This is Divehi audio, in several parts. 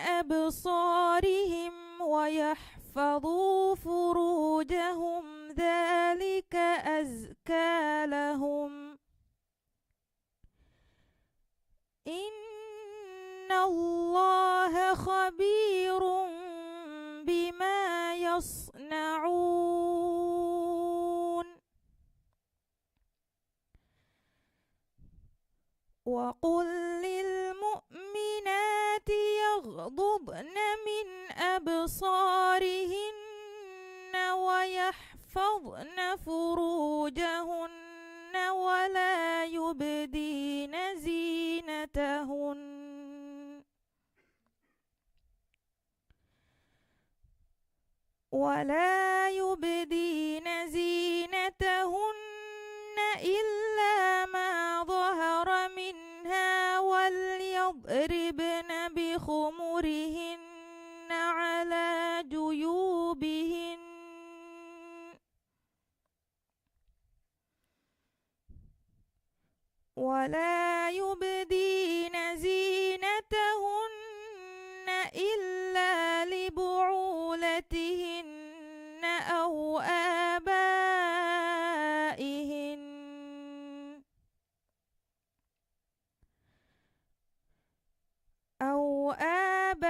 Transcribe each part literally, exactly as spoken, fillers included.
أَبْصَارِهِمْ وَيَحْفَظُوا فُرُوجَهُمْ ذَٰلِكَ أَزْكَىٰ لَهُمْ، إِنَّ اللَّهَ خَبِيرٌ بِمَا يَصْنَعُونَ. وَقُل لِّلْمُؤْمِنَاتِ يَغْضُضْنَ مِنْ أَبْصَارِهِنَّ وَيَحْفَظْنَ فُرُوجَهُنَّ وَلَا يُبْدِينَ زِينَتَهُنَّ وَلَا يُبْدِينَ زِينَتَهُنَّ إِلَّا مَا ظَهَرَ مِنْهَا وَلْيَضْرِبْنَ بِخُمُرِهِنَّ عَلَىٰ جُيُوبِهِنَّ وَلَا يُبْدِينَ زِينَتَهُنَّ إِلَّا لِبُعُولَتِهِنَّ أَوْ آبَائِهِنَّ أَوْ آبَائِهِنَّ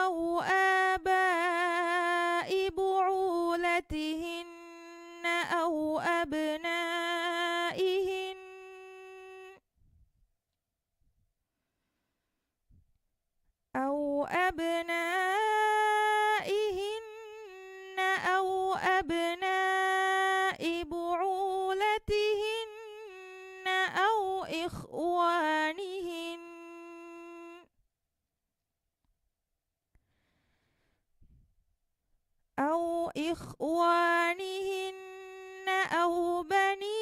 أَوْ آبَاءِ بُعُولَتِهِنَّ أَوْ أَبْنَائِهِنَّ أَوْ أَبْنَائِهِنَّ أَوْ أَبْنَاءِ بُعُولَتِهِنَّ أَوْ إِخْوَانِهِنَّ أَوْ إِخْوَانِهِنَّ أَوْ بَنِي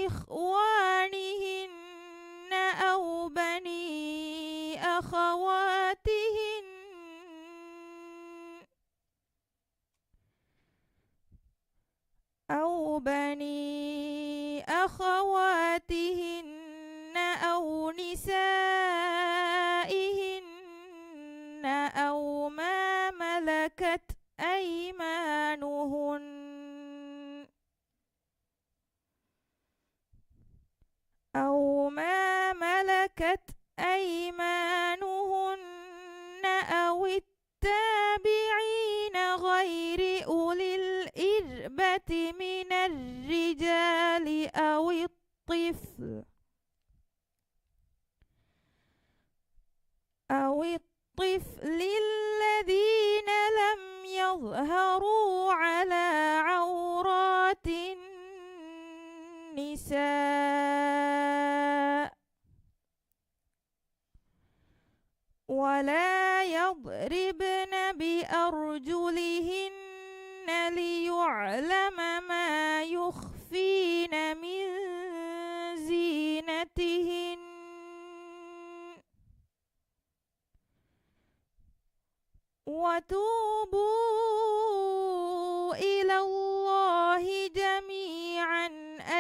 إِخْوَانِهِنَّ أَوْ بَنِي أَخَوَاتِهِنَّ أَوْ بَنِي أَخَوَاتِهِنَّ أَوْ نِسَائِهِنَّ أَوْ مَا مَلَكَتْ أَيْمَانُهُنَّ أَوْ مَا مَلَكَتْ أَيْمَانُهُنَّ أَوِ التَّابِعِينَ غَيْرِ أُولِي الْإِرْبَةِ مِنَ الرِّجَالِ أَوِ الطِّفْلِ أَوِ الطِّفْلِ الَّذِينَ لَمْ يَظْهَرُوا عَلَىٰ عَوْرَاتِ النِّسَاءِ وَلَا يَضْرِبْنَ بِأَرْجُلِهِنَّ لِيُعْلَمَ مَا يُخْفِينَ مِنْ زِينَتِهِنَّ. وَتُوبُوا إِلَى اللَّهِ جَمِيعًا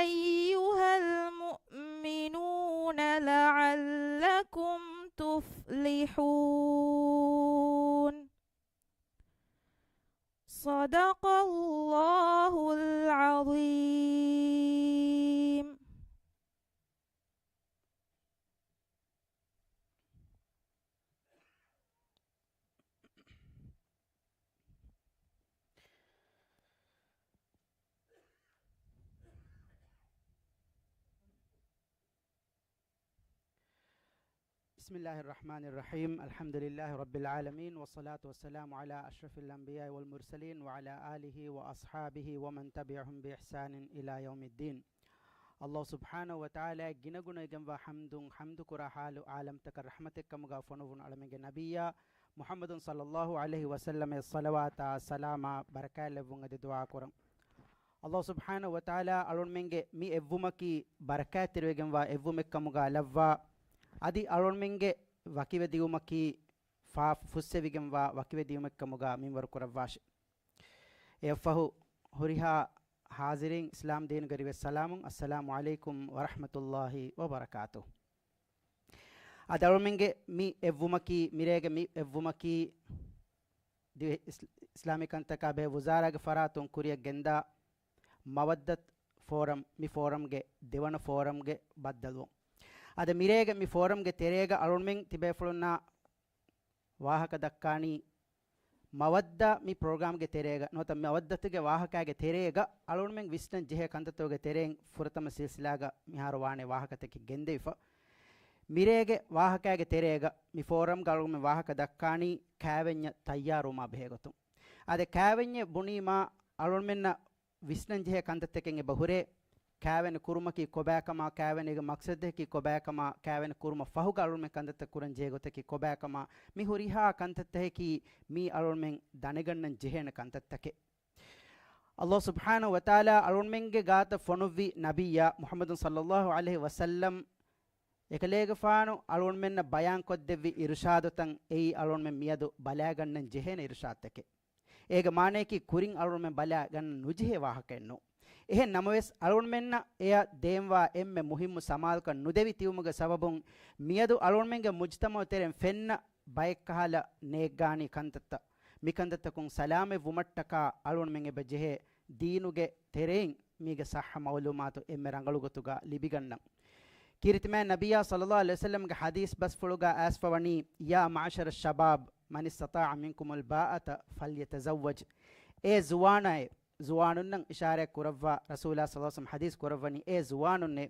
أَيُّهَ الْمُؤْمِنُونَ لَعَلَّكُمْ تُفْلِحُونَ. صَدَقَ اللَّهُ الْعَظِيمُ. بسم الله الرحمن الرحيم. الحمد لله رب العالمين، والصلاة والسلام على أشرف الأنبياء والمرسلين وعلى آله وأصحابه ومن تبعهم بإحسان إلى يوم الدين. ﷲ ސުބްޙާނަހޫ ވަތަޢާލާއަށް ގިނަގުނަވެގެންވާ ޙަމްދުން ޙަމްދުކުރާ ޙާލު، ޢާލަމްތަކަށް ރަޙްމަތެއްކަމުގާ ފޮނުވުނު އަޅަމެންގެ ނަބިއްޔާ މުޙައްމަދު ޞައްލައްލާހު ޢަލައިހި ވަސައްލަމަށް ޞަލަވާތާ ސަލާމާ ބަރަކާތް ލެއްވުން އެދި ދުޢާ ކުރަން. ﷲ ސުބްޙާނަހޫ ވަތަޢާލާ އަޅުންމެންގެ މި އެއްވުމަކީ ބަރަކާތްތެރިވެގެންވާ އެއްވުމެއްކަމުގާ ލައްވާ، އަދި އަޅުންމެންގެ ވަކިވެ ދިއުމަކީ ފާފަ ފުއްސެވިގެންވާ ވަކިވެދިޔުމެއްކަމުގާ މިންވަރު ކުރައްވާށި. އެއަށްފަހު ހުރިހާ ޙާޟިރީން އިސްލާމް ދީނުގެ ރިވެތް ސަލާމުން، އައްސަލާމު ޢަލައިކުމް ވަރަޙްމަތުﷲ ވަބަރަކާތުހު. އަދި އަޅުމެންގެ މި އެއްވުމަކީ، މިރޭގެ މި އެއްވުމަކީ، ދިވެހި އިސް-، އިސްލާމީ ކަންތަކާ ބެހޭ ވުޒާރާގެ ފަރާތުން ކުރިއަށް ގެންދާ މަވައްދަތު ފޯރަމް، މި ފޯރަމްގެ ދެވަނަ ފޯރަމްގެ ބައްދަލުވުން. އަދި މިރޭގެ މި ފޯރަމްގެ ތެރޭގަ އަޅުމެން ތިބޭފުޅުންނާ ވާހަކަ ދައްކާނީ، މަވައްދާ މި ޕްރޮގްރާމްގެ ތެރޭގަ ނުވަތަ މަވައްދަތުގެ ވާހަކާގެ ތެރޭގަ އަޅުމެން ވިސްނަން ޖެހޭ ކަންތައްތަކުގެ ތެރެއިން ފުރަތަމަ ސިލްސިލާގަ މިހާރު ވާނެ ވާހަކަތަކެއް ގެންދެވިފަ. މިރޭގެ ވާހަކާގެ ތެރޭގަ މި ފޯރަމްގަ އަޅުގަނޑުމެން ވާހަކަ ދައްކާނީ ކާވެންޏަށް ތައްޔާރުވުމާ ބެހޭގޮތުން. އާދެ، ކާވެންޏެއް ބުނީމާ އަޅުގަނޑުމެންނަށް ވިސްނަން ޖެހޭ ކަންތައްތަކެއް އެބަ ހުރޭ. ކާވެނި ކުރުމަކީ ކޮބާކަމާ، ކާވެނީގެ މަޤްޞަދަކީ ކޮބާކަމާ، ކާވެނި ކުރުމަށް ފަހުގަ އަޅުގަނޑުމެން ކަންތައްތައް ކުރަން ޖެހޭ ގޮތަކީ ކޮބާކަމާ، މި ހުރިހާ ކަންތައްތަކަކީ މީ އަޅުގަނޑުމެން ދަނެގަންނަން ޖެހޭނެ ކަންތައްތަކެއް. އައްލާހު ސުބްޙާނަހު ވަތަޢާލާ އަޅުގަނޑުމެންގެ ގާތަށް ފޮނުއްވި ނަބިއްޔާ މުޙައްމަދު ޞައްލައްލާހު ޢަލައިހި ވަސައްލަމް އެކަލޭގެފާނު އަޅުގަނޑުމެންނަށް ބަޔާންކޮށްދެއްވި އިރުޝާދުތައް އެއީ އަޅުގަނޑުމެން މިއަދު ބަލާގަންނަން ޖެހޭނެ އިރުޝާދުތަކެއް. އޭގެ މާނަޔަކީ ކުރިން އަޅުގަނޑުމެން ބަލާ ގަންނަން ނުޖެހޭ ވާހަކައެއް ނޫން. އެހެން ނަމަވެސް، އަޅުގަނޑުމެންނަށް އެއަށް ދޭންވާ އެންމެ މުހިއްމު ސަމާލުކަން ނުދެވި ތިބުމުގެ ސަބަބުން، މިއަދު އަޅުގަނޑުމެންގެ މުޖްތަމަޢު ތެރެއިން ފެންނަ ބައެއްކަހަލަ ނޭއްގާނީ ކަންތައްތައް، މިކަންތައްތަކުން ސަލާމަތްވުމަށްޓަކާ އަޅުގަނޑުމެން އެބަ ޖެހޭ ދީނުގެ ތެރެއިން މީގެ ޞައްޙަ މަޢުލޫމާތު އެންމެ ރަނގަޅު ގޮތުގަ ލިބިގަންނަން. ކީރިތި މާތް ނަބިއްޔާ ޞައްލައްލާހު ޢަލައިހި ވަސައްލަމްގެ ޙަދީޘް ބަސްފުޅުގަ އައިސްފަވަނީ، "يا معشر الشباب، من استطاع منكم الباءة فليتزوج." އޭ ޒުވާނާއޭ، ޒުވާނުންނަށް އިޝާރާތް ކުރައްވާ، ރަސޫލާ ޞައްލައްލާހު ޢަލައިހި ވަސައްލަމް ޙަދީޘް ކުރައްވަނީ، އޭ ޒުވާނުންނޭ،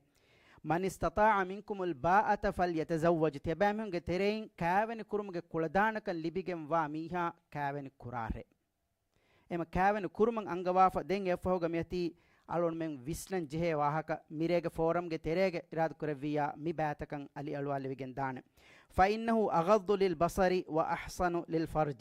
"من استطاع منكم الباءة فليتزوج." ތިޔަބައިމީހުންގެ ތެރެއިން ކާވެނި ކުރުމުގެ ކުޅަދާނަކަން ލިބިގެންވާ މީހާ ކާވެނި ކުރާށޭ. އެމަ ކާވެނި ކުރުމަށް އަންގަވާފަ. ދެން އެއަށްފަހުގަ މިއޮތީ އަޅުގަނޑުމެން ވިސްނަން ޖެހޭ ވާހަކަ، މިރޭގެ ފޯރަމްގެ ތެރޭގަ އިރާދަކުރެއްވިއްޔާ މި ބައިތަކަށް އަލިއަޅުވާލެވިގެން ދާނެ. "فإنه أغض للبصر وأحصن للفرج."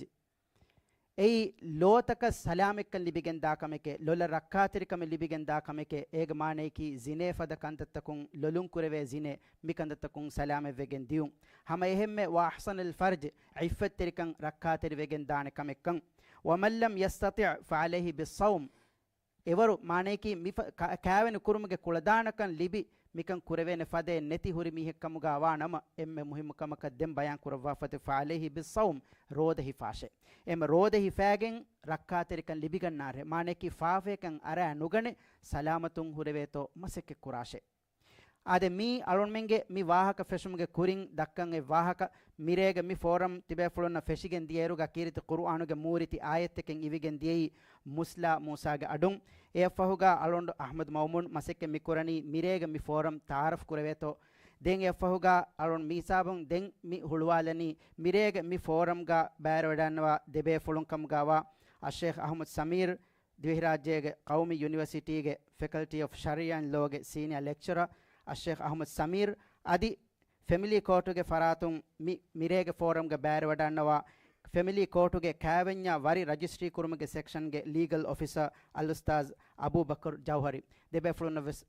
އެއީ ލޯތަކަށް ސަލާމަތްކަން ލިބިގެންދާ ކަމެކޭ، ލޮލަށް ރައްކާތެރިކަމެއް ލިބިގެންދާ ކަމެކޭ. އޭގެ މާނަޔަކީ ޒިނޭ ފަދަ ކަންތައްތަކުން، ލޮލުން ކުރެވޭ ޒިނޭ، މި ކަންތައްތަކުން ސަލާމަތްވެގެން ދިޔުން. ހަމަ އެހެންމެ، "وأحصن للفرج"، ޢިއްފަތްތެރިކަން ރައްކާތެރިވެގެން ދާނެ ކަމެއްކަން. "ومن لم يستطع فعليه بالصوم." އެވަރު މާނަޔަކީ މި ފަ-، ކާ-، ކާވެނި ކުރުމުގެ ކުޅަދާނަކަން ލިބި، މިކަން ކުރެވޭނެ ފަދައެއް ނެތި ހުރި މީހެއްކަމުގަ ވާ ނަމަ، އެންމެ މުހިއްމު ކަމަކަށް ދެން ބަޔާން ކުރައްވާފަތި، "فعليه بالصوم"، ރޯދަ ހިފާށޭ. އެމަ ރޯދަ ހިފާގެން ރައްކާތެރިކަން ލިބިގަންނާށޭ. މާނަޔަކީ ފާފަޔަކަށް އަރާ ނުގަނެ، ސަލާމަތުން ހުރެވޭތޯ މަސައްކަތް ކުރާށޭ. އާދެ، މީ އަޅުންމެންގެ މި ވާހަކަ ފެށުމުގެ ކުރިން ދައްކަން އެއް ވާހަކަ. މިރޭގެ މި ފޯރަމް ތިބޭފުޅުންނަށް ފެށިގެން ދިޔައިރުގަ ކީރިތި ޤުރުއާނުގެ މޫރިތި އާޔަތްތަކެއް އިވިގެން ދިޔައީ މުސްލާ މޫސާގެ އަޑުން. އެއަށްފަހުގަ އަޅުނޑު އަޙްމަދު މައުމޫން މަސައްކަތް މި ކުރަނީ މިރޭގެ މި ފޯރަމް ތަޢާރަފް ކުރެވޭތޯ. ދެން އެއަށްފަހުގަ އަޅުން މީސާބުން ދެން މި ހުޅުވާލަނީ މިރޭގެ މި ފޯރަމްގަ ބައިވެރިވެވަޑައިގަންނަވާ ދެ ބޭފުޅުން ކަމުގަވާ އައްޝޭޚް އަޙްމަދު ސަމީރު، ދިވެހިރާއްޖޭގެ ޤައުމީ ޔުނިވަރސިޓީގެ ފެކަލްޓީ އޮފް ޝަރީޢާ އެންޑް ލޯގެ ސީނިއާ ލެކްޗަރ އައްޝޭޚް އަޙްމަދު ސަމީރު، އަދި ފެމިލީ ކޯޓުގެ ފަރާތުން މި މިރޭގެ ފޯރަމްގަ ބައިވެރިވަޑައިގަންނަވާ ފެމިލީ ކޯޓުގެ ކާވެންޏާ ވަރި ރަޖިސްޓްރީ ކުރުމުގެ ސެކްޝަންގެ ލީގަލް އޮފިސަރ އަލްއުސްތާޛް އަބޫބަކުރު ޖައުހަރީ. ދެ ބޭފުޅުންނަށް ވެސް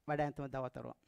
ވަޑައިގެން ދަޢުވަތު އަރުވަން.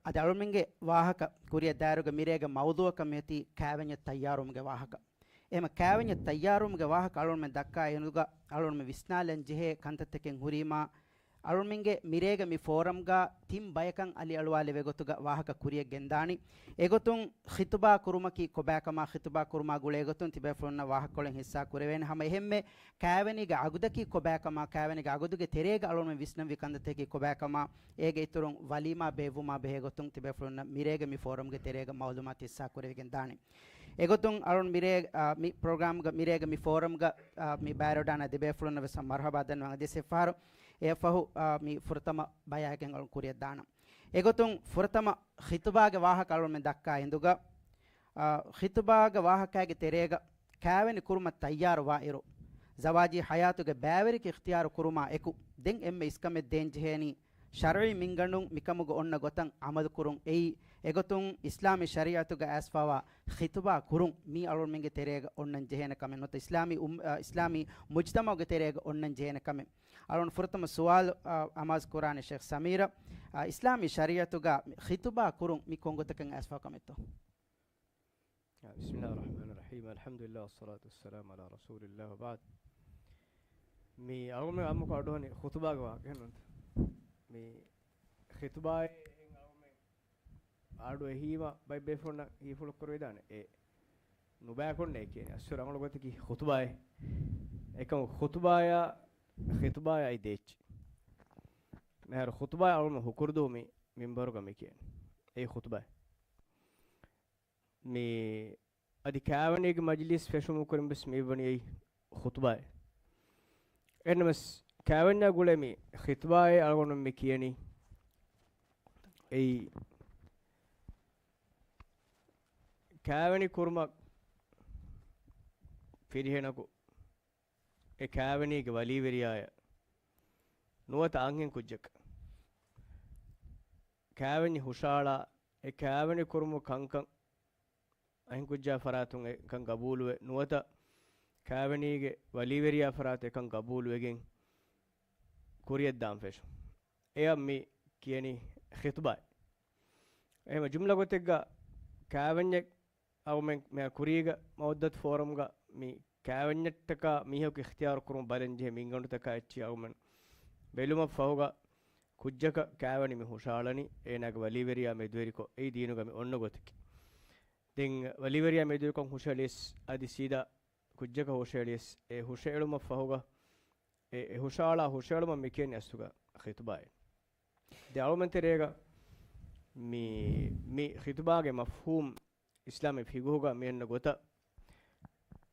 އަދި އަޅުމެންގެ ވާހަކަ ކުރިއަށް ދާއިރުގަ މިރޭގެ މައުޟޫޢަކަށް މިއޮތީ ކާވެންޏަށް ތައްޔާރުވުމުގެ ވާހަކަ. އެހެމަ ކާވެންޏަށް ތައްޔާރުވުމުގެ ވާހަކަ އަޅުމެން ދައްކާ އެނދުގަ އަޅުމެން ވިސްނާލަން ޖެހޭ ކަންތައްތަކެއް ހުރީމާ، އަޅުމެންގެ މިރޭގެ މި ފޯރަމްގަ ތިން ބަޔަކަށް އަލިއަޅުވާލެވޭ ގޮތުގަ ވާހަކަ ކުރިއަށް ގެންދާނީ. އެގޮތުން ޚިޠުބާ ކުރުމަކީ ކޮބާކަމާ، ޚިޠުބާ ކުރުމާ ގުޅޭ ގޮތުން ތިބޭފުޅުންނަށް ވާހަކަކޮޅެއް ހިއްސާ ކުރެވޭނެ. ހަމަ އެހެންމެ ކާވެނީގެ އަގުދަކީ ކޮބާކަމާ، ކާވެނީގެ އަގުދުގެ ތެރޭގަ އަޅުމެން ވިސްނަންވި ކަންތައްތަކީ ކޮބާކަމާ، އޭގެ އިތުރުން ވަލީމާ ބޭއްވުމާ ބެހޭ ގޮތުން ތިބޭފުޅުންނަށް މިރޭގެ މި ފޯރަމްގެ ތެރޭގަ މައުލޫމާތު ހިއްސާ ކުރެވިގެން ދާނެ. އެގޮތުން އަޅުން މިރޭ، އާ، މި ޕްރޮގްރާމްގަ، މިރޭގެ މި ފޯރަމްގަ، އާ، މި ބައިވެރިވެވަޑައިގަންނަ ދިބޭފުޅުންނަށް ވެސް މަރުޙަބާ ދަންނަވަން. އަދި އެއްފަހަރު އެއަށްފަހު، އާ، މި ފުރަތަމަ ބަޔާގެން އަޅުން ކުރިޔަށް ދާނަން. އެގޮތުން ފުރަތަމަ ޚިތުބާގެ ވާހަކަ އަޅުމެން ދައްކާ އިނދުގަ، އާ، ޚިތުބާގެ ވާހަކައިގެ ތެރޭގަ ކާވެނި ކުރުމަށް ތައްޔާރުވާ އިރު، ޒަވާޖީ ޙަޔާތުގެ ބައިވެރިކަން އިޚްތިޔާރު ކުރުމާ އެކު، ދެން އެންމެ އިސްކަމެއް ދޭން ޖެހޭނީ، ޝަރުޢީ މިންގަނޑުން މިކަމުގަ އޮންނަ ގޮތަށް ޢަމަލު ކުރުން. އެއީ، އެގޮތުން އިސްލާމީ ޝަރީޢަތުގަ އައިސްފަވާ ޚިތުބާ ކުރުން މީ އަޅުމެންގެ ތެރޭގަ އޮންނަން ޖެހޭނެ ކަމެއް ނުވަތަ އިސްލާމީ އުން-، އަ، އިސްލާމީ މުޖްތަމަޢުގެ ތެރޭގަ އޮންނަން ޖެހޭނެ ކަމެއް. އަޅުން ފުރަތަމަ ސުވާލު، އަ، އަމާޒު ކުރާނެ ޝޭޚް ސަމީރަށް، އަ، އިސްލާމީ ޝަރީޢަތުގަ ޚިތުބާ ކުރުން މި ކޮން ގޮތަކަށް އައިސްފަ ކަމެއްތޯ؟ بسم الله الرحمن الرحيم. الحمد لله والصلاة والسلام على رسول الله وبعد. މި އަޅުގަނޑުމެން އާއްމުކޮށް އަޑުއަހަނީ ޚުތުބާގެ ވާހަކަ ނޫންތަ؟ މި ޚިތުބާއެއް އަޅުގަނޑުމެން އަޑު އެހީމަ ބައެއް ބޭފުޅުންނަށް ހީފުޅު ކުރެވިދާނެ. އެ ނުބައިކޮށްނޭ ކިޔަނީ. އަސްލު ރަނގަޅު ގޮތަކީ ޚުތުބާއޭ. އެކަމަކު ޚުތުބާޔާ، ޚިތުބާޔާ އައި ދޭއްޗި. މިހާރު ޚުތުބާ އަޅުގަނޑު ހުކުރުދޫ މި މިންބަރުގަ މި ކިޔަނީ. އެއީ ޚުތުބާ. މި އަދި ކާވެނީގެ މަޖިލީސް ފެށުމުގެ ކުރިން ވެސް މި އިއްވަނީ އެއީ ޚުތުބާއޭ. އެހެންނަމަސް ކާވެންޏާ ގުޅޭ މި ޚިތުބާއޭ އަޅުގަނޑު މި ކިޔަނީ. އެއީ ކާވެނި ކުރުމަށް ފިރިހެނަކު އެ ކާވެނީގެ ވަލީވެރިޔާޔަށް ނުވަތަ އަންހެން ކުއްޖަކަށް ކާވެނި ހުށައަޅާ، އެ ކާވެނި ކުރުމުގެ ކަންކަން އަންހެން ކުއްޖާ ފަރާތުން އެކަން ގަބޫލުވެ ނުވަތަ ކާވެނީގެ ވަލީވެރިޔާ ފަރާތުން އެކަން ގަބޫލުވެގެން ކުރިޔަށްދާން ފެށުން. އެޔަށް މި ކިޔަނީ ޚިތުބާއޭ. އެހެން ޖުމްލަ ގޮތެއްގަ ކާވެންޏެއް އަޅުމެން މިހާ ކުރީގަ މައުއްދަތު ފޯރަމްގަ މި ކާވެންޏަށްޓަކާ މީހަކު އިޚްތިޔާރު ކުރުމަށް ބަލަން ޖެހޭ މިންގަނޑުތަކާ އެއްޗިހި އަޅުމެން ބެލުމަށް ފަހުގަ ކުއްޖަކަށް ކާވެނި މި ހުށައަޅަނީ އޭނާގެ ވަލީވެރިޔާ މެދުވެރިކޮށް. އެއީ ދީނުގަ މި އޮންނަ ގޮތަކީ. ދެން ވަލީވެރިޔާ މެދުވެރިކޮށް ހުށައެޅިޔަސް އަދި ސީދާ ކުއްޖަކަށް ހުށައެޅިޔަސް އެ ހުށައެޅުމަށް ފަހުގަ އެ، އެ ހުށައަޅާ ހުށައެޅުމަށް މި ކިޔަނީ އަސްލުގަ ޚިތުބާއޭ. ދެން އަޅުމެން ތެރޭގަ މި، މި ޚިތުބާގެ މަފްހޫމް އިސްލާމީ ފިޤުހުގަ މި އޮންނަ ގޮތަށް،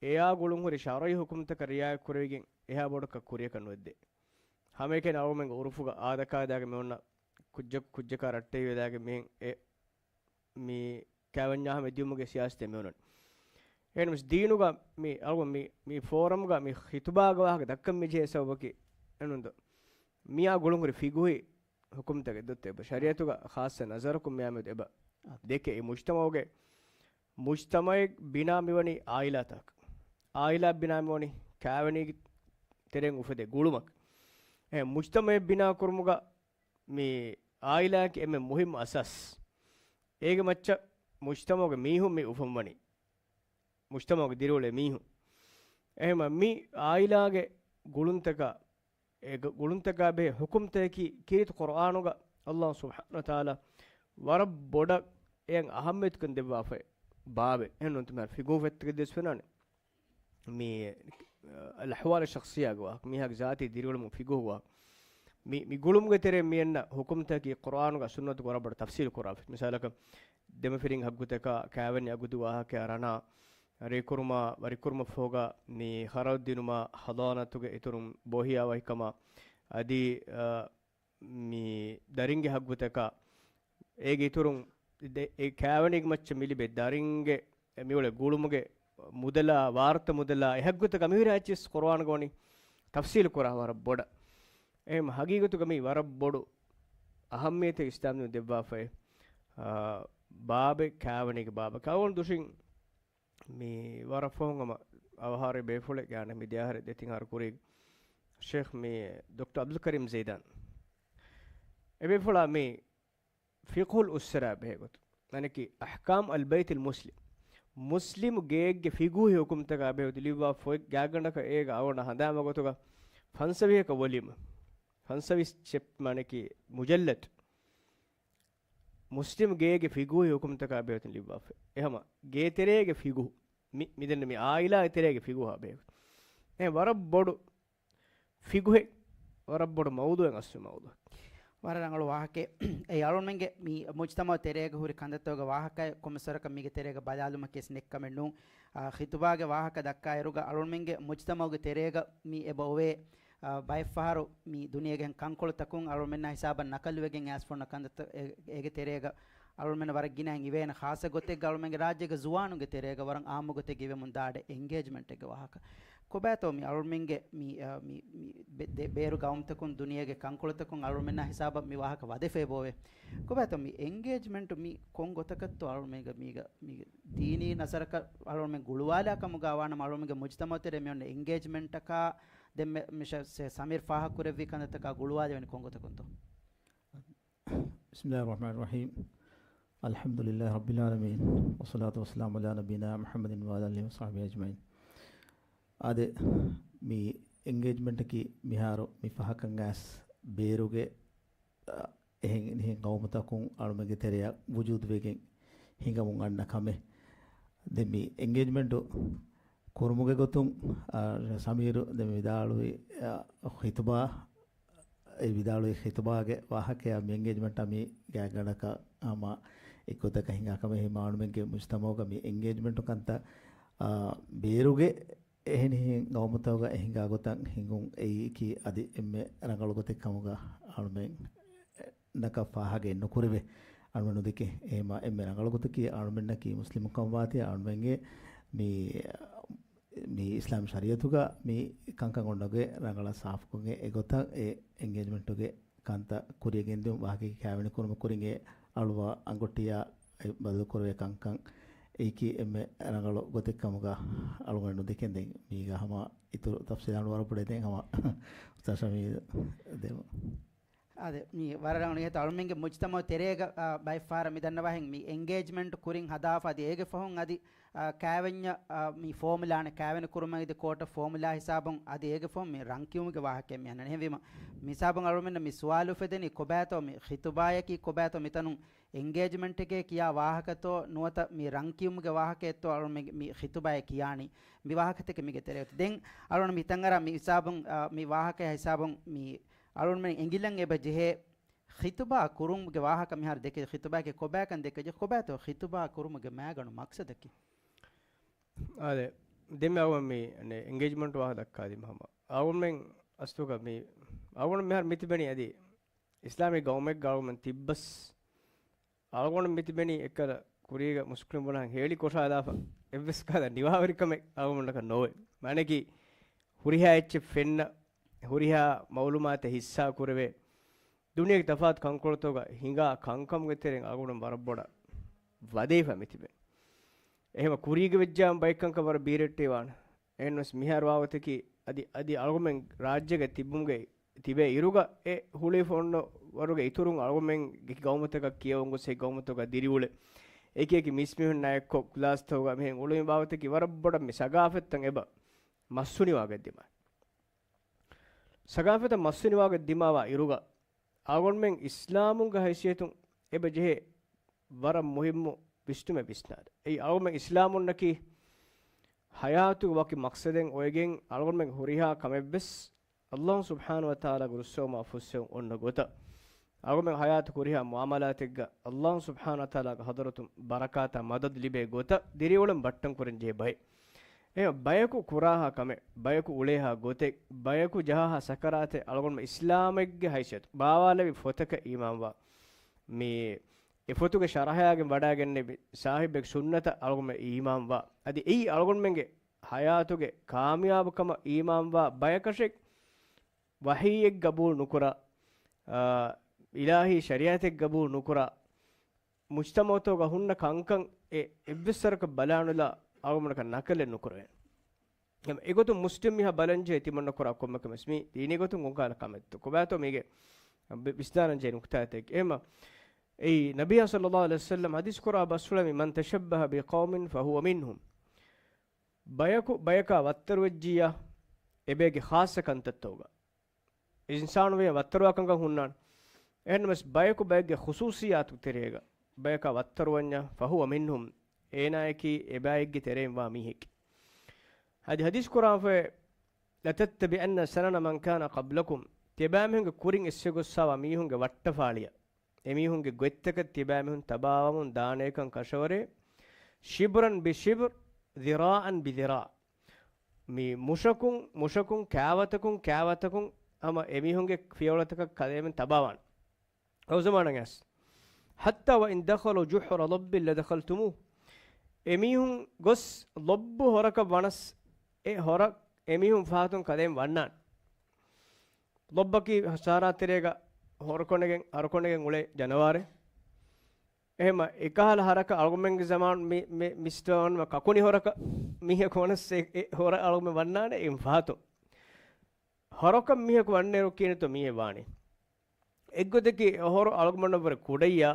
އެއާ ގުޅުންހުރި ޝަރުޢީ ހުކުމްތަކަށް ރިޢާޔަތް ކުރެވިގެން އެހާ ބޮޑަކަށް ކުރިޔަކަށް ނުވެއްދޭ. ހަމައެކަނި އަޅުގަނޑުމެންގެ ޢުރުފުގަ އާދަކާދައިގެ މި އޮންނަ ކުއްޖަކު، ކުއްޖަކާ ރައްޓެހިވެލާގެން މިހެން އެ، މި ކާވެންޏާ ހަމަ ދިޔުމުގެ ސިޔާސަތެއް މި އޮންނަނީ. އެހެންވެސް ދީނުގަ މި އަޅުގަނޑު މި، މި ފޯރަމްގަ މި ޚިތުބާގެ ވާހަކަ ދައްކަން މި ޖެހޭ ސަބަބަކީ އެނުންދޯ؟ މިއާ ގުޅުންހުރި ފިޤުހީ ހުކުމްތަކެއް ދޮއްތަ އެބަ ޝަރީޢަތުގަ ޚާއްޞަ ނަޒަރަކުން މިއާމެދު އެބަ ދެކެ އެ މުޖްތަމަޢުގެ، މުޖްތަމަޢެއް ބިނާ މިވަނީ ޢާއިލާތަކަށް. ޢާއިލާ ބިނާ މިވަނީ ކާވެނީގެ ތެރެއިން އުފެދޭ ގުޅުމަކަށް. އެ މުޖްތަމަޢެއް ބިނާ ކުރުމުގަ މި ޢާއިލާއަކީ އެންމެ މުހިއްމު އަސާސް. އޭގެ މައްޗަށް މުޖްތަމަޢުގެ މީހުން މި އުފަންވަނީ. މުޖްތަމަޢުގެ ދިރިއުޅޭ މީހުން. އެހެންމަ މި ޢާއިލާގެ ގުޅުންތަކާ، އެ ގު-، ގުޅުންތަކާ ބެހޭ ޙުކުމްތަކަކީ ކީރިތި ޤުރްއާނުގަ ﷲ ސުބްޙާނަހޫ ވަތަޢާލާ ވަރަށް ބޮޑަށް އެޔަށް އަހައްމިޔަތުކަން ދެއްވާފައި ބާބެއް. އެހެން ނޫންތަ މިހާރު ފިޤުހު ފޮތްތަކެއް ދެސް ފެނާނެ. މި، އަލްއަޙްވާލު ޝަޚްޞިއްޔާގެ ވާހަކަ، މީހާގެ ޒާތީ ދިރިއުޅުމުގެ ފިޤުހުގެ ވާހަކަ. މި، މި ގުޅުމުގެ ތެރެއިން މި އަންނަ ޙުކުމްތަކަކީ ޤުރްއާނުގަ ސުންނަތުގަ ވަރަށް ބޮޑަށް ތަފްޞީލު ކުރާފަ. މިސާލަކަށް، ދެމަފިރިން ހައްގުތަކާ، ކާވެނި އަގުދު ވާހަކައާ ރަނާ، ރޭ ކުރުމާ، ވަރި ކުރުމަށް ފަހުގަ މި ޚަރަދު ދިނުމާ، ޙަޟާނަތުގެ އިތުރުން ބޯހިޔާވަހިކަމާ، އަދި، އަ، މި ދަރިންގެ ހައްގުތަކާ، އޭގެ އިތުރުން ދެ-، އެ ކާވެނީގެ މައްޗަށް މި ލިބޭ ދަރިންގެ މިއުޅޭ ގުޅުމުގެ މުދަލާ، ވާރުތަ މުދަލާ، އެ ހައްގުތަކާ މިހުރި އެއްޗިސް ޤުރްއާނުގަ ވަނީ ތަފްޞީލު ކުރާ ވަރަށް ބޮޑަށް. އެހެން ހަގީގަތުގަ މީ ވަރަށް ބޮޑު އަހައްމިޔަތެއް އިސްލާމްދީނުން ދެއްވާފައި، އާ، ބާބެއް ކާވެނީގެ ބާބަކަށް. އަޅުގަނޑު ދުށިން މި ވަރަށް ފަހުން ހަމަ އަވަހާރަވި ބޭފުޅެއް ގާނެ މި ދެއަހަރެއް ދެތިން އަހަރު ކުރީގެ ޝޭޚް މި ޑޮކްޓަރ ޢަބްދުލް ކަރީމް ޒައިދާން. އެ ބޭފުޅާ މި ފިޤްހުލް އުއްސަރާ ބެހޭ ގޮތުން، އަނެކި އަޙްކާމް އަލްބައިތިލް މުސްލިމް، މުސްލިމް ގެއެއްގެ ފިޤުހީ ހުކުމްތަކާ ބެހޭ ގޮތުން ލިޔުއްވާ ފޮތް ގާތްގަނޑަކަށް އޭގަ އަޅުގަނޑަށް ހަނދާންވާ ގޮތުގަ ފަންސަވީހަކަށް ވޮލިއުމް، ފަންސަވީސް ޗެޕް-، މާނަކީ މުޖައްލަދު. މުސްލިމް ގޭގެ ފިޤުހީ ހުކުމްތަކާ ބެހޭ ގޮތުން ލިޔުއްވާފަ. އެހަމަ ގޭތެރޭގެ ފިޤުހު، މި-، މިދެންނެވި ޢާއިލާގެ ތެރޭގެ ފިޤުހާ ބެހޭ ގޮތުން. އެ ވަރަށް ބޮޑު ފިޤުހެއް، ވަރަށް ބޮޑު މައުޟޫޢެއް އަސްލު މައުޟޫޢެއް. ވަރަށް ރަނގަޅު ވާހަކައެއް. އެއީ އަޅުމެންގެ މި މުޖްތަމައު ތެރޭގަ ހުރި ކަންތައްތަކުގެ ވާހަކައެއް ކޮންމެސްވަރަކަށް މީގެ ތެރޭގަ ބަލާލުމަކީ ނެއްކަމެއް ނޫން. އާ، ޚިތުބާގެ ވާހަކަ ދައްކާއިރުގަ އަޅުމެންގެ މުޖްތަމައުގެ ތެރޭގަ މި އެބަ އޮވޭ، އާ، ބައެއްފަހަރު މި ދުނިޔޭގެ ކަންކޮޅުތަކުން އަޅުމެންނާ ހިސާބަށް ނަކަލުވެގެން އައިސްފަ އޮންނަ ކަންތައްތައް އެ-، އޭގެ ތެރޭގަ އަޅުމެން ވަރަށް ގިނައިން އިވޭނެ. ޚާއްޞަ ގޮތެއްގަ އަޅުމެންގެ ރާއްޖޭގެ ޒުވާނުންގެ ތެރޭގަ ވަރަށް އާއްމު ގޮތެއްގަ އިވެމުން ދާނެ އެންގޭޖްމަންޓެއްގެ ވާހަކަ. ކޮބާތޯ މި އަޅުމެންގެ މި، އަ، މި، މި ބެ-، ދެ-، ބޭރު ގައުމުތަކުން ދުނިޔޭގެ ކަންކޮޅުތަކުން އަޅުމެންނާ ހިސާބަށް މި ވާހަކަ ވަދެފަ އެބައޮވޭ؟ ކޮބާތޯ މި އެންގޭޖްމަންޓު މި ކޮން ގޮތަކަށްތޯ އަޅުމެންގެ މީގަ، މީގެ ދީނީ ނަޒަރަކަށް އަޅުމެން ގުޅުވާލާ ކަމުގަ ވާނަމަ އަޅުމެންގެ މުޖްތަމައު ތެރޭ މި އޮންނަ އެންގޭޖްމަންޓަކާ ދެން މި-، މި ޝަ-، ސެ-، ސަމީރް ފާހަގަކުރެއްވި ކަންތައްތަކާ ގުޅުވާލެވެނީ ކޮން ގޮތަކުންތޯ؟ بسم الله الرحمن الرحيم. الحمد لله رب العالمين. والصلاة والسلام على نبينا محمد وعلى آله وصحبه أجمعين. އާދެ، މި އެންގޭޖްމަންޓަކީ މިހާރު މި ފަހަކަށް އައިސް ބޭރުގެ، އަ، އެހެން އެހެން ގައުމުތަކުން އަޅުމެންގެ ތެރެއަށް ވުޖޫދުވެގެން ހިނގަމުން އަންނަ ކަމެއް. ދެން މި އެންގޭޖްމަންޓު ކުރުމުގެ ގޮތުން، އާ، ސަމީރު ދެން ވިދާޅުވި، އާ، ޚިތުބާ، އެ ވިދާޅުވި ޚިތުބާގެ ވާހަކަޔާ މި އެންގޭޖްމަންޓާ މީ ގާތްގަނޑަކަށް ހަމަ އެއްގޮތަކަށް ހިނގާ ކަމެއް. ހަމަ އަޅުމެންގެ މުޖްތަމައުގަ މި އެންގޭޖްމަންޓު ކަންތައް، އާ، ބޭރުގެ އެހެނިހެން ގައުމުތަކުގަ އެ ހިނގާ ގޮތަށް ހިނގުން އެއީކީ އަދި އެންމެ ރަނގަޅު ގޮތެއް ކަމުގަ އަޅުމެންނަކަށް ފާހަގައެއް ނުކުރެވޭ. އަޅުމެން ނުދެކެ. އެހެމަ އެންމެ ރަނގަޅު ގޮތަކީ އަޅުމެންނަކީ މުސްލިމު ކަމުވާތީ އަޅުމެންގެ މި، މި އިސްލާމް ޝަރީއަތުގަ މި ކަންކަން އޮންނަގޮތް ރަނގަޅަށް ސާފުކޮށްގެން އެގޮތަށް އެ އެންގޭޖްމަންޓުގެ ކަންތައް ކުރިޔަށް ގެންދިއުން ވާހަކައެއް ކައިވެނި ކުރުމަށް ކުރިން އެ އަޅުވާ އަނގޮޓިއާ އެ ބަދަލުކުރެވޭ ކަންކަން އެއީކީ އެންމެ ރަނގަޅު ގޮތެއް ކަމުގަ އަޅުގަނޑު ނުދެކެން ދެން މީގަ ހަމަ އިތުރު ތަފްސީލާ ނުވަރަ ބޮޑެ ދެން ހަމަ އުސްތާޛް ޝަމީލް ދެމު. އާދެ، މި ވަރަށް ރަނގަޅު ނިހޭތަ އަޅުމެންގެ މުޖްތަމައު ތެރޭގަ، އާ، ބައެއްފަހަރަށް މި ދަންނަވާހެން މި އެންގޭޖްމަންޓް ކުރިން ހަދާފަ އަދި އޭގެ ފަހުން އަދި، އާ، ކާވެންޏަށް، އާ، މި ފޯމުލާނެ ކާވެނި ކުރުމަށް އިދި ކޯޓަށް ފޯމުލާ ހިސާބުން އަދި އޭގެ ފަހުން މި ރަން ކިޔުމުގެ ވާހަކައެއް މި އަންނަނީ. އެހެންވީމަ މި ހިސާބުން އަޅުމެންނަށް މި ސުވާލު އުފެދެނީ ކޮބާތޯ މި ޚިތުބާޔަކީ ކޮބާތޯ މިތަނުން އެންގޭޖްމަންޓެކޭ ކިޔާ ވާހަކަތޯ ނުވަތަ މި ރަން ކިޔުމުގެ ވާހަކައެއްތޯ އަޅުމެން މި ޚިތުބާޔަށް ކިޔާނީ. މި ވާހަކަތަކެއް މީގެ ތެރޭ އޮތީ. ދެން އަޅުން މި ހިތަށް އަރާ މި ހިސާބުން، އާ، މި ވާހަކަޔާ ހިސާބުން މި އަޅުންމެން އެނގިލަން އެބަ ޖެހޭ ޚިތުބާ ކުރުމުގެ ވާހަކަ މިހާރު ދެކެ ޚިތުބާއެކޭ ކޮބާކަން ދެކެޖެ ކޮބާތޯ ޚިތުބާ ކުރުމުގެ މައިގަނޑު މަޤްޞަދަކީ؟ އާދެ، ދެންމެ އަޅުގަނޑު މި އެންގޭޖްމަންޓް ވާހަކަ ދައްކާލީމަ ހަމަ އަޅުގަނޑުމެން އަސްލުގަ މި އަޅުގަނޑު މިހާރު މިތިބެނީ އަދި އިސްލާމީ ގައުމެއްގަ އަޅުގަނޑު ތިއްބަސް އަޅުގަނޑު މިތިބެނީ އެއްކަލަ ކުރީގަ މުސްކުޅިން ބުނާން ހޭޅި ކޮށާލާފަ އެއްވެސް ކަހަލަ ނިވާވެރިކަމެއް އަޅުގަނޑަކަށް ނޯވޭ. މާނައަކީ ހުރިހާ އެއްޗެއް ފެންނަ، ހުރިހާ މައުލޫމާތެއް ހިއްސާ ކުރެވޭ، ދުނިޔޭގެ ތަފާތު ކަންކޮޅުތަކުގަ ހިނގާ ކަންކަމުގެ ތެރެއިން އަޅުގަނޑު ވަރަށް ބޮޑަށް ވަދެފަ މިތިބެނީ. އެހެމަ ކުރީގަ ވެއްޖާމަ ބައެއް ކަންކަން ވަރަށް ބީރައްޓެވާނެ. އެހެންވެސް މިހާރު ވާގޮތަކީ އަދި، އަދި އަޅުގަމެން ރާއްޖޭގަ ތިބުމުގެ ތިބޭ އިރުގަ އެ ހުޅުވިފަ އޮންނަ ވަރުގެ އިތުރުން އަޅުގަމެން ގައުމުތަކަށް ކިޔަވަން ގޮސް އެ ގައުމުތަކަށް ދިރިއުޅެ އެކި އެކި މީސްމީހުންނާ އެއްކޮށް ކްލާސްތަކުގަ މިހެން އުޅުމި ބާވަތަކީ ވަރަށް ބޮޑަށް މި ސަގާފަތްތައް އެބަ މަސްތުނިވާގަތް ދިމާ. ސަގާފަތަށް މަސްތުނިވާގަތް ދިމާވާ އިރުގަ އަޅުގަނޑުމެން އިސްލާމުންގެ ހައިސިއްޔަތުން އެބަ ޖެހޭ ވަރަށް މުހިއްމު ވިސްނުމެއް ވިސްނާލަ. އެއީ އަޅުގަނޑުމެން އިސްލާމުންނަކީ ހަޔާތުގެ ވަކި މަޤްޞަދެއް އޮވެގެން އަޅުގަނޑުމެން ހުރިހާ ކަމެއްވެސް ﷲ ސުބްޙާނަހޫ ވަތަޢާލާގެ ރުއްސެވުމާ ފުއްސެވުން އޮންނަ ގޮތަށް އަޅުގަނޑުމެން ހަޔާތު ހުރިހާ މުޢާމަލާތެއްގަ ﷲ ސުބްޙާނަހޫ ވަތަޢާލާގެ ޙަޟްރަތުން ބަރަކާތާ މަދަދު ލިބޭ ގޮތަށް ދިރިއުޅެން ބައްޓަން ކުރަން ޖެހޭ ބައެއް. އެ ބަޔަކު ކުރާހާ ކަމެއް، ބަޔަކު އުޅޭހާ ގޮތެއް، ބަޔަކު ޖަހާހާ ސަކަރާތެއް އަޅުގަނޑުމެން އިސްލާމެއްގެ ހައިސިއްޔަތު ބާވާލެވި ފޮތަކަށް އީމާންވާ، މި އެ ފޮތުގެ ޝަރަޙަޔާގެން ވަޑައިގެންނެވި ސާހިބެއް ސުންނަތަށް އަޅުގަނޑުމެން އީމާންވާ. އަދި އެއީ އަޅުގަނޑުމެންގެ ހަޔާތުގެ ކާމިޔާބުކަމަށް އީމާންވާ ބަޔަކަށެއް ވަޙީއެއް ގަބޫލު ނުކުރާ، އާ، އިލާހީ ޝަރީޢަތެއް ގަބޫލު ނުކުރާ، މުޖްތަމަޢުތަކުގަ ހުންނަ ކަންކަން އެ އެއްވެސް ވަރަކަށް ބަލާނުލާ އަޅުގަނޑަކަށް ނަކަލެއް ނުކުރެވޭނެ. އެގޮތުން މުސްލިމް މީހާ ބަލަންޖެހޭ ތިމަންނަ ކުރާ ކޮންމެ ކަމެއް މީ ދީނީ ގޮތުން ކޮންކަހަލަ ކަމެއްތޯ ކޮބާތޯ މީގެ ވި-، ވިސްނާލަންޖެހޭ ނުކުތާތަކެއް. އެހެމަ އެއީ ނަބިއްޔާ ޞައްލައްލާހު ޢަލައިހި ވަސައްލަމް ޙަދީޘް ކުރާ ބަސްފުޅަށް މި، "من تشبه بقوم فهو منهم." ބަޔަކު ބަޔަކާ ވައްތަރުވެއްޖިއްޔާ، އެބައެއްގެ ޚާއްޞަ ކަންތައްތަކުގަ އިންސާނު ވެޔަށް ވައްތަރުވާ ކަންކަން ހުންނާނެ. އެހެންނަމަވެސް ބަޔަކު ބައެއްގެ ޚުޞޫޞިއްޔާތު ތެރޭގަ ބަޔަކާ ވައްތަރުވަންޏާ، فهو منهم، އޭނާއަކީ އެބައެއްގެ ތެރެއިން ވާ މީހެކޭ. އަދި ޙަދީޘް ކުރާންފައި، "لتتبعن سنن من كان قبلكم." ތިބާމީހުންގެ ކުރިން އެއްސެ ގޮއްސާވާ މީހުންގެ ވައްޓަފާޅިއަށް، އެމީހުންގެ ގޮތްތަކަށް ތިބާމީހުން ތަބާވަމުން ދާނޭކަން ކަށަވަރޭ، شبرا بشبر، ذراعا بذراع. މި މުށަކުން، މުށަކުން، ކާވަތަކުން، ކާވަތަކުން ހަމަ އެމީހުންގެ ފިޔަވަޅުތަކަށް ކަލޭމެން ތަބާވާނެ. އައު ޒަމާނަށް އައިސް. حتى وإن دخلوا جحر ضب لدخلتموه. އެމީހުން ގޮސް ލޮއްބު ހޮރަކަށް ވަނަސް، އެ ހޮރަށް އެމީހުން ފަހަތުން ކަލޭމެން ވަންނާނެ. ލޮއްބަކީ ސަހަރާ ތެރޭގަ ހޮރުކޮނެގެން، ހަރުކޮނެގެން އުޅޭ ޖަނަވާރެއް. އެހެމަ އެކަހަލަ ހަރަކަށް އަޅުގަނޑުމެންގެ ޒަމާނު މި، މި، މިސްޓަރ ވަންމަ ކަކުނި ހޮރަކަށް މީހަކު ވަނަސް އެ، އެ ހޮރަށް އަޅުގަނޑުމެން ވަންނާނެ އެއިން ފަހަތުން. ހޮރަކަށް މީހަކު ވަންނައިރު ކިހިނެއްތޯ މީހެއް ވާނީ. އެއްގޮތަކީ އެ ހޮރު އަޅުގަނޑަށްވުރެ ކުޑައްޔާ،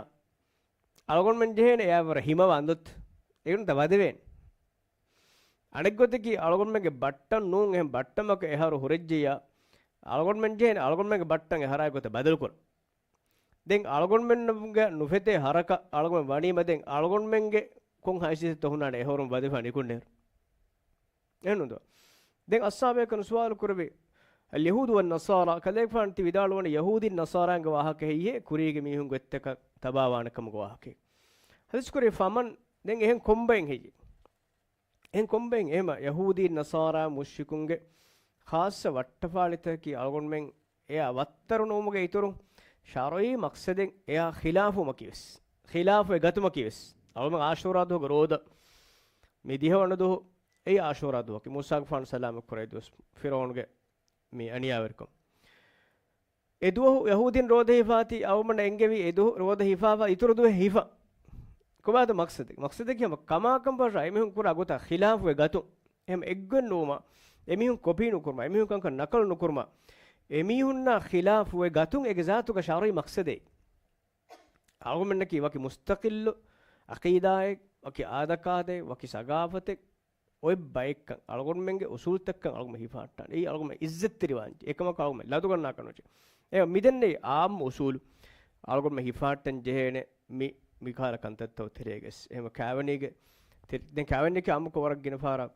އަޅުގަނޑުމެން ޖެހޭނެ އެއާވަރަށް ހިމަވާ އަނދޮތަ. އެގުންތަ ވަދެވޭނެ. އަނެއްގޮތަކީ އަޅުގަނޑުމެންގެ ބައްޓަން ނޫން އެހެން ބައްޓަމަކަށް އެ ހަރު ހުރެއްޖެއްޔާ، އަޅުގަނޑުމެން ޖެހޭނެ އަޅުގަނޑުމެންގެ ބައްޓަން އެ ހަރާ އެއްގޮތަށް ބަދަލުކުރަން. ދެން އަޅުގަނޑުމެންގެ ނުފެތޭ ހަރަކަށް އަޅުގަނޑު ވަނީމަ ދެން އަޅުގަނޑުމެންގެ ކޮން ހައިސިއްޔަތެއްތޯ ހުންނާނެ އެ ހޮރުން ވަދެފާ ނިކުންނޭރު. އެހެންނުންތޯ؟ ދެން އައްސާބޭކަން ސުވާލު ކުރެވި، اليهود والنصارى، ކަލޭގެފާން ތި ވިދާޅުވަނީ ޔަހޫދީން ނަޞާރާންގެ ވާހަކަ ހެއްޔޭ ކުރީގެ މީހުން ގޮތްތަކަށް ތަބާވާނެ ކަމުގެ ވާހަކައެއް؟ ހަދީސް ކުރީ ފަމަން، ދެން އެހެން ކޮންބައިން ހެއްޔޭ؟ އެހެން ކޮންބައިން އެހެމަ ޔަހޫދީން ނަޞާރާ މުޝްރިކުންގެ ޚާއްޞަ ވައްޓަފާޅިތަކަކީ އަޅުގަނޑުމެން އެއާ ވައްތަރު ނުވުމުގެ އިތުރުން ޝަރުޢީ މަޤްޞަދެއް އެއާ ޚިލާފުވުމަކީވެސް، ޚިލާފުވެ ގަތުމަކީވެސް. އަޅުގަނޑު ޢާޝޫރާ ދުވަހުގެ ރޯދަ، މި ދިހަވަނަ ދުވަހު އެއީ ޢާޝޫރާ ދުވަހަކީ، މޫސާގެފާނު ސަލާމަތް ކުރެއްވި ދުވަސް، ފިރުޢައުނުގެ މި އަނިޔާވެރިކަން. އެ ދުވަހު ޔަހޫދީން ރޯދަ ހިފާތީ، އަޅުގަނޑަށް އެންގެވީ އެ ދުވަހު ރޯދަ ހިފާފަ އިތުރު ދުވަހެއް ހިފަން. ކޮބާތޯ މަޤްޞަދެއް؟ މަޤްޞަދަކީ ހަމަ ކަމާކަން ފަށާ އެމީހުން ކުރާ ގޮތާ ޚިލާފުވެ ގަތުން. އެހެން އެއްގޮތް ނުވުމަށް، އެމީހުން ކޮޕީ ނުކުރުމަށް، އެމީހުން ކަންކަން ނަޤަލު ނުކުރުމަށް، އެމީހުންނާ ޚިލާފުވެ ގަތުން އޭގެ ޒާތުގަ ޝަރުޢީ މަޤްޞަދެއް. އަޅުގަނޑަކީ ވަކި މުސްތަޤިއްލު ޢަޤީދާއެއް، ވަކި އާދަކާދައެއް، ވަކި ސަގާފަތެއް، އޮތް ބައެއްކަން އަޅުގަނޑުމެންގެ އުސޫލުތައްކަން އަޅުގަނޑުމެން ހިފަހައްޓާނެ. އެއީ އަޅުގަނޑުމެން އިއްޒަތްތެރިވާންޖެ. އެކަމަކު އަޅުގަނޑުމެން ލަދުގަންނާކަށް ނުޖެހޭ. އެ މިދެންނެވި އާއްމު އުސޫލު އަޅުގަނޑުމެން ހިފަހައްޓަން ޖެހޭނެ މި، މިކަހަލަ ކަންތައްތައް ތެރޭގަސް. އެހެމަ ކާވެނީގެ ތެ-، ދެން ކާވެނީގެ އާއްމުކޮށް ވަރަށް ގިނަ ފަހަރަށް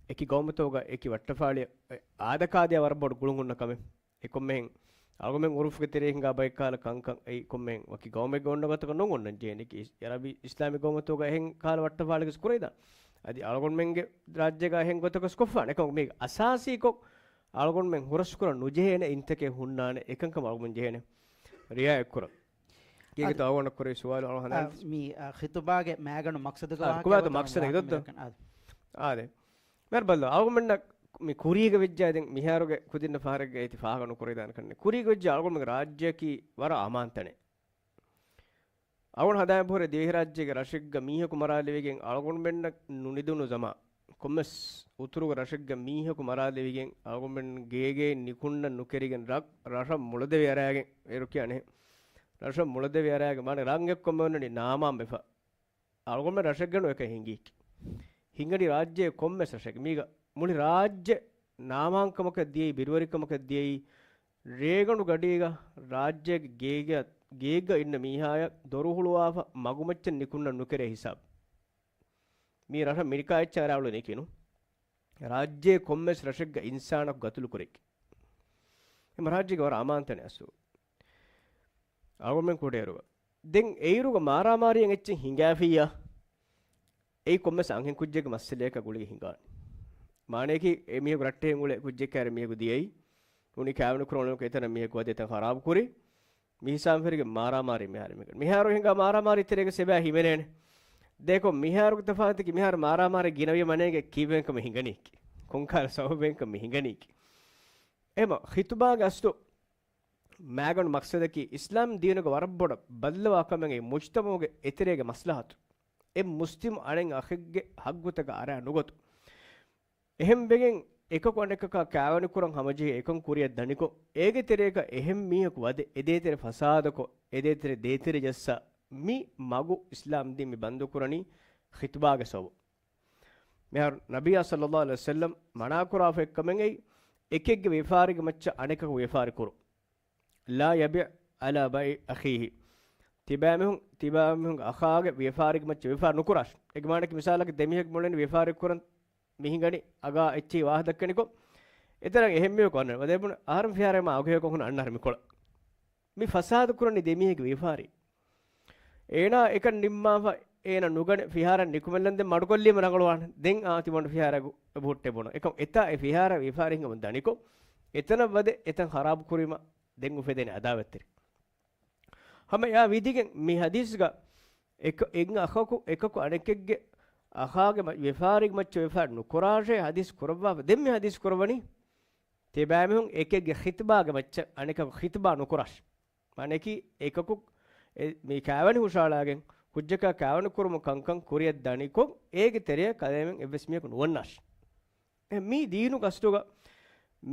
އެކި ގައުމުތަކުގަ އެކި ވައްޓަފާޅި އާދަކާދަޔާ ވަރަށް ބޮޑު ގުޅުން ހުންނަ ކަމެއް. އެކޮންމެހެން އަޅުގަނޑުމެން އުރުފުގެ ތެރޭ ހިނގާ ބައެއް ކަހަލަ ކަންކަން އެއީ ކޮންމެހެން ވަކި ގައުމެއްގަ އޮންނަ ގޮތަކަށް ނޫން އޮންނަން ޖެހޭނެ. އަރަބި އިސްލާމީ ގައުމުތަކުގަ އެހެން ކަހަލަ ވައްޓަފާޅިގަސް ކުރެވިދާނެ. އަދި އަޅުގަނޑުމެންގެ ރާއްޖޭގަ އެހެން ގޮތަކަސް ކޮށްފާނެ. އެކަމަކު މީގެ އަސާސީކޮށް އަޅުގަނޑުމެން ހުރަސްކުރަން ނުޖެހޭނެ އިންތަކެއް ހުންނާނެ. އެކަންކަމަށް އަޅުގަނޑުމެން ޖެހޭނެ ރިޢާޔަތްކުރަން. ކީކޭތޯ އަޅުގަނޑަށް ކުރެވި ސުވާލު އަޅުގަނޑު ހަނދާން. މި، އާ، ޚިޠުބާގެ މާގަނޑު މަޤްޞަދުގެ ވާހަކަ ކޮބާތޯ މަޤްޞަދެއް ދޮއްތޯ؟ އާދެ. މިހާރު ބަލަ، އަޅުގަނޑުމެންނަށް މި ކުރީގަ ވެއްޖާ ދެން މިހާރުގެ ކުދިންނަށް ފަހަރެއްގަ އޭތި ފާހަގަ ނުކުރެވިދާނެ ކަންނެ. ކުރީގަ ވެއްޖާ އަޅުގަނޑުމެންގެ ރާއްޖެއަކީ ވަރަށް އަމާންތަނެއް. އަޅުގަނޑު ހަނދާން ބުހުރޭ ދިވެހިރާއްޖޭގެ ރަށެއްގަ މީހަކު މަރާލެވިގެން އަޅުގަނޑުމެންނަށް ނުނިދުނު ޒަމާ، ކޮންމެސް އުތުރުގެ ރަށެއްގަ މީހަކު މަރާލެވިގެން އަޅުގަނޑުމެން ގޭގެއިން ނިކުންނަން ނުކެރިގެން ރަށް، ރަށަށް މުޅަދެވި އަރާގެން އޭރު ކިޔާނެ. ރަށަށް މުޅަދެވި އަރާގެން ވާނެ ރަށް އެއްކޮށް މިއޮންނަނީ ނާމާން ވެފަ. އަޅުގަނޑުމެން ރަށެއްގަނޑު އެކަން ހިނގީކީ. ހިނގަނީ ރާއްޖެ ކޮންމެސް ރަށެއް. މީގަ މުޅި ރާއްޖެ ނާމާންކަމަކަށް ދިޔައީ، ބިރުވެރިކަމަކަށް ދިޔައީ، ރޭގަނޑު ގަޑީގަ ރާއްޖޭގެ ގޭގަ، ގޭގަ އިންނަ މީހާޔަށް ދޮރު ހުޅުވާފަ މަގުމައްޗަށް ނިކުންނަން ނުކެރޭ ހިސާބު. މީ ރަށަށް މިނިކާ އެއްޗެއް އަރާ އުޅެނީކީނު. ރާއްޖޭ ކޮންމެސް ރަށެއްގަ އިންސާނަކު ގަތުލު ކުރެއްކި. އެމަ ރާއްޖޭގެ ވަރަށް އަމާންތަނެއް އަސްލު. އަޅުގަނޑުމެން ކުޑައިރުގަ. ދެން އެއިރުގަ މާރާމާރީއެއް އެއްޗެއް ހިނގާފިއްޔާ، އެއީ ކޮންމެސް އަންހެން ކުއްޖެއްގެ މައްސަލަޔަކާ ގުޅިގެން ހިނގާނެ. މާނަޔަކީ އެ މީހަކު ރައްޓެހިން އުޅޭ ކުއްޖެއް ކައިރި މީހަކު ދިޔައީ، އުނި ކާވެނި ކުރަން އުޅުނު އެތަނަށް މީހަކު ވަދެ އެތަން ޚަރާބު ކުރި. މި ހިސާބުން ފެށިގެން މާރާމާރީ މިހާރު ހިނގާ، މާރާމާރީ ތެރޭގަ ސެބާ ހިމެނޭނެ. ދެކޮށް މިހާރުގެ ތަފާތަކީ މިހާރު މާރާމާރީ ގިނަވިޔަ މަނޭގެ ކީއްވެންކަމެއް ހިނގަނީކީ. ކޮންކަހަލަ ސަބަބެއްކަމެއް ހިނގަނީކީ. އެމަ ޚިތުބާގެ އަސްލު މާގަނޑު މަޤްޞަދަކީ އިސްލާމް ދީނުގެ ވަރަށް ބޮޑަށް ބައްލަވާ ކަމެއް މުޖްތަމަޢުގެ އެތެރޭގެ މަސްލަހަތު. އެ މުސްލިމް އަނެއް އަޚެއްގެ ހައްގުތަކަށް އަރާ ނުގޮތު. އެހެންވެގެން އެކަކު އަނެކަކާ ކާވެނިކުރަން ހަމަޖެހި އެކަން ކުރިއަށް ދަނިކޮށް، އޭގެ ތެރޭގަ އެހެން މީހަކު ވަދެ އެދޭތެރެ ފަސާދަކޮށް، އެދޭތެރެ ދޭތެރެ ޖައްސާ، މި މަގު އިސްލާމް ދީން މި ބަންދުކުރަނީ ޚިތުބާގެ ސަބަބުން. މިހާރު ނަބިއްޔާ ޞައްލައްލާހު ޢަލައިހި ވަސައްލަމް މަނާކުރާފަ އެއްކަމެއް އެއީ، އެކެއްގެ ވިޔަފާރިގެ މައްޗަށް އަނެކަކު ވިޔަފާރި ކުރުން. لا يبع على بيع أخيه. ތިބާމީހުން، ތިބާމީހުންގެ އަޚާގެ ވިޔަފާރިގެ މައްޗަށް ވިޔަފާރި ނުކުރާށި. އޭގެ މާނައަކީ މިސާލަކަށް ދެމީހެއްގެ މުޅިން ވިޔަފާރި ކުރަން މި ހިނގަނީ އަގާ އެއްޗެހި ވާހަކަ ދައްކަނިކޮށް، އެތަނަށް އެހެންމެ ކޮންނަ ވަދެބުނ އަހަރު ފިހާރަ މާ އަގުހޭ ކޮން ހުން އަންނަ ހަރު މިކޮޅަށް. މި ފަސާދަ ކުރަނީ ދެމީހެއްގެ ވިޔަފާރި. އޭނާ އެކަން ނިންމާފަ އޭނަ ނުގަނެ ފިހާރަ ނިކުމެލަން ދެން މަޑުކޮށްލީމަ ރަނގަޅުވާނެ. ދެން އާ ތިމަންޑު ފިހާރަ އެބު ހުއްޓެ ބުނަ. އެކަމް އެތާ އެ ފިހާރަ ވިޔަފާރި ހިނގަމުން ދަނިކޮށް، އެތަނަށް ވަދެ އެތަން ޚަރާބު ކުރީމަ ދެން އުފެދޭނެ އަދާވަތްތެރި. ހަމަ އެއާ ވިދިގެން މި ހަދީސްގަ އެކ-، އެއް އަޚަކު އެކަކު އަނެކެއްގެ އަޚާގެ މަ-، ވިޔަފާރިގެ މައްޗަށް ވިޔަފާރި ނުކުރާށޭ ހަދީސް ކުރައްވާފަ. ދެން މި ހަދީސް ކުރައްވަނީ ތިބާމީހުން އެކެއްގެ ޚިތުބާގެ މައްޗަށް އަނެކަކު ޚިތުބާ ނުކުރާށި. މާނައަކީ އެކަކު އެ-، މި ކާވެނި ހުށައަޅާގެން ކުއްޖަކާ ކާވެނި ކުރުމު ކަންކަން ކުރިއަށް ދަނިކޮށް، އޭގެ ތެރެއަށް ކަލޭމެން އެއްވެސް މީހަކު ނުވަންނާށި. އެ މީ ދީނު ގަސްޓުގަ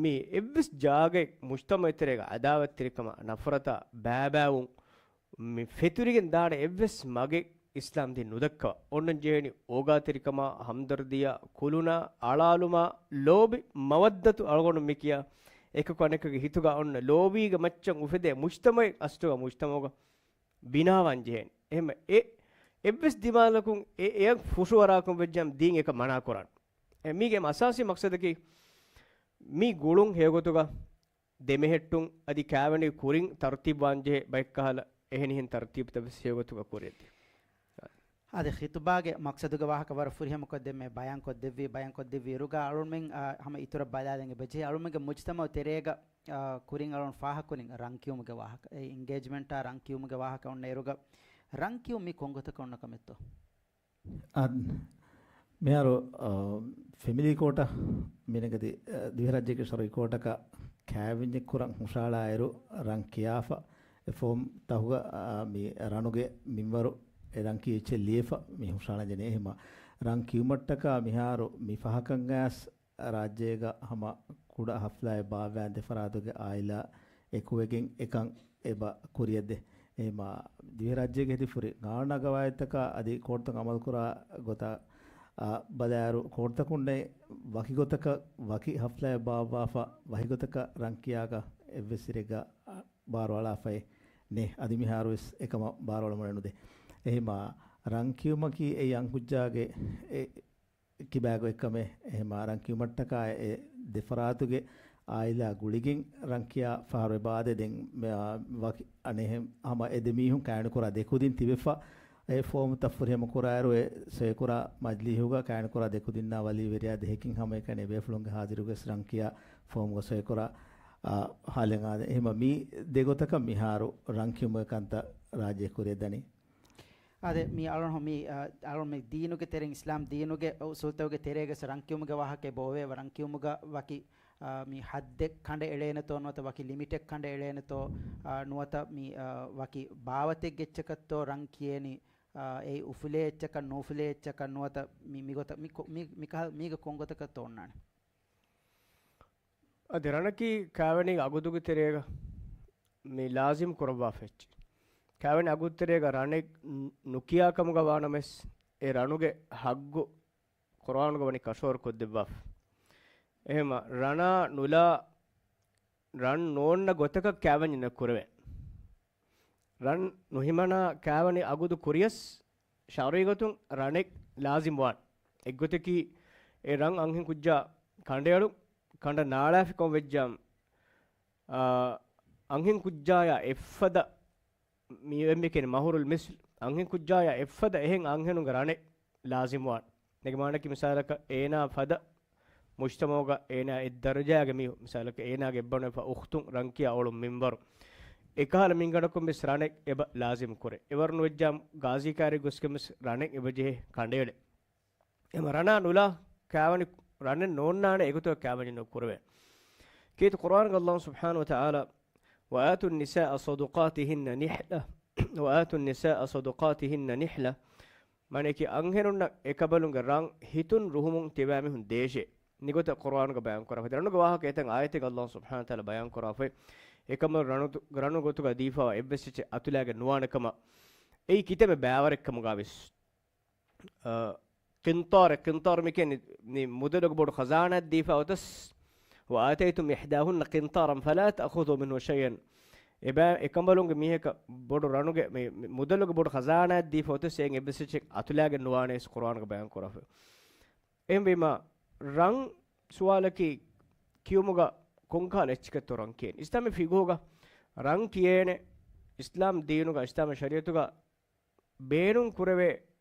މީ އެއްވެސް ޖާގައެއް މުޖްތަމައެއް ތެރޭގަ އަދާވަތްތެރިކަމާ، ނަފްރަތާ، ބައިބައިވުން، މި ފެތުރިގެން ދާނެ އެއްވެސް މަގެއް އިސްލާމް ދީން ނުދައްކަވާ. އޮންނަން ޖެހޭނީ އޯގާތެރިކަމާ، ހަމްދަރްދީއާ، ކުލުނާ، އަޅާލުމާ، ލޯބި، މަވައްދަތު އަޅުގަނޑު މި ކިޔާ އެކަކު އަނެކަކުގެ ހިތުގަ އޮންނަ ލޯބީގެ މައްޗަށް އުފެދޭ މުޖްތަމައެއް އަސްލުގަ މުޖްތަމައުގަ ބިނާވާން ޖެހޭނެ. އެހެން އެ އެއްވެސް ދިމާލަކުން އެ އެއަށް ފުށުއަރާކަން ވެއްޖާމަ ދީން އެކަށް މަނާ ކުރާނެ. އެ މީގެ އަސާސީ މަޤްޞަދަކީ މި ގުޅުން ހެޔޮގޮތުގަ ދެމެހެއްޓުން އަދި ކާވެނި ކުރިން ތަރުތީބުވާން ޖެހޭ ބައެއްކަހަލަ އެހެނިހެން ތަރުތީބުތައް ވެސް ހެޔޮގޮތުގަ ކުރިއަށްދޭ. އަދި ޚިތުބާގެ މަޤްޞަދުގެ ވާހަކަ ވަރަށް ފުރިހަމަކޮށްދެން މި ބަޔާންކޮށްދެއްވި، ބަޔާންކޮށްދެއްވި އިރުގަ އަޅުމެން، އާ، ހަމަ އިތުރަށް ބަލާލަން އެބަޖެހޭ. އަޅުމެންގެ މުޖްތަމައު ތެރޭގަ، އާ، ކުރިން އަޅުން ފާހަކުރިން ރަންކިޔުމުގެ ވާހަކަ، އެ އެންގޭޖްމަންޓާ ރަންކިޔުމުގެ ވާހަކަ އޮންނަ އިރުގަ ރަންކިޔުން މީ ކޮންގޮތަކަށް އޮންނަ ކަމެއްތޯ؟ އަދް މިހާރު، އަ، ފެމިލީ ކޯޓަށް މިނަގަދި، އަ، ދިވެހިރާއްޖޭގެ ޝަރުއީ ކޯޓަކަށް ކާވެންޏެއް ކުރަން ހުށައަޅާއިރު ރަން ކިޔާފަ، އެ ފޯމް ތަހުގަ، އަ، މި ރަނުގެ މިންވަރު އެ ރަން ކިޔި އެއްޗެއް ލިޔެފަ މި ހުށައަޅަންޖެހޭ. އެހެމަ ރަން ކިޔުމަށްޓަކާ މިހާރު މި ފަހަކަށް އައިސް ރާއްޖޭގަ ހަމަ ކުޑަ ހަފްލާއެއް ބާއްވާ ދެ ފަރާތުގެ އާއިލާ އެކުވެގެން އެކަން އެބަ ކުރިއަށްދޭ. އެހެމަ ދިވެހިރާއްޖޭގެ ހެދިފުރި ގާނޫނާ ގަވާއިދުތަކާ އަދި ކޯޓުތައް އަމަލުކުރާ ގޮތަށް، އަ، ބަލާއިރު، ކޯޓުތަކުންނެއް ވަކި ގޮތަކަށް ވަކި ހަފްލާއެއް ބާއްވާފަ، ވަކި ގޮތަކަށް ރަންކިޔާގަ އެއްވެސް ސިރެއްގަ، އަ، ބާރުއަޅާފައެއް ނެތް. އަދި މިހާރުވެސް އެކަމަށް ބާރުއަޅަމުނެއް ނުދޭ. އެހެމަ ރަންކިޔުމަކީ އެއީ އަންކުއްޖާގެ އެ ކިބާގޮތްކަމެއް. އެހެމަ ރަންކިޔުމަށްޓަކާ އެ ދެ ފަރާތުގެ އާއިލާ ގުޅިގެން ރަންކިޔާ ފަހަރު އެބައާދޭ. ދެން މެ-، ވަކި އަނެއް ހަމަ އެ ދެ މީހުން ކާވެނިކުރާ ދެ ކުދިން ތިބެފަ، އެ ފޯމުތައް ފުރިހަމަ ކުރާއިރު އެ ސޮއިކުރާ މަޖިލީހުގަ ކާވެނިކުރާ ދެ ކުދިންނާ ވަލީވެރިޔާ ދެހެކިން ހަމައެކަނި އެބޭފުޅުންގެ ހާޒިރުގަވެސް ރަންކިޔާ ފޯމުގަ ސޮއިކުރާ، އާ، ހާލެއް އާދޭ. އެހެމަ މި ދެ ގޮތަކަށް މިހާރު ރަންކިޔުމުގެ ކަންތައް ރާއްޖެ ކުރިއަށް ދަނީ. އާދެ، މި އަޅުން މި، އަ، އަޅުން މި ދީނުގެ ތެރެއިން، އިސްލާމް ދީނުގެ އުސޫލުތަކުގެ ތެރޭގަސް ރަންކިޔުމުގެ ވާހަކަ އެބައޮވޭ. ރަންކިޔުމުގަ ވަކި، އަ، މި ހައްދެއް ކަނޑައެޅޭނެތޯ ނުވަތަ ވަކި ލިމިޓެއް ކަނޑައެޅޭނެތޯ، އަ، ނުވަތަ މި، އަ، ވަކި ބާވަތެއްގެ އެއްޗަކަށްތޯ ރަން ކިޔޭނީ، އަ، އެއީ އުފުލޭ އެއްޗަކަށް ނުއުފުލޭ އެއްޗަކަށް ނުވަތަ މި، މިގޮތަށް މި ކޮ-، މި، މިކަހަލަ، މީގަ ކޮންގޮތަކަށްތޯ އޮންނާނެ؟ އަދި ރަނަކީ ކާވެނީގެ އަގުދުގެ ތެރޭގަ މި ލާޒިމް ކުރައްވާފަ އެއްޗެއް. ކާވެނި އަގުދު ތެރޭގަ ރަނެއް ނު-، ނުކިޔާ ކަމުގަ ވާނަމަވެސް، އެ ރަނުގެ ހައްގު ޤުރުއާނުގަ ވަނީ ކަށަވަރު ކޮށްދެއްވާފަ. އެހެމަ ރަނާ ނުލާ ރަން ނޯންނަ ގޮތަކަށް ކާވެނި ނުކުރެވޭ. ރަން ނުހިމަނާ ކާވެނި އަގުދު ކުރިޔަސް ޝަރުޢީ ގޮތުން ރަނެއް ލާޒިމް ވާން. އެއްގޮތަކީ އެ ރަން އަންހެން ކުއްޖާ ކަނޑައެޅުން، ކަނޑަ ނާޅާފިކަމަށް ވެއްޖާމަ، އާ، އަންހެން ކުއްޖާޔާ އެއްފަދަ މި އެންމެ ކިޔަނީ މަހުރުލް މިސްލް، އަންހެން ކުއްޖާޔާ އެއްފަދަ އެހެން އަންހެނުންގެ ރަނެއް ލާޒިމް ވާން. އޭގެ މާނައަކީ މިސާލަކަށް އޭނާ ފަދަ މުޖްތަމަޢުގަ އޭނާ އެއްދަރަޖާގެ މީހުން، މިސާލަކަށް އޭނާގެ އެއްބަނޑު އެފަ އުޚްތުން ރަންކިޔާ އޮޅުން މިންވަރު، އެކަހަލަ މިންގަނޑަކުން ވެސް ރަނެއް އެބަ ލާޒިމް ކުރޭ. އެވަރުނު ވެއްޖާމަ ގާޒީ ކާރި ގޮސްގެން ވެސް ރަނެއް އެބަ ޖެހޭ ކަނޑައެޅޭ. އެމަ ރަނާ ނުލާ ކާވެނި ރަނެއް ނޯންނާނެ އެގޮތަށް ކާވެނި ނުކުރެވޭ. ކީރިތި ޤުރުއާނުގަ ﷲ ސުބްޙާނަހޫ ވަތަޢާލާ، "وآتوا النساء صدقاتهن نحلة، وآتوا النساء صدقاتهن نحلة." މާނައަކީ އަންހެނުންނަށް އެކަނބަލުންގެ ރަން ހިތުން ރުހުމުން ތިބާމީހުން ދޭށޭ. މިގޮތަށް ޤުރުއާނުގަ ބަޔާން ކުރާފަ. ރަނުގެ ވާހަކަ އެތައް އާޔަތެއްގަ ﷲ ސުބްޙާނަހޫ ވަތަޢާލާ ބަޔާން ކުރާފައި. އެކަނބަލުން ރަނު، ރަނު ގޮތުގަ ދީފައިވާ އެއްވެސް އެއްޗެއް އަތުލާގެން ނުވާނެ ކަމަށް. އެއީ ކިތަންމެ ބައިވަރެއް ކަމުގަ ވެސް. އަ، ޤިންޠާރެއް، ޤިންޠާރު މި ކިޔަނީ މި މުދަލުގެ ބޮޑު ޚަޒާނާއެއް ދީފަ އޮތަސް، "وآتيتم إحداهن قنطارا فلا تأخذوا منه شيئا." އެބަ-، އެކަނބަލުންގެ މީހަކަށް ބޮޑު ރަނުގެ މި، މި މުދަލުގެ ބޮޑު ޚަޒާނާއެއް ދީފަ އޮތަސް އެއިން އެއްވެސް އެއްޗެއް އަތުލާގެން ނުވާނެ އިސް ޤުރުއާނުގަ ބަޔާން ކުރާފަ. އެހެންވީމަ، ރަން ސުވާލަކީ ކިޔުމުގަ ކޮންކަހަލަ އެއްޗަކަށްތޯ ރަން ކިޔޭނެ؟ އިސްލާމީ ފިގުހުގަ ރަން ކިޔޭނެ، އިސްލާމް ދީނުގަ، އިސްލާމީ ޝަރީޢަތުގަ ބޭނުން ކުރެވޭ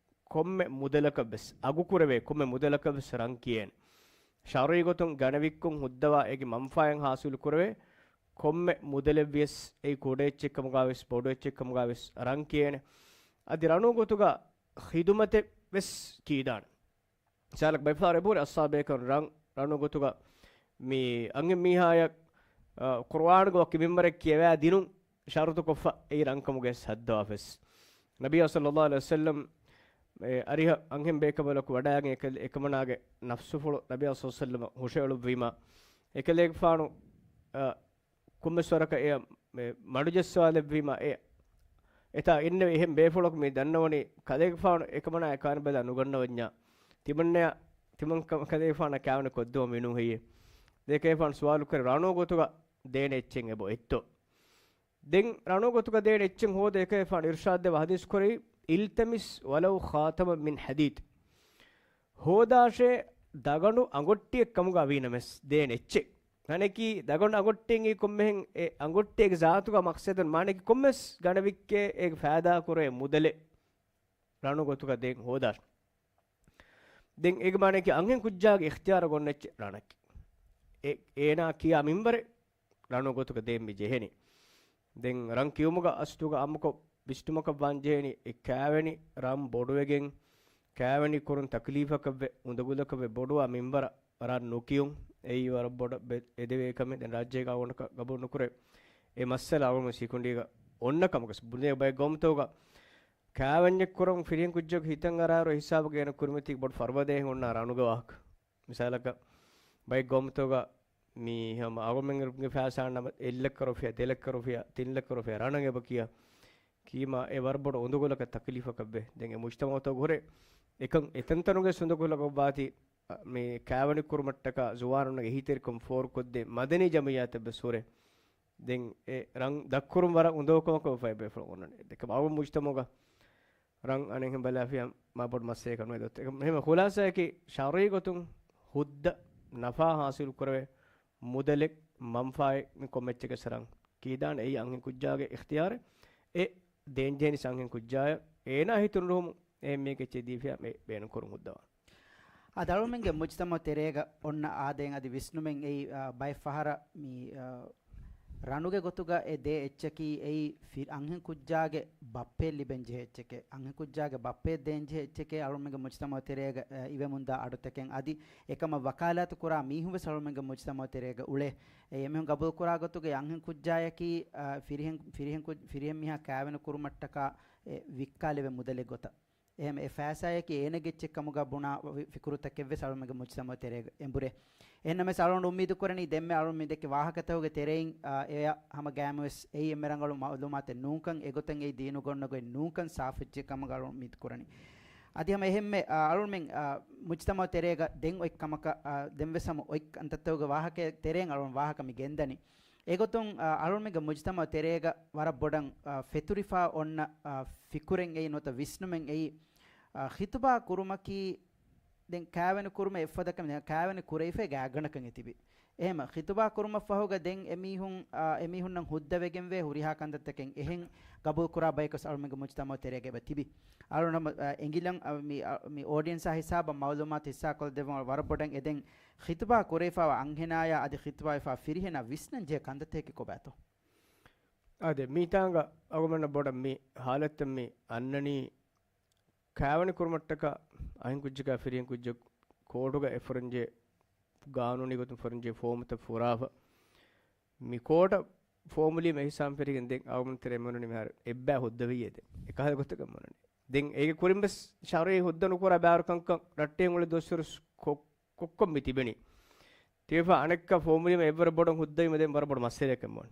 ކޮންމެ މުދަލަކަށް ވެސް، އަގު ކުރެވޭ ކޮންމެ މުދަލަކަށް ވެސް ރަން ކިޔޭނެ. ޝަރުޢީ ގޮތުން ގަނެވިއްކުން ހުއްދަވާ އޭގެ މަންފާއެއް ހާސިލު ކުރެވޭ ކޮންމެ މުދަލެއް ވިޔަސް، އެއީ ކުޑަ އެއްޗެއް ކަމުގަ ވެސް، ބޮޑު އެއްޗެއް ކަމުގަ ވެސް ރަން ކިޔޭނެ. އަދި ރަނު ގޮތުގަ ޚިދުމަތެއް ވެސް ކީދާނެ. މިސާލަކަށް ބައެއް ފަހަރު އެބަހުރި އަޞްޙާބޭކަން ރަން، ރަނު ގޮތުގަ މި އަންހެން މީހާޔަށް، އަ، ޤުރުއާނުގެ ވަކި މިންވަރެއް ކިޔަވާ ދިނުން ޝަރުތުކޮށްފަ އެއީ ރަންކަމުގެ ހައްދަވާފަވެސް. ނަބިއްޔާ ޞައްލައްލާހު ޢަލައިހި ވަސައްލަމް އެ އަރިހަށް އަންހެން ބޭކަނބަލަކު ވަޑައިގެން އެކަލް-، އެކަމަނާގެ ނަފްސުފުޅު ނަބިއްޔާ ޞައްލައްލާހު ޢަލައިހި ވަސައްލަމަށް ހުށައެޅުއްވީމާ، އެކަލޭގެފާނު، އަ، ކޮންމެސް ވަރަކަށް އެ، އެ މަޑުޖައްސަވާލެއްވީމާ، އެ އެތާ އިންނެވި އެހެން ބޭފުޅަކު މި ދަންނަވަނީ ކަލޭގެފާނު އެކަމަނާ އެ ކާން ބަލާ ނުގަންނަވަންޏާ، ތިމަންނަޔަށް، ތިމަން ކަ-، ކަލޭގެފާނަށް ކާވެނި ކޮށްދެވަން މިނޫން ހެއްޔޭ؟ ދެކޭފާނު ސުވާލު ކުރި ރަނޫ ގޮތުގަ ދޭނެ އެއްޗެއް އެބަ އޮތްތޯ؟ ދެން ރަނޫ ގޮތުގަ ދޭނެ އެއްޗެއް ހޯދަ އެކޭފާނު އިރުޝާދް ދެވަ ޙަދީޘް ކުރީ، "التمس ولو خاتما من حديد." ހޯދާށޭ ދަގަނޑު އަނގޮއްޓިއެއް ކަމުގަ ވީނަމަސް ދޭނެ އެއްޗެއް. އަނެކީ ދަގަނޑު އަނގޮއްޓިއެއް ކޮންމެހެން އެ އަނގޮއްޓިއެއްގެ ޒާތުގަ މަޤްޞަދުން މާނައަކީ ކޮންމެސް ގަނެވިއްކޭ އޭގެ ފައިދާ ކުރޭ މުދަލެއް ރަނު ގޮތުގަ ދޭން ހޯދާށޭ. ދެން އޭގެ މާނައަކީ އަންހެން ކުއްޖާގެ އިޚްތިޔާރަށް އޮންނަ އެއްޗެއް ރަނަކީ. އެ-، އޭނާ ކިޔާ މިންވަރެއް ރަނު ގޮތުގަ ދޭން މި ޖެހެނީ. ދެން ރަން ކިޔުމުގަ އަސްލުގަ އާއްމުކޮށް ވިސްނުމަކަށް ވާން ޖެހެނީ، އެ ކާވެނި ރަން ބޮޑުވެގެން، ކާވެނި ކުރުން ތަކްލީފަކަށްވެ، އުނދަގުލަކަށްވެ ބޮޑުވާ މިންވަރަށް ރަން ނުކިޔުން، އެއީ ވަރަށް ބޮޑަށް ބެ-، އެދެވޭ ކަމެއް. ދެން ރާއްޖޭގަ އަޅުގަނޑަކަށް ގަބޫލު ނުކުރޭ. އެ މައްސަލަ އަޅުގަނޑު ސިކުނޑީގަ އޮންނަ ކަމަކަސް ބުނޭ. ބައެއް ގައުމުތަކުގަ ކާވެންޏެއް ކުރަން ފިރިހެން ކުއްޖަކު ހިތަށް އަރާއިރު ހިސާބުގަ އޭނަ ކުރިމަތީގަ ބޮޑު ފަރުބަދައެއް އޮންނާ ރަނުގެ ވާހަކަ. މިސާލަކަށް، ބައެއް ގައުމުތަކުގަ މި ހަމަ އަޅުމެންގެ ފައިސާ ނަމަ އެއް ލައްކަ ރުފިޔާ، ދެ ލައްކަ ރުފިޔާ، ތިން ލައްކަ ރުފިޔާ ރަނަށް އެބަ ކިޔާ. ކީމާ އެ ވަރަށް ބޮޑު އުނދަގުލަކަށް ތަކްލީފަކަށްވޭ. ދެން އެ މުޖްތަމަޢުތަކުގަ ހުރޭ އެކަން އެތަންތަނުގެ އުނދަގުލަކަށް ވާތީ، އަ، މި ކާވެނި ކުރުމަށްޓަކާ ޒުވާނުންނަށް އެހީތެރިކަން ފޯރުކޮށްދޭ މަދަނީ ޖަމިއްޔާތެއްވެސް ހުރޭ. ދެން އެ ރަން ދަށްކުރުން ވަރަށް އުނދަގޫކަމަކަށް ވެފައި ބޭފުޅުން އޮންނަނީ. އެކަމަކު އަޅުގަނޑު މުޖްތަމަޢުގަ ރަން އަނެއްހެން ބަލާފިޔާ މާ ބޮޑު މައްސަލައެއް ނުވެދޯ. އެކަމަކު އެހެން ޚުލާޞާއަކީ ޝަރުޢީ ގޮތުން ހުއްދަ ނަފާ ޙާޞިލު ކުރެވޭ މުދަލެއް މަންފާއެއް މި ކޮންމެ އެއްޗެއްގެ ސަރަން ކީދާނެ އެއީ އަންހެން ކުއްޖާގެ އިޚްތިޔާރެއް. އެ ދޭންޖެހެނީސް އަންހެން ކުއްޖާޔަށް އޭނާ ހިތުން ރުހުމުން އެ އެއްޗެއް ދީފިޔާ މި ބޭނުން ކުރުން ހުއްދަވާން. އަދި އަޅުމެންގެ މުޖްތަމަޢު ތެރޭގަ އޮންނަ އާދައިން އަދި ވިސްނުމެއް އެއީ، އާ، ބައެއް ފަހަރަށް މި، އާ، ރަނުގެ ގޮތުގަ އެ ދޭ އެއްޗަކީ އެއީ ފި-، އަންހެން ކުއްޖާގެ ބައްޕައަށް ލިބެން ޖެހޭ އެއްޗެކޭ. އަންހެން ކުއްޖާގެ ބައްޕައަށް ދޭން ޖެހޭ އެއްޗެކޭ އަޅުމެންގެ މުޖްތަމަޢު ތެރޭގަ، އާ، އިވެމުންދާ އަޑުތަކެއް. އަދި އެކަމަށް ވަކާލާތު ކުރާ މީހުން ވެސް އަޅުމެންގެ މުޖްތަމަޢު ތެރޭގަ އުޅޭ. އެ އެމީހުން ގަބޫލު ކުރާ ގޮތުގަ އަންހެން ކުއްޖާޔަކީ، އާ، ފިރިހެން، ފިރިހެން ކުއް-، ފިރިހެން މީހާ ކާވެނި ކުރުމަށްޓަކާ އެ ވިއްކާލެވޭ މުދަލެއް ގޮތަށް. އެހެން އެ ފައިސާއަކީ އޭނަގެ އެއްޗެއް ކަމުގަ ބުނާ ފި-، ފިކުރުތަކެއް ވެސް އަޅުމެންގެ މުޖްތަމަޢު ތެރޭގަ އެނބުރޭ. އެހެންނަމަވެސް އަޅުގަނޑު އުއްމީދު ކުރަނީ ދެންމެ އަޅުގަނޑު މި ދެއްކި ވާހަކަތަކުގެ ތެރެއިން، އާ، އެއަށް ހަމަ ގައިމުވެސް އެއީ އެންމެ ރަނގަޅު މަޢުލޫމާތެއް ނޫންކަން، އެގޮތަށް އެއީ ދީނުގަ އޮންނަ ގޮތް ނޫންކަން ސާފު އެއްޗެއް ކަމަށް އަޅުގަނޑު އުއްމީދު ކުރަނީ. އަދި ހަމަ އެހެންމެ، އާ، އަޅުގަނޑުމެން، އާ، މުޖްތަމަޢު ތެރޭގަ ދެން އޮތް ކަމަކަށް، އާ، ދެން ވެސް ހަމަ އޮތް ކަންތައްތަކުގެ ވާހަކައެއް ތެރެއިން އަޅުގަނޑު ވާހަކަ މި ގެންދަނީ. އެގޮތުން، އާ، އަޅުގަނޑުމެންގެ މުޖްތަމަޢު ތެރޭގަ ވަރަށް ބޮޑަށް، އާ، ފެތުރިފާ އޮންނަ، އާ، ފިކުރެއް އެއީ ނުވަތަ ވިސްނުމެއް އެއީ، އާ، ޚިތުބާ ކުރުމަކީ ދެން ކާވެނި ކުރުމަށް އެއްފަދަ ކަމެއް، ކާވެނި ކުރެވިފައި ގާތްގަނޑަކަށް އެ ތިބި. އެހެން ޚިތުބާ ކުރުމަށްފަހުގަ ދެން އެމީހުން، އާ، އެމީހުންނަށް ހުއްދަވެގެންވޭ ހުރިހާ ކަންތައްތަކެއް އެހެން ގަބޫލު ކުރާ ބަޔަކު ވެސް އަޅުމެންގެ މުޖްތަމަޢު ތެރޭގަ އެބަ ތިބި. އަޅުގަނޑު ހަމަ، އާ، އެނގިލަން، އާ، މި، އާ، މި އޯޑިއެންސާ ހިސާބަށް މަޢުލޫމާތު ހިއްސާކޮށްދެއްވުމަށް ވަރަށް ބޮޑަށް އެދެން ޚިތުބާ ކުރެވިފައިވާ އަންހެނާޔާ އަދި ޚިތުބާވެފަ ފިރިހެނާ ވިސްނަން ޖެހޭ ކަންތައްތަކަކީ ކޮބާތޯ؟ އާދެ، މިތާނގަ އަޅުގަނޑަށް ބޮޑަށް މި ހާލަތަށް މި އަންނަނީ ކާވެނި ކުރުމަށްޓަކާ އަންހެން ކުއްޖަކާ ފިރިހެން ކުއްޖަކު ކޯޓުގަ އެ ފުރަންޖެ ގާނޫނީ ގޮތުން ފުރަންޖެ ފޯމުތައް ފުރާފަ. މި ކޯޓަށް ފޯމުލީމަ އެހިސާބުން ފެށިގެން ދެން އަޅުގަނޑު ތެރޭ މިއޮންނަނީ މިހާރު އެއްބައި ހުއްދަވިއްޔޭ ދެން. އެކަހަލަ ގޮތަކަށް މިއޮންނަނީ. ދެން އޭގެ ކުރިން ވެސް ޝަރުޢީ ހުއްދަ ނުކުރާ ބާރު ކަންކަން ރައްޓެހިން އުޅޭ ދުވަސްވަރު ކޮ-، ކޮއްކޮ މި ތިބެނީ. ތިބެފަ އަނެއްކާ ފޯމުލީމަ އެއްވަރު ބޮޑަށް ހުއްދަވީމަ ދެން ވަރަށް ބޮޑު މައްސަލައެއް ކަމަށް.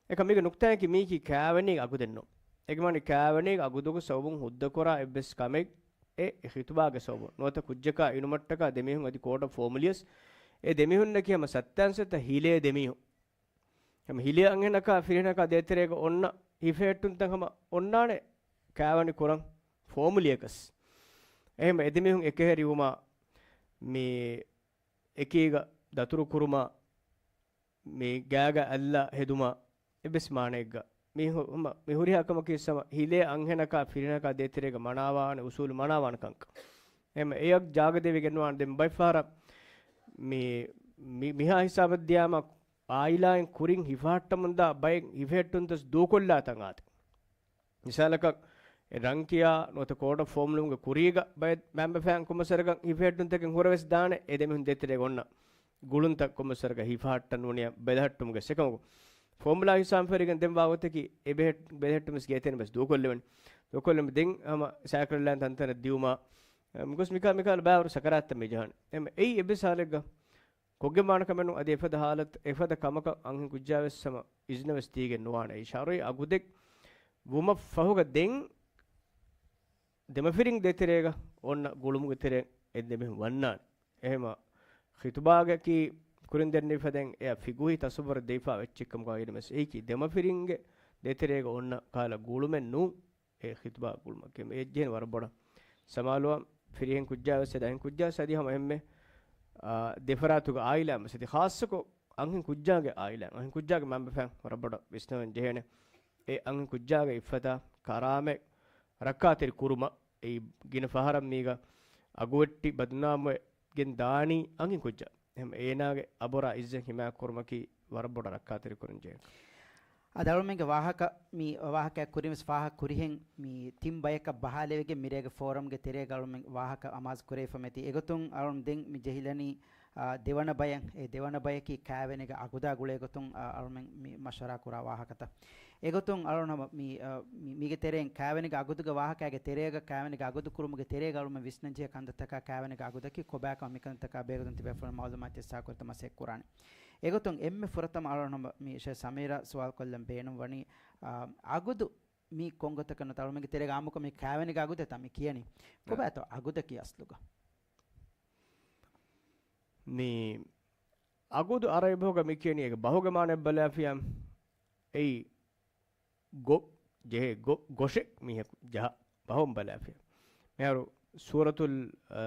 އެކަމަކު މީގެ ނުކްތާއަކީ މީކީ ކާވެނީގެ އަގު ދެންނު. އޭގެ މާނަ ކާވެނީގެ އަގު ދޮގު ސަބަބުން ހުއްދަ ކުރާ އެއްވެސް ކަމެއް އެ ޚިތުބާގެ ސަބަބުން. ނުވަތަ ކުއްޖަކާ އިނުމަށްޓަކާ ދެމީހުން އަދި ކޯޓަށް ފޯމުލިޔަސް އެ ދެމީހުންނަކީ ހަމަ ސައްތަ އަންސަތަ ހިލޭ ދެމީހުން. ހަމަ ހިލޭ އަންހެނަކާ ފިރިހެނަކާ ދޭތެރޭގަ އޮންނަ ހިފޭއްޓުންތައް ހަމަ އޮންނާނެ ކާވެނި ކުރަން ފޯމުލިޔަކަސް. އެހެން އެދެމީހުން އެކަހެރިވުމާ މި އެކީގަ ދަތުރު ކުރުމާ މި ގާގަ އައްލާ ހެދުމާ އެއްވެސް މާނައެއްގަ މި ހު-، ހު-، މި ހުރިހާ ކަމަކީ ސަމަ ހިލޭ އަންހެނަކާ ފިރިހެނަކާ ދޭތެރޭގަ މަނާވާނެ އުސޫލު މަނާވާނެ ކަންކަން. އެހެން އެޔަށް ޖާގަ ދެވިގެންވާނެ. ދެން ބައެއް ފަހަރަށް މި، މި، މިހާ ހިސާބަށް ދިޔާމަ އާއިލާއިން ކުރިން ހިފަހައްޓަމުންދާ ބައެއް ހިފެހެއްޓުންތަސް ދޫކޮށްލާތަން އާދެ. މިސާލަކަށް، އެ ރަންކިޔާ ނުވަތަ ކޯޑަށް ފޯމްލުމުގެ ކުރީގަ ބައެއް މައިންބަފައިން ކޮންމެސްވަރަކަށް ހިފެހެއްޓުންތަކެއް ހުރެވެސް ދާނެ، އެ ދެމިހުން ދޭތެރޭގަ އޮންނަ ގުޅުންތައް ކޮންމެސްވަރަކަށް ހިފަހައްޓަން ވަނިޔަ ބެލެހެއްޓުމުގެ ސެކަމުގު ފޯމްލާ ހިސާބުން ފެށިގެން ދެން ވާގޮތަކީ އެ ބެހެއް-، ބެލެހެއްޓުމެސް ގޭތެރެން ވެސް ދޫކޮށްލެވެން. ދޫކޮށްލެވެން ދެން ހަމަ ސައިކަލް ލައިން ތަންތަނަށް ދިޔުމާ، އަ، މި ގޮސް މިކާ-، މިކާލަ ބާވަރު ސަކަރާތްތައް މި ޖަހާނެ. އެމް، އެއީ އެއްވެސް ހާލެއްގަ ކޮށްގެން ވާނެ ކަމެއް ނޫން. އަދި އެފަދަ ހާލަތް، އެފަދަ ކަމަކަށް އަންހެން ކުއްޖާ ވެސް ހަމަ އިޒްނަ ވެސް ދީގެން ނުވާނެ. އެއީ ޝަރުއީ އަގުދެއް ވުމަށް ފަހުގަ ދެން ދެމަފިރިން ދޭތެރޭގަ އޮންނަ ގުޅުމުގެ ތެރެއިން އެ ދެމީހުން ވަންނާނެ. އެހެމަ ޚިތުބާގަކީ ކުރިން ދެންނެވި ފަދައިން އެއަށް ފިގުހީ ތަޞައްވަރެއް ދެވިފާ އެއްޗެއްކަމުގަ އިނަމެސް އެއީކީ ދެމަފިރިންގެ ދޭތެރޭގަ އޮންނަ ކަހަލަ ގުޅުމެއް ނޫން. އެ ޚިތުބާ ގުޅުމަކީ އެ އެއްޗެހިން ވަރަށް ބޮޑަށް ސަމާލުވާ ފިރިހެން ކުއްޖާ ވެސް އަދި އަހިން ކުއްޖާ ވެސް އަދި ހަމަ އެހެންމެ، އާ، ދެފަރާތުގެ އާއިލާ މަސަދި ޚާއްޞަކޮށް އަންހެން ކުއްޖާގެ އާއިލާ، އަންހެން ކުއްޖާގެ މަންބަފައިން ވަރަށް ބޮޑަށް ވިސްނަވަން ޖެހޭނެ. އެ އަންހެން ކުއްޖާގެ އިއްފަތާ ކަރާމަތް ރައްކާތެރި ކުރުމަށް އެއީ ގިނަ ފަހަރަށް މީގަ އަގުވެއްޓި ބަދުނާމުވެ ގެން ދާނީ އަންހެން ކުއްޖާ. އެހެން އޭނާގެ އަބުރާ އިއްޒަތް ހިމާޔަތް ކުރުމަކީ ވަރަށް ބޮޑަށް ރައްކާތެރި ކުރަން ޖެހޭ. އަދި އަޅުމެންގެ ވާހަކަ، މި ވާހަކައަށް ކުރިން ވެސް ފާހަގަ ކުރިހެން މި ތިން ބަޔަކަށް ބަހާލެވިގެން މިރޭގެ ފޯރަމްގެ ތެރޭގަ އަޅުމެން ވާހަކަ އަމާޒު ކުރެވިފަ މެތި. އެގޮތުން އަޅުން ދެން މި ޖެހިލަނީ، އާ، ދެވަނަ ބަޔަށް. އެ ދެވަނަ ބަޔަކީ ކާވެނިގެ އަގުދާ ގުޅޭ ގޮތުން، އާ، އަޅުމެން މި މަޝްވަރާ ކުރާ ވާހަކަތައް. އެގޮތުން އަޅުން ހަމަ މި، އާ، މި، މީގެ ތެރެއިން ކާވެނިގެ އަގުދުގެ ވާހަކާގެ ތެރޭގަ ކާވެނިގެ އަގުދު ކުރުމުގެ ތެރޭގަ އަޅުމެން ވިސްނަންޖެހޭ ކަންތައްތަކާ ކާވެނިގެ އަގުދަކީ ކޮބާކަމަށް މިކަންތަކާ ބެހޭގޮތުން ތިބޭފުޅުން މައުލޫމާތު ހިއްސާކުރިތަ މަސައްކަތް ކުރާނެ. އެގޮތުން އެންމެ ފުރަތަމަ އަޅުން ހަމަ މި ޝޭޚް ސަމީރާ ސުވާލު ކޮށްލަން ބޭނުން ވަނީ، އާ، އަގުދު މީ ކޮންގޮތަކަށް ނުތަ އަޅުމެންގެ ތެރޭގަ އާއްމުކޮށް މި ކާވެނިގެ އަގުދެއްތަ މި ކިޔަނީ؟ ކޮބާތޯ އަގުދަކީ އަސްލުގަ؟ މި އަގުދު އަރަބި ބަހުގަ މި ކިޔަނީ އޭގެ ބަހުގެ މާނަ ބަލާފިޔާ އެއީ ގޮ، ޖެހޭ ގޮ، ގޮށެއް މީހަކު ޖަހާ ބަހުން ބަލާފިޔާ. މިހާރު ސޫރަތުލް، އާ،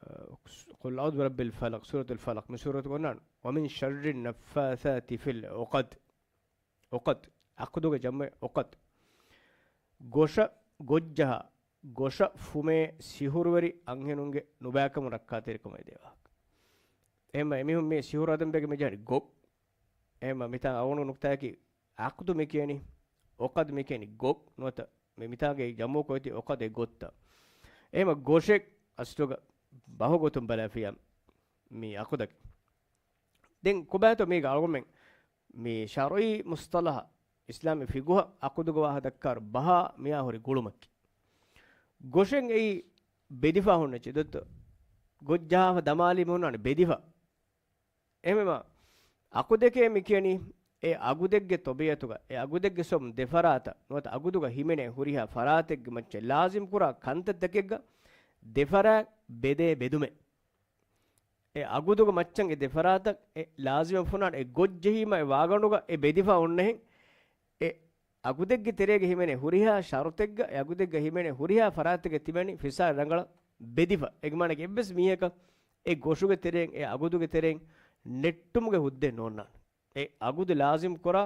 އާ، قل أعوذ برب الفلق، ސޫރަތުލް ފަލަޤް މި ސޫރަތުގަ އޮންނާނެ. ومن شر النفاثات في العقد. އުޤަދް. އަޤުދުގެ ޖަމްޢެއް އުޤަދް. ގޮށަށް ގޮށްޖަހާ، ގޮށަށް ފުމޭ ސިހުރުވެރި އަންހެނުންގެ ނުބައިކަމުން ރައްކާތެރިކަމަށް އެދޭ ވާހަކަ. އެހެންމަ އެމީހުން މި ސިހުރު ހަދަން ބޭގެ މި ޖަހަނީ ގޮށް. އެހެންމަ މިތާ އަވަނު ނުކްތާއަކީ އަޤުދު މި ކިޔަނީ، އުޤަދް މި ކިޔަނީ ގޮށް ނުވަތަ މި މިތާގެ ޖަމު ކޮއްތި އުޤަދެއް ގޮށްތައް. އެހެންމަ ގޮށެއް އަސްލުގަ ބަހު ގޮތުން ބަލާފިޔާ މި އަޤުދަކީ. ދެން ކޮބާތޯ މީގަ އަޅުގަނޑުމެން މި ޝަރުޢީ މުޞްޠަލަޙަ އިސްލާމީ ފިޤުހަ އަޤުދުގެ ވާހަ ދައްކާރު ބަހާ މިޔާ ހުރި ގުޅުމަކީ. ގޮށެއް އެއީ ބެދިފާ ހުންނަ ޗެދޮއްތޯ. ގޮށްޖަހާފަ ދަމާލީމަ ހުންނާނެ ބެދިފަ. އެހެންވީމަ އަޤުދެކޭ މި ކިޔަނީ އެ އަގުދެއްގެ ޠަބީޢަތުގަ، އެ އަގުދެއްގެ ސޮބުން ދެފަރާތަށް ނުވަތަ އަގުދުގަ ހިމެނޭ ހުރިހާ ފަރާތެއްގެ މައްޗަށް ލާޒިމް ކުރާ ކަންތައްތަކެއްގަ ދެފަރާތް ބެދޭ ބެދުމެއް. އެ އަގުދުގެ މައްޗަށް އެ ދެފަރާތަށް އެ ލާޒިމަށް ފުނާނެ އެ ގޮށްޖެހީމަ އެ ވާގަނޑުގަ އެ ބެދިފަ އޮންނަހެން އެ އަގުދެއްގެ ތެރޭގަ ހިމެނޭ ހުރިހާ ޝަރުޠެއްގަ އެ އަގުދެއްގަ ހިމެނޭ ހުރިހާ ފަރާތެއްގަ ތިބެނީ ފިސާ ރަނގަޅަށް ބެދިފަ. އޭގެ މާނައަކީ އެއްވެސް މީހަކަށް އެ ގޮށުގެ ތެރެއިން އެ އަގުދުގެ ތެރެއިން ނެއްޓުމުގެ ހުއްދައެއް ނޯންނާނެ. އެ އަގުދު ލާޒިމް ކުރާ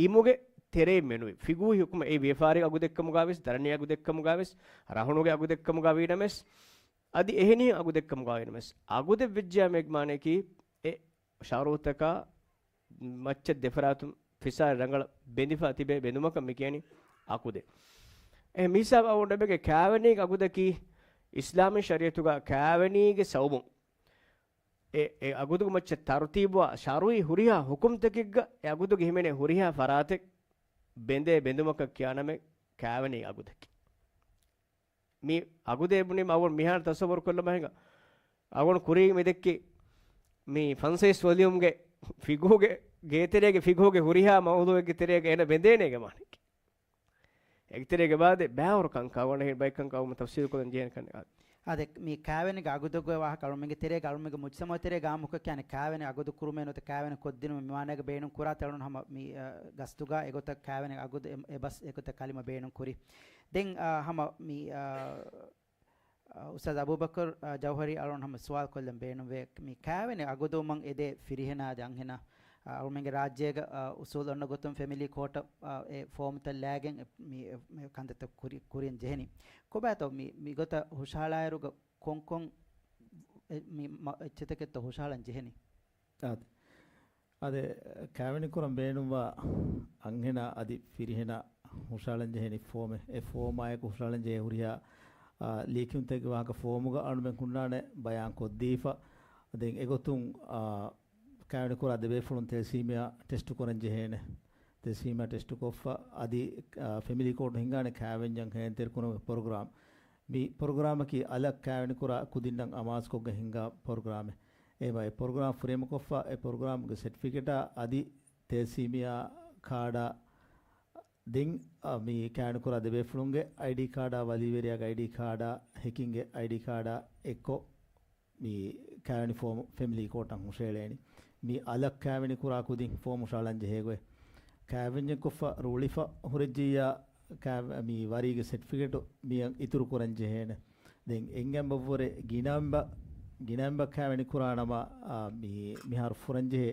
އިމުގެ ތެރެއިން މެނުވި. ފިގުހީ ހުކުމަށް އެ ވިޔަފާރި އަގުދެއްކަމުގާވެސް، ދަރަނި އަގުދެއްކަމުގާވެސް، ރަހުނުގެ އަގުދެއްކަމުގާވީނަމަވެސް، އަދި އެހެނިހެން އަގުދެއްކަމުގާވީނަމަވެސް، އަގުދެއްވެއްޖެޔާ މޭގެ މާނައަކީ އެ ޝަރުޠަކާ މައްޗަށް ދެފަރާތުން ފިސާރި ރަނގަޅަށް ބެނދިފަ ތިބޭ ބެނދުމަކަށް މި ކިޔަނީ އަގުދެއް. އެ މިހިސާބަށް އަޅުގަނޑުމެންގެ ކާވެނީގެ އަގުދަކީ އިސްލާމީ ޝަރީޢަތުގަ ކާވެނީގެ ސަބަބުން އެ، އެ އަގުދުގެ މައްޗަށް ތަރުތީބުވާ ޝަރުޢީ ހުރިހާ ހުކުމްތަކެއްގަ އެ އަގުދުގެ ހިމެނޭ ހުރިހާ ފަރާތެއް ބެނދޭ ބެނދުމަކަށް ކިޔާނަމޭ ކާވެނީ އަގުދަކީ. މި އަގުދޭ ބުނީމަ އަޅުގަނޑު މިހާރު ތަޞައްވަރު ކޮށްލަމާ ހިނގާ. އަޅުގަނޑު ކުރީގަ މި ދެއްކި މި ފަންސައިސް ވޮލިއުމްގެ ފިގުހުގެ، ގޭތެރޭގެ ފިގުހުގެ ހުރިހާ މައުޟޫއެއްގެ ތެރޭގަ އޭނަ ބެނދޭނޭގެ މާނައަކީ. އޭގެ ތެރޭގަ ބާދެ ބައިވަރު ކަންކަން އަޅުގަނޑު ބައެއް ކަންކަން އަޅުގަނޑު ތަފްސީލު ކޮށްލަން ޖެހޭނެ ކަން. އާދެ، މި ކާވެނިގެ އަގުދުގެ ވާހަކަ އަޅުމެންގެ ތެރޭގަ އަޅުމެންގެ މުޖްތަމަޢު ތެރޭގަ އާއްމުކޮށް ކިޔާނެ ކާވެނި އަގުދު ކުރުމޭ ނުވަތަ ކާވެނި ކޮށްދިނުމޭ މި މާނައިގަ ބޭނުން ކުރާތަން އަޅުން ހަމަ މި، އަ، ގަސްތުގަ އެގޮތަށް ކާވެނި އަގުދު އެ، އެ ބަސް އެގޮތަށް ކަލިމަ ބޭނުން ކުރި. ދެން، އަ، ހަމަ މި، އަ، އުސްތާޛް އަބޫބަކުރު، އާ، ޖައުހަރީ އަޅުގަނޑު ހަމަ ސުވާލު ކޮށްލަން ބޭނުންވޭ، މި ކާވެނި އަގުދުވުމަށް އެދޭ ފިރިހެނާ ދެ އަންހެނާ، އާ، އަޅުމެންގެ ރާއްޖޭގަ، އާ، އުސޫލު އޮންނަ ގޮތުން ފެމިލީ ކޯޓަށް، އާ، އެ ފޯމުތައް ލައިގެން އެ، މި، އެ، މި ކަންތައްތައް ކުރި-، ކުރިޔަށް ޖެހެނީ. ކޮބާތޯ މި، މިގޮތަށް ހުށަހަޅާއިރުގަ ކޮންކޮން އެ، މި މަ-، އެއްޗެތަކެއްތޯ ހުށަހަޅަން ޖެހެނީ؟ އާދެ. އާދެ، ކާވެނި ކުރަން ބޭނުންވާ އަންހެނާ އަދި ފިރިހެނާ ހުށަހަޅަން ޖެހެނީ ފޯމެއް. އެ ފޯމާއެކު ހުށަހަޅަން ޖެހޭ ހުރިހާ، އާ، ލިޔެކިޔުންތަކެއްގެ ވާހަކަ ފޯމުގަ އަޅުމެން ހުންނާނެ ބަޔާން ކޮށްދީފަ. ދެން އެގޮތުން، އާ، ކާވެނި ކުރާ ދެބޭފުޅުން ތެލްސީމިއާ ޓެސްޓު ކުރަން ޖެހޭނެ. ތެލްސީމިއާ ޓެސްޓު ކޮށްފަ އަދި، އާ، ފެމިލީ ކޯޓު ހިންގާނެ ކާވެންޏަށް ހޭންތެރި ކުރުމުގެ ޕްރޮގްރާމް. މި ޕްރޮގްރާމަކީ އަލަށް ކާވެނި ކުރާ ކުދިންނަށް އަމާޒުކޮށްގެން ހިންގާ ޕްރޮގްރާމެއް. އެ މަ-، އެ ޕްރޮގްރާމް ފުރިހަމަކޮށްފަ، އެ ޕްރޮގްރާމްގެ ސެޓްފިކެޓާ އަދި ތެލްސީމިއާ ކާޑާ ދެން، އަ، މި ކާވެނި ކުރާ ދެބޭފުޅުންގެ އައިޑީ ކާޑާ، ވަލީވެރިޔާގެ އައިޑީ ކާޑާ، ހެކިންގެ އައިޑީ ކާޑާ އެއްކޮށް، މި ކާވެނި ފޯމު ފެމިލީ ކޯޓަށް ހުށައެޅޭނީ. މި އަލަށް ކާވެނި ކުރާ ކުދިން ފޯމު ހުށަހަޅަން ޖެހޭގޮތް. ކާވެންޏެއްކޮށްފަ ރޫޅިފަ ހުރެއްޖިއްޔާ، ކާ-، މި ވަރީގެ ސެޓްފިކެޓު މިއަށް އިތުރު ކުރަން ޖެހޭނެ. ދެން އެންގެން ބައްވަރެ ގިނައިންބަ-، ގިނައިންބަ ކާވެނި ކުރާނަމަ، އާ، މި-، މިހާރު ފުރަންޖެހޭ،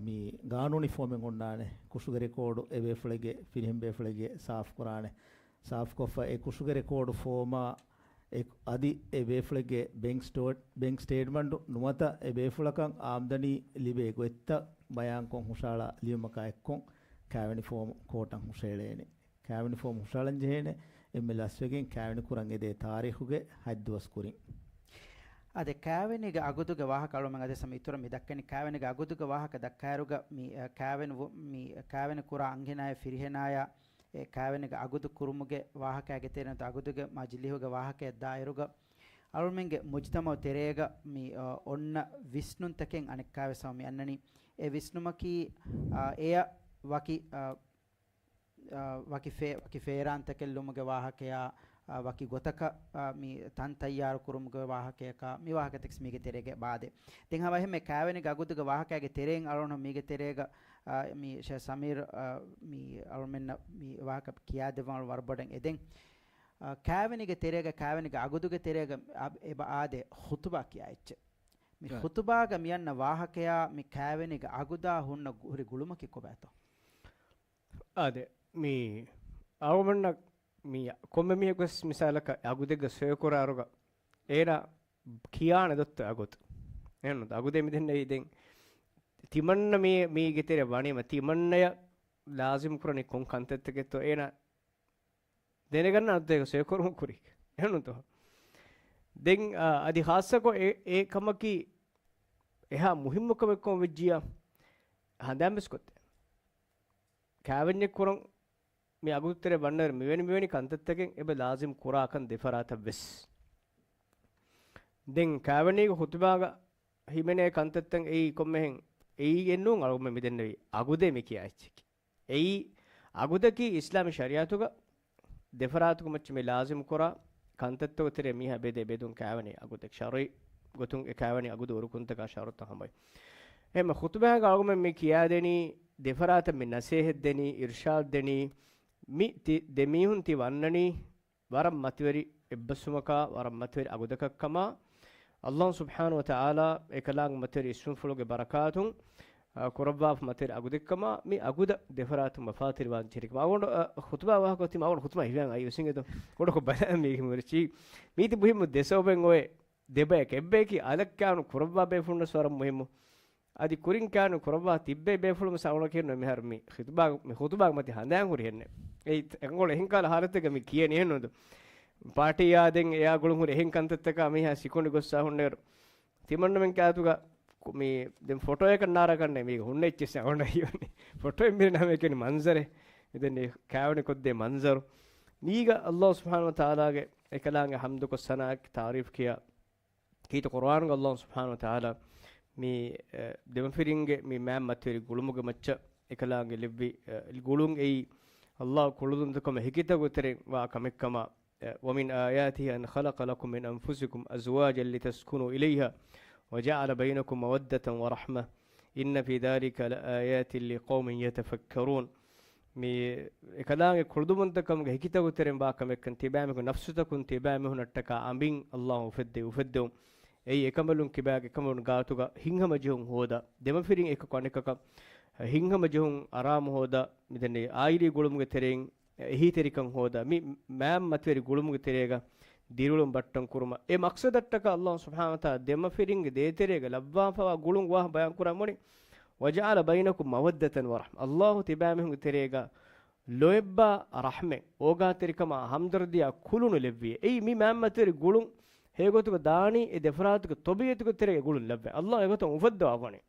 މި ގާނޫނީ ފޯމެއް އޮންނާނެ. ކުށުގެ ރެކޯޑު އެ ބޭފުޅެއްގެ، ފިރިހެން ބޭފުޅެއްގެ ސާފު ކުރާނެ. ސާފުކޮށްފަ އެ ކުށުގެ ރެކޯޑު ފޯމާ އެ-، އަދި އެ ބޭފުޅެއްގެ ބެންކް ސްޓޯ-، ބެންކް ސްޓޭޓްމަންޓު ނުވަތަ އެ ބޭފުޅަކަށް އާމްދަނީ ލިބޭ ގޮތްތައް ބަޔާންކޮށް ހުށަހަޅާ ލިޔުމަކާ އެއްކޮށް ކާވެނި ފޯމު ކޯޓަށް ހުށައެޅޭނެ. ކާވެނި ފޯމު ހުށަހަޅަން ޖެހޭނެ އެންމެ ލަސްވެގެން ކާވެނި ކުރަން އެދޭ ތާރީޚުގެ ހަތް ދުވަސް ކުރިން. އާދެ، ކާވެނީގެ އަގުދުގެ ވާހަކަ އަޅުމެން އަދިވެސް ހަމަ އިތުރަށް މި ދައްކަނީ. ކާވެނީގެ އަގުދުގެ ވާހަކަ ދައްކާއިރުގަ މި، އަ، ކާވެނި ވު-، މި ކާވެނި ކުރާ އަންހެނާޔާ ފިރިހެނާޔާ އެ ކާވެނީގެ އަގުދު ކުރުމުގެ ވާހަކައިގެ ތެރެއިން އަގުދުގެ މަޖިލީހުގެ ވާހަކައަށް ދާއިރުގަ އަޅުމެންގެ މުޖްތަމަޢު ތެރޭގަ މި، އަ، އޮންނަ ވިސްނުންތަކެއް އަނެއްކާވެސް ހަމަ މި އަންނަނީ. އެ ވިސްނުމަކީ، އަ، އެޔަށް ވަކި، އަ، އަ، ވަކި ފޭ-، ވަކި ފޭރާންތަކެއް ލުމުގެ ވާހަކަޔާ، އަ، ވަކި ގޮތަކަށް، އަ، މި ތަން ތައްޔާރު ކުރުމުގެ ވާހަކަޔަކާ، މި ވާހަކަތަކެސް މީގެ ތެރޭގަ ބާދޭ. ދެން ހަމަ އެހެންމެ ކާވެނީގެ އަގުދުގެ ވާހަކައިގެ ތެރެއިން އަޅުން މީގެ ތެރޭގަ، އަ، މި ޝޭޚް ސަމީރު، އަ، މި އަޅުމެންނަށް މި ވާހަކަ ކިޔާދެއްވާން ވަރަށް ބޮޑަށް އެދެން. އަ، ކާވެނީގެ ތެރޭގަ، ކާވެނީގެ އަގުދުގެ ތެރޭގަ އަ-، އެބަ އާދޭ ޚުތުބާ ކިޔާ އެއްޗެއް. މި އަ. ޚުތުބާގަ މި އަންނަ ވާހަކަޔާ މި ކާވެނީގެ އަގުދާ ހުންނަ ގު-، ހުރި ގުޅުމަކީ ކޮބާތޯ؟ އާދެ، މި އަޅުގަނޑަށް މި ކޮންމެ މީހަކުވެސް މިސާލަކަށް އަގުދެއްގަ ސޮއިކުރާއިރުގަ އޭނާ ކިޔާނެ ދޮއްތަ އަގުދު؟ އެހެންނު އަގުދެއް މިދެންނެވި. ދެން ތިމަންނަ މީ، މީގެ ތެރެ ވަނީމަ ތިމަންނަޔަށް ލާޒިމް ކުރަނީ ކޮން ކަންތައްތަކެއްތޯ އޭނާ ދެނެގަންނަ އަގުދެއްގަ ސޮއިކުރުމުގެ ކުރީ. އެހެންނުތޯ؟ ދެން، އާ، އަދި ޚާއްޞަކޮށް އެ، އެ ކަމަކީ އެހާ މުހިއްމު ކަމެއް ކޮން ވެއްޖިޔާ ހަނދާންވެސް ކޮށްދޭ. ކާވެންޏެއް ކުރަން މި އަގުދުތެރެ ވަންނައިރު މިވެނި މިވެނި ކަންތައްތަކެއް އެބަ ލާޒިމް ކުރާކަން ދެފަރާތަށް ވެސް. ދެން ކާވެނީގެ ޚުތުބާގަ ހިމެނޭ ކަންތައްތައް އެއީ ކޮންމެހެން އެއީ އެއްނޫން އަޅުގަނޑުމެން މިދެންނެވި އަގުދޭ މި ކިޔާ އެއްޗަކީ. އެއީ އަގުދަކީ އިސްލާމީ ޝަރީޢަތުގަ ދެފަރާތުގެ މައްޗަށް މި ލާޒިމް ކުރާ ކަންތައްތަކުގެ ތެރެއަށް މީހާ ބެދޭ ބެދުން ކާވެނީ އަގުދެއް ޝަރުޢީ ގޮތުން އެ ކާވެނީ އަގުދު އުރުކުންތަކާ ޝަރުތަށް ހަމަވެ. އެހެންމެ ޚުތުބާގަ އަޅުގަނޑުމެން މި ކިޔާދެނީ ދެފަރާތަށް މި ނަސޭހަތް ދެނީ، އިރްޝާދް ދެނީ، މި ތި-، ދެ މީހުން ތި ވަންނަނީ ވަރަށް މަތިވެރި އެއްބަސްވުމަކާ، ވަރަށް މަތިވެރި އަގުދަކަށްކަމާ، ﷲ ސުބްޙާނަހޫ ވަތަޢާލާ އެކަލާނގެ މަތިވެރި އިސްވުންފުޅުގެ ބަރަކާތުން، އަ، ކުރައްވާފަ މަތިވެރި އަގުދެއްކަމާ، މި އަގުދަށް ދެފަރާތުން މަފާތިރިވާން ޖެހިކަމާ. އަޅުގަނޑު، އަ، ޚުތުބާ ވާހަކަ ތިމާ އަޅުގަނޑު ޚުތުބާ ހިފަން އައި ވިސިނގެދޯ. ގޮޑަކު ބަލާ މީގެ މުރެ ޗީ. މީތި މުހިއްމު ދެ ސަބަބެއް އޮވޭ. ދެބަޔަކަށް އެއްބަޔަކީ އަލަށް ކާވެނި ކުރައްވާ ބޭފުޅުންނަސް ވަރަށް މުހިއްމު. އަދި ކުރިން ކާވެނި ކުރައްވާ ތިއްބޭ ބޭފުޅުން ސައުނަކީ މިހާރު މި ޚުތުބާ، މި ޚުތުބާގެ މަތި ހަނދާން ހުރި ހެންނެ. އެއީ އެނގޮޅު އެހެން ކަހަލަ ހާލަތެއްގަ މި ކިޔަނީ އެހެން ނުދު. ޕާޓީ އާދެން އެއާ ގުޅުން ހުރި އެހެން ކަންތައްތަކާ މީހާ ސިކުނޑި ގޮއްސާ ހުންނައިރު. ތިމަންނަމެން ކާތުގަ ކު-، މި ދެން ފޮޓޯއަކަށް ނާރާ ކަންނޭ މީގަ ހުންނަ އެއްޗެއް ސައުނަ ހީވަނީ. ފޮޓޯއެއް މިރި ނަމެކެން މަންޒަރެއް. މިދެން ކާވެނި ކޮށްދޭ މަންޒަރު. މީގަ ﷲ ސުބްޙާނަހޫ ވަތަޢާލާގެ އެކަލާނގެ ޙަމްދުކޮށް ސަނާއަކީ ތާރީފް ކިޔާ ކީރިތި ޤުރުއާނުގަ ﷲ ސުބްޙާނަހޫ ވަތަޢާލާ މި، އެ، ދެމަފިރިންގެ މި މާތް މަތިވެރި ގުޅުމުގެ މައްޗަށް އެކަލާނގެ ލެއްވި، އެ، ގުޅުން އެއީ، ﷲ ކުޅުދުންތަކުން ހެކިތަކުގެ ތެރެއިން ވާ ކަމެއްކަމާ، އެ، وَمِنْ آيَاتِهِ أَنْ خَلَقَ لَكُمْ مِنْ أَنْفُسِكُمْ أَزْوَاجًا لِتَسْكُنُوا إِلَيْهَا وَجَعَلَ بَيْنَكُمْ مَوَدَّةً وَرَحْمَةً إِنَّ فِي ذَلِكَ لَآيَاتٍ لِقَوْمٍ يَتَفَكَّرُونَ. މި އެކަލާނގެ ކުޅުދުމުންތަކަމުގެ ހެކިތަކު ތެރެއިން ވާ ކަމެއްކަން ތިބާމީހުން ނަފްސުތަކުން ތިބާމީހުނަށްޓަކާ އަނބިން އައްލާހު އުފެއްދެވި އުފެއްދެވުން. އެއީ އެކަނބަލުން ކިބާގެ އެކަނބަލުން ގާތުގަ ހިތްހަމަޖެހުން ހޯދާ، ދެމަފިރިން އެކަކު އަނެކަކަށް ހިތްހަމަޖެހުން އަރާމު ހޯދާ، މިދެންނެވި އާއިލީ ގުޅުމުގެ ތެރެއިން އެހީތެރިކަން ހޯދާ، މި މާތް މަތިވެރި ގުޅުމުގެ ތެރޭގަ ދިރިއުޅުން ބައްޓަން ކުރުމަށް. އެ މަޤްޞަދަށްޓަކާ އައްލާހު ސުބްޙާނަހު ވަތަޢާލާ ދެމަފިރިންގެ ދޭތެރޭގަ ލައްވާފަވާ ގުޅުން ވާހަކަ ބަޔާން ކުރަމުނި، "وَجَعَلَ بَيْنَكُمْ مَوَدَّةً وَرَحْمَةً." އައްލާހު ތިބާމީހުންގެ ތެރޭގަ ލޯތްބާ ރަޙްމެއް، އޯގާތެރިކަމާ ހަމްދަރްދީއާ ކުލުނު ލެއްވިއޭ. އެއީ މި މާތް މަތިވެރި ގުޅުން ހެޔޮގޮތުގަ ދާނީ އެ ދެފަރާތުގެ ޠަބީޢަތުގެ ތެރޭގަ ގުޅުން ލައްވަން. އައްލާހު އެގޮތަށް އުފައްދަވާ ވަނީ.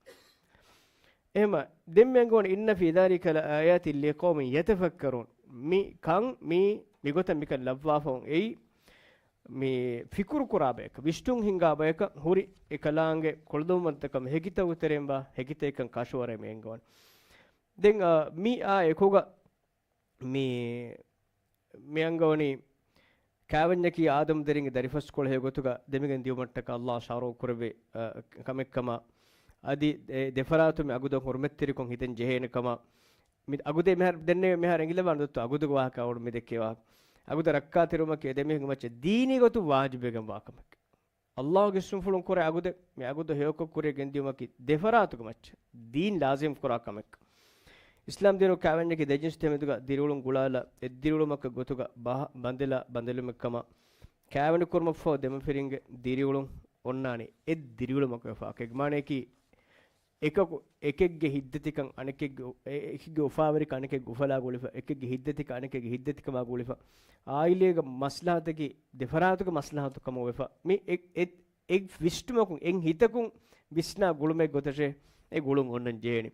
އެހެމަ ދެން މި އަންގަވަނީ، "إِنَّ فِي ذَلِكَ لَآيَاتٍ لِقَوْمٍ يَتَفَكَّرُونَ." މި ކަން މީ މިގޮތަށް މިކަން ލައްވާފަވަން އެއީ މި ފިކުރު ކުރާ ބަޔަކަށް، ވިސްނުން ހިންގާ ބަޔަކަށް ހުރި އެކަލާނގެ ކުޅުދުންވަންތަކަމަށް ހެކިތަކު ތެރެއިން ވާ ހެކިތަކެއްކަން ކަށަވަރަށް މި އެންގަވަނީ. ދެން، އާ، މި އާ އެކުގަ މި، މި އަންގަވަނީ ކާވެންޏަކީ އާދަމް ދެރިންގެ ދަރިފަސްކޮޅެއް ގޮތުގަ ދެމިގެން ދިޔުމަށްޓަކަ އައްލާހު ޝާރޯ ކުރެއްވި، އަ، ކަމެއްކަމަ، އަދި އެ ދެފަރާތުން މި އަގުދަށް ހުރުމަތްތެރިކޮށް ހިތަން ޖެހޭނެ ކަމަ، މި އަގުދެއް މިހާރު ދެންނެވި މިހާރު އެނގިލަވާނެ ދޮއްތޯ އަގުދުގެ ވާހަކަ އަޅުގަނޑު މި ދެއްކޭ ވާހަކަ. އަގުދަށް ރައްކާތެރިވުމަކީ އެ ދެމީހުންގެ މައްޗަށް ދީނީ ގޮތުން ވާޖިބުވެގެން ވާ ކަމެއް. އައްލާހުގެ އިސްމުފުޅުން ކުރެ އަގުދެއް، މި އަގުދު ހެޔޮކޮށް ކުރިއަށް ގެންދިޔުމަކީ ދެފަރާތުގެ މައްޗަށް ދީން ލާޒިމް ކުރާ ކަމެއް. އިސްލާމް ދީނު ކާވެންޏަކީ ދެ ޖިންސް ތެމެދުގަ ދިރިއުޅުން ގުޅާލާ، އެއްދިރިއުޅުމަކަށް ގޮތުގަ ބަހަ-، ބަނދެލާ ބަނދެލުމެއް ކަމަށް، ކާވެނި ކުރުމަށްފަހު ދެމަފިރިންގެ ދިރިއުޅުން އޮންނާނީ އެއް ދިރިއުޅުމަކު ވެފަ. އެކަމަކީ މާނަޔަކީ އެކަކު އެކެއްގެ ހިތްދަތިކަން އަނެކެއްގެ އު-، އެ-، އެކެއްގެ އުފާވެރިކަން އަނެކެއްގެ އުފަލާ ގުޅިފަ، އެކެއްގެ ހިތްދަތިކަން އަނެކެއްގެ ހިތްދަތިކަމާ ގުޅިފަ، އާއިލޭގެ މަސްލަހަތަކީ ދެފަރާތުގެ މަސްލަހަތު ކަމަށް ވެފަ. މި އެ-، އެ-، އެއް ވިސްނުމަކުން، އެއް ހިތަކުން ވިސްނާ ގުޅުމެއް ގޮތަށޭ އެ ގުޅުން އޮންނަން ޖެހޭނީ.